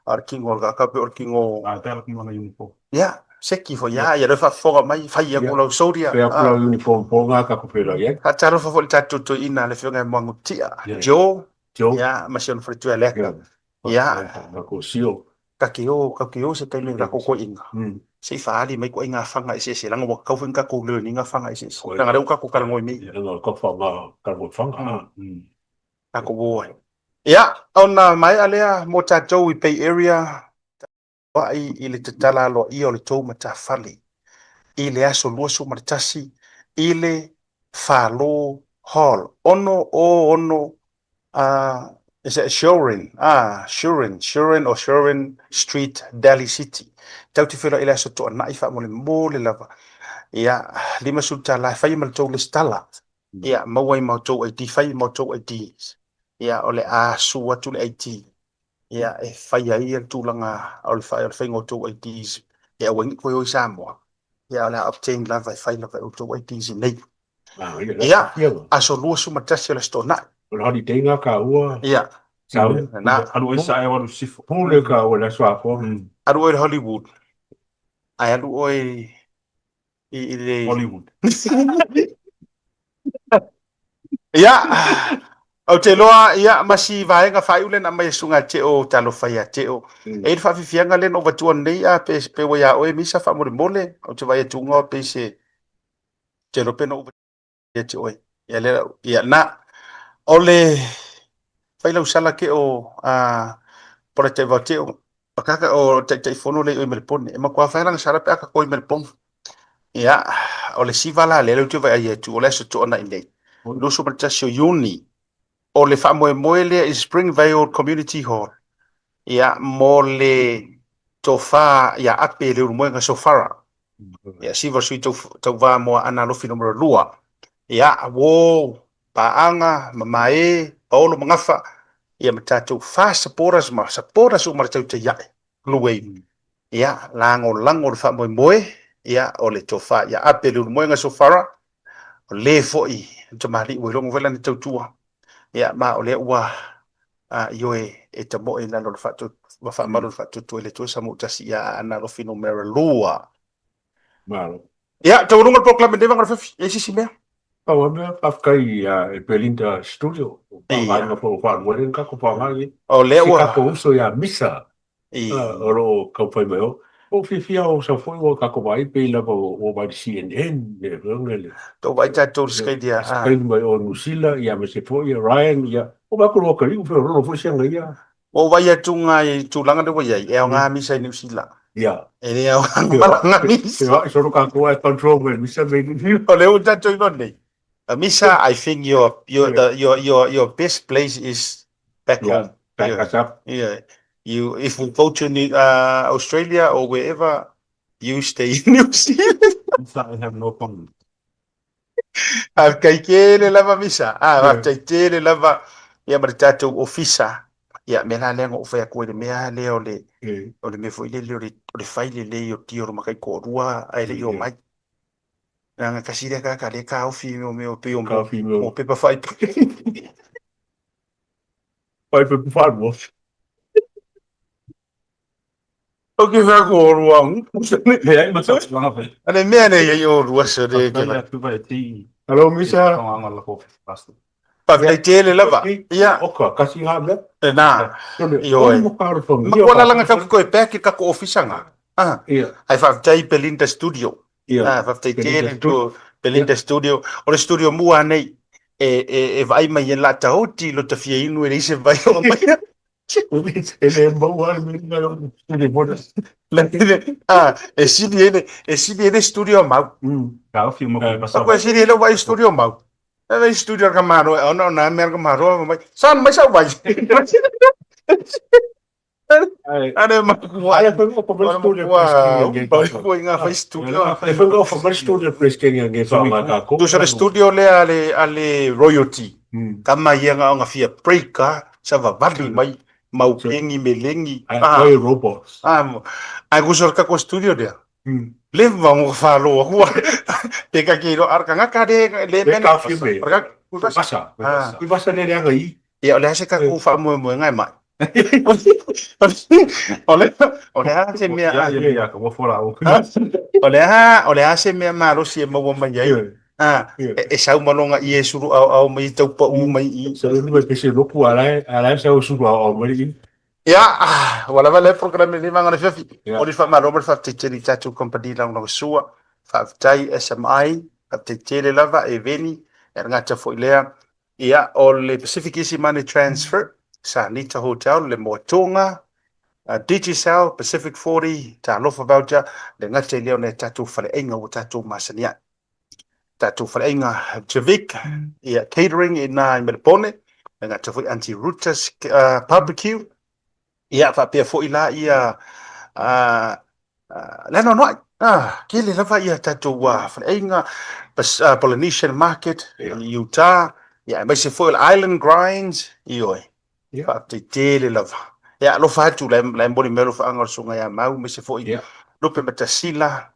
A o le kino o le ka pe o le kino. A tala kino na uniform. Ia, seki foi ia, ia le faafofoga mai, fai aku lau soldier. Fai aku lau uniform po ngā ka ko pera ia. Faatalofa foi i le tatou toeaina le Afioga ia Moagutia, Joe, ia, ma si ona faletua ia Leaka. Ia. Ma ko sio. Ka ke o, ka ke o se taimi i lako koeina. Se i faaali mai koe i ngā whanga eseese, leaga ua tatau foi ona tatou learn i ngā whanga eseese. Leaga lea ua tatou talanoa i mea ia. Leaga o ka whanga, talanoa whanga. Tatou o ai. Ia, ona maea lea mo tatou i Bay Area, tapuai i le tatala aloaia o le tou matafale i le aso 21 i le Falo Hall, 606 is it Shurin, ah, Shurin, Shurin or Shurin Street, Daly City. Tau te whera i le aso toanai faamolemole lava. Ia, $50 e fai ma le tou lesitala. Ia, maua ai ma outou ID, fai ma outou IDs. Ia, o le a su atu le ID. Ia, e fai ai le tulaga o le faiga o outou IDs e aua ai ne i toe o i Samoa. Ia, o le a obtain lava e fai lava e outou IDs i inei. Ia, aso 21 o le Aso Toonai. O le holiday nga ka ua. Ia. Sau. Na. Alu oe sae o alu sifo. Pule ka ua le aso apoa. Alu oe i le Hollywood. Ae alu oe i le... Hollywood. Ia, ou te iloa, ia, ma si vaega faaiu lea na aumai e Susuga Teo, talofa ia Teo. E i ai le faafiafiaga lea na ou avatua nei, a pe, pe ua ia oe Misa faamolemole, ou te vaai atu nga pei se, te iloa pe na ou ia te oe. Ia lea, ia na, o le fai lau sala ke o a pora te vau te o akaka o Taitaifono le i oi Melepone. E matua fai lana sala pe a ka koi Melepone. Ia, o le siva la lea lea ou te vaai atu, o le aso Toonai nei, 21 o Iuni, o le faamoemoe lea i Springvale Community Hall, ia, mo le tofa ia Ape Leulumoega Sofara. Ia, siva sui tauva mo Aana Alofi numera 2. Ia, uo, Paaga, Mamae, Paolo ma Gafa, ia ma tatou fa supporters ma supporters uma le tautai ae, Blue Wave. Ia, lagolago le faamoemoe, ia, o le tofa ia Ape Leulumoega Sofara, o le foi le tamalii ua iloga foi lana tautua, ia, ma o lea ua ioe e tamoe i lalo o le faamalu o le faatuatua i le Atua Samoa Tasi ia Aana Alofi numera 2. Malo. Ia, taualuga le polokalame nei vaega o le afiafi, e i ai se isi mea? Pau lava mea, faafetai ia Belinda Studio, o faaaogaina foi o faaluaina le tatou faaaoga nei. O lea ua. Si tatou uso ia Misa, o lo o taumafai mai o. Ua ou fiafia o sau foi ua tatou vaai pei lava ua vaai i le CNN, le afioga i le. Tou vaai tatou i le Australia. Australia mai o Niu Sila, ia aemaise foi ia Ryan, ia. Ua vaai atu loa atalii ua feoloolo foi si ana ia. Ua ou vaai atu nga i tulaga lea ua i ai, e aoga misa i Niu Sila. Ia. E le aoga malaga misa. Feoai solo tatou ae control mai misa mei Niu Sila. O lea ua tatou iloa nei. Misa, I think your, your, the, your, your, your best place is back Yeah, home. back Yeah. us up. Yeah. You, if we go to New, Australia or wherever, you stay in New Zealand. Misa, I have no comment. Faafetai tele lava Misa. Ah, faafetai tele lava ia ma le tatou ofisa. Ia, mea la lea na ou fai atu ai le mea lea o le, o le mea foi lele o le, o le fai lelei o tio o matai toalua ae le i omai. Leaga tasi lea tagata lea e taofi i mea o pei o Taofi i mea o- mo pepa faaipoipo. Faaipoipo faalua. Ou te fai atu o lua Leai ma sa tulaga fai. A le mea nei ai o lua se le Faafetai atu vai ti. Hello, Misa. Whanganga la ko pastor. Faafetai tele lava. Ia. Oka, kasi ngā mea. E nā. Ioe. Ma kua lalanga tau ki koe pea ki kako ofisa ngā. Ah. Ia. Ai faafetai Belinda Studio. Ia. Ah, faafetai tele to Belinda Studio. O le studio mua nei e e e vaai mai e la taoti lo ta fia inu e leai se vai o mai. E le maua le mea o le studio bona. Ah, e sili e le e sili e le studio mau. Ka ofi mo ko pasa. Ko e sili e le vai studio mau. E vai studio ka maro e ona ona mea ka maro mai. San mai sau vai. Are makua. Ai foi o fai studio Foi nga fai studio. E foi o fai studio press nge fa nga ka ko. Tu sa studio le ale ale royalty. Kama ia nga nga fia break a sa va vali mai mau pengi melengi. Ai robots. Ah, ai ku sa ka ko studio dia. Le va ngo fa lo ku. Pe ka ki ro ar ka nga ka de le men. Ka fi me. Ku basa. Ku basa le le i. Ia o le ase ka ku fa mo mo ngai mai. O le a se mea o le a o le a se mea malosi e maua mai ai. Ah, e sau malonga i e sulu au au mai tau pa u mai i. Sa lu mai pese loku ala ala sa u sulu au au mai i. Ia, ua lava le program le manga le fiafi. O le faamalo ma le faafetai tele i tatou company lagolagosoa, faafetai SMI, faafetai tele lava e Veni, e le gata foi lea. Ia, o le Pacific Easy Money Transfer, Sanita Hotel, le Moatoga, Digicel, Pacific 40, Talofa Voucher, le gata i lea o nai tatou faleaiga ua tatou masani ai. Tatou faleaiga Javik, ia, catering i ina i Melepone, le gata foi Aunty Ruta's Barbecue, Ia, faapea foi la ia le anoanoai. Ah, tele lava ia tatou faleaiga, Polynesian Market i Utah, ia aemaise foi o le Island Grinds, ioe. Faafetai tele lava. Ia, alofa atu la e momoli mai alofaaga o le Susuga ia Mau, aemaise foi Lupe Matasila.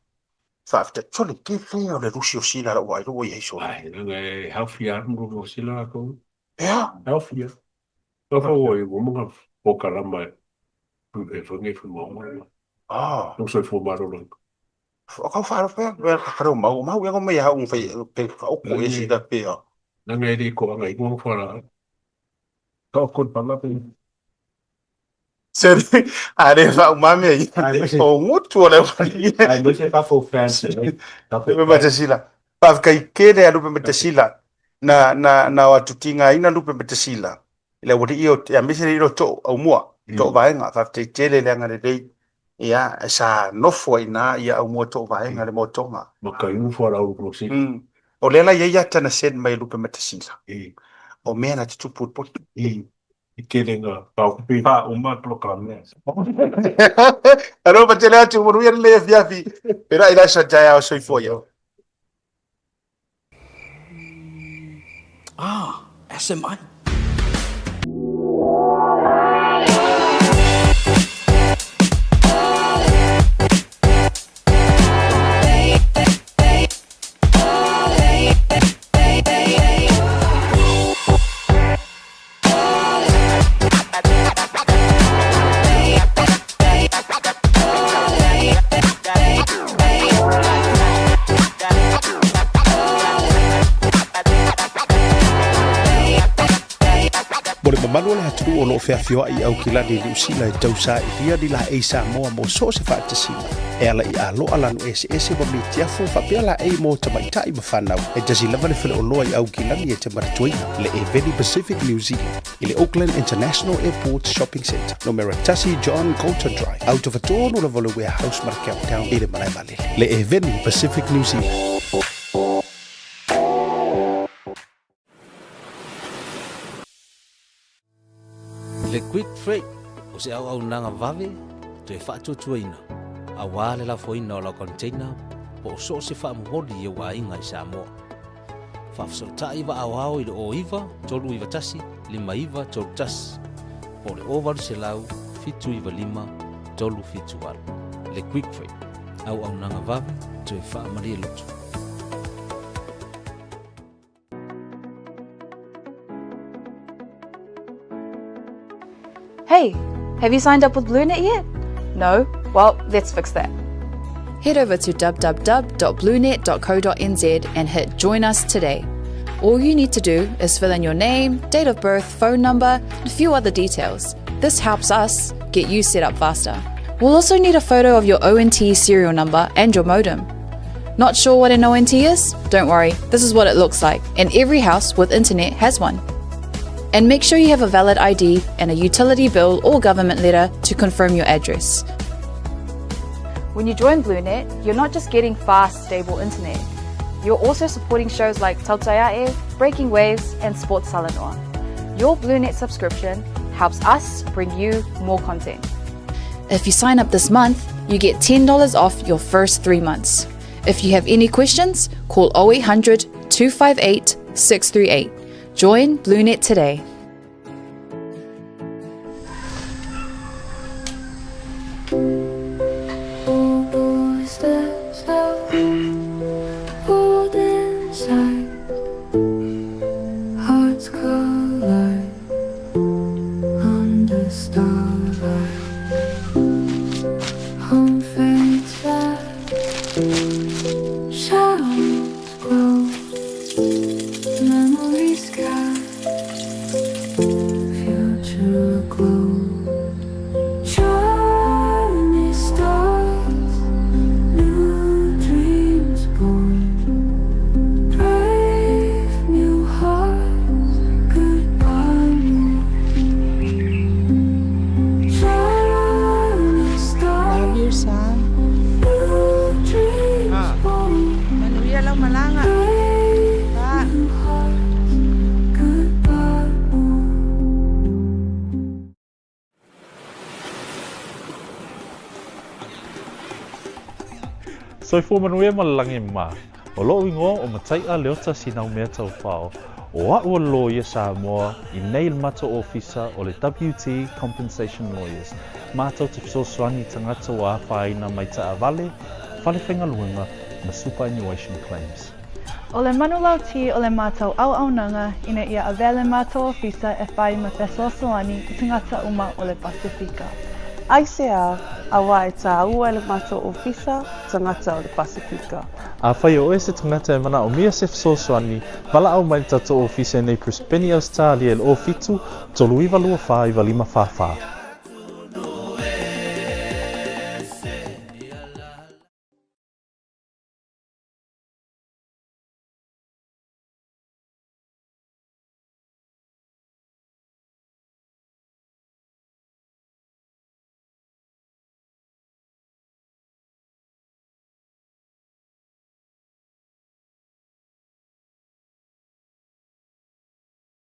Faafetai. Sole, tele o le lusi o Sila lau vaai ua i ai sole. Ai, leaga e healthy lava le o Sila latou. Ea? Healthy lava. Alofa ua i ua mga polokalama e fai nei fai Ah. Lou soifua maloloina. Kau whaaro pea, pea ka reo mau, mau ia mai hau whai pe whaoko e sila pea. Nanga e le ko anga i ngong whara. Ka o kon pala pe. Sere, are wha umame ai. O ngutu o le wali. Ai, mo se ka fo fans. Lupe Matasila. Whawkai kere a Lupe Matasila. Na, na, na o atutinga ina Lupe Matasila. I le aualii o, aemaise le ilo too aumua, too vaega, faafetai tele le agalelei, ia, sa nofo ai i ina ia aumua too vaega le motoga. Maka i nofo ala ulu kolosi. O lea la e i ai ata na send mai e Lupe Matasila, o mea na tutupu i le poto. I tele nga paokupi. Pa uma polokalame. Alofa tele atu, manuia lelei afiafi, pela i le aso a taeao, soifua ia. Ah, SMI. Mo le mamalu o le atunuu o lo o feafioai i Aukilani i Niu Sila e tausailia ni laei Samoa mo so o se faatasiga e ala i aloa lanu eseese ma mitiafu faapea laei mo tamaitai ma fanau e tasi lava le faleoloa i Aukilani e te manatuaina le Eveni Pacific New Zealand i le Auckland International Airport Shopping Centre, numera tasi John Coulter Drive, autofatonu lava o le Warehouse ma le Countdown i le malae vaalele. Le Eveni Pacific New Zealand. Le Quick Freight o se auaunaga vave toe faatuatuaina aua le lafoina o lau container po o so o se faamomoli i ou aiga i Samoa. Faafesootai vaaoao i le 09 391 5931 po o le 0800 795 378. Le Quick Freight, auaunaga vave toe faamalie loto. Hey, have you signed up with BlueNet yet? No? Well, let's fix that. Head over to www.bluenet.co.nz and hit Join Us Today. All you need to do is fill in your name, date of birth, phone number, and a few other details. This helps us get you set up faster. We'll also need a photo of your ONT serial number and your modem. Not sure what an ONT is? Don't worry, this is what it looks like, and every house with internet has one. And make sure you have a valid ID and a utility bill or government letter to confirm your address. When you join BlueNet, you're not just getting fast, stable internet. You're also supporting shows like Tautaiae, Breaking Waves, and Sports Salanoa. Your BlueNet subscription helps us bring you more content. If you sign up this month, you get $10 off your first three months. If you have any questions, call 0800 258 638. Join BlueNet today. Hearts collide under starlight. Home fades fast, shadows glow, memories cast, future glow. Journey starts, new dreams born, brave new hearts. Goodbye, Journey Love you, starts, son. new dreams born. Manuia lau malaga. Brave Pa. new hearts, goodbye. Soifua manuia ma le lagi mā. O lo'u igoa o Matai'a Leota Sinaumea Taufao, o a'u o le Loia Samoa i nei le matou ofisa o le WT Compensation Lawyers, matou te fesoasoani i tagata ua afaina mai taavale, fale faigaluega ma superannuation claims. O le manulauti o le matou auaunaga ina ia avea le matou ofisa e fai ma fesoasoani i tagata uma o le Pasefika. Aisea, auā e tāua e le matou ofisa tagata o le Pasefika. Afai o oe se tagata e manaomia se fesoasoani, valaau mai i le tatou ofisa i nei Brisbane, Ausetalia i le 07 39 24 95 44.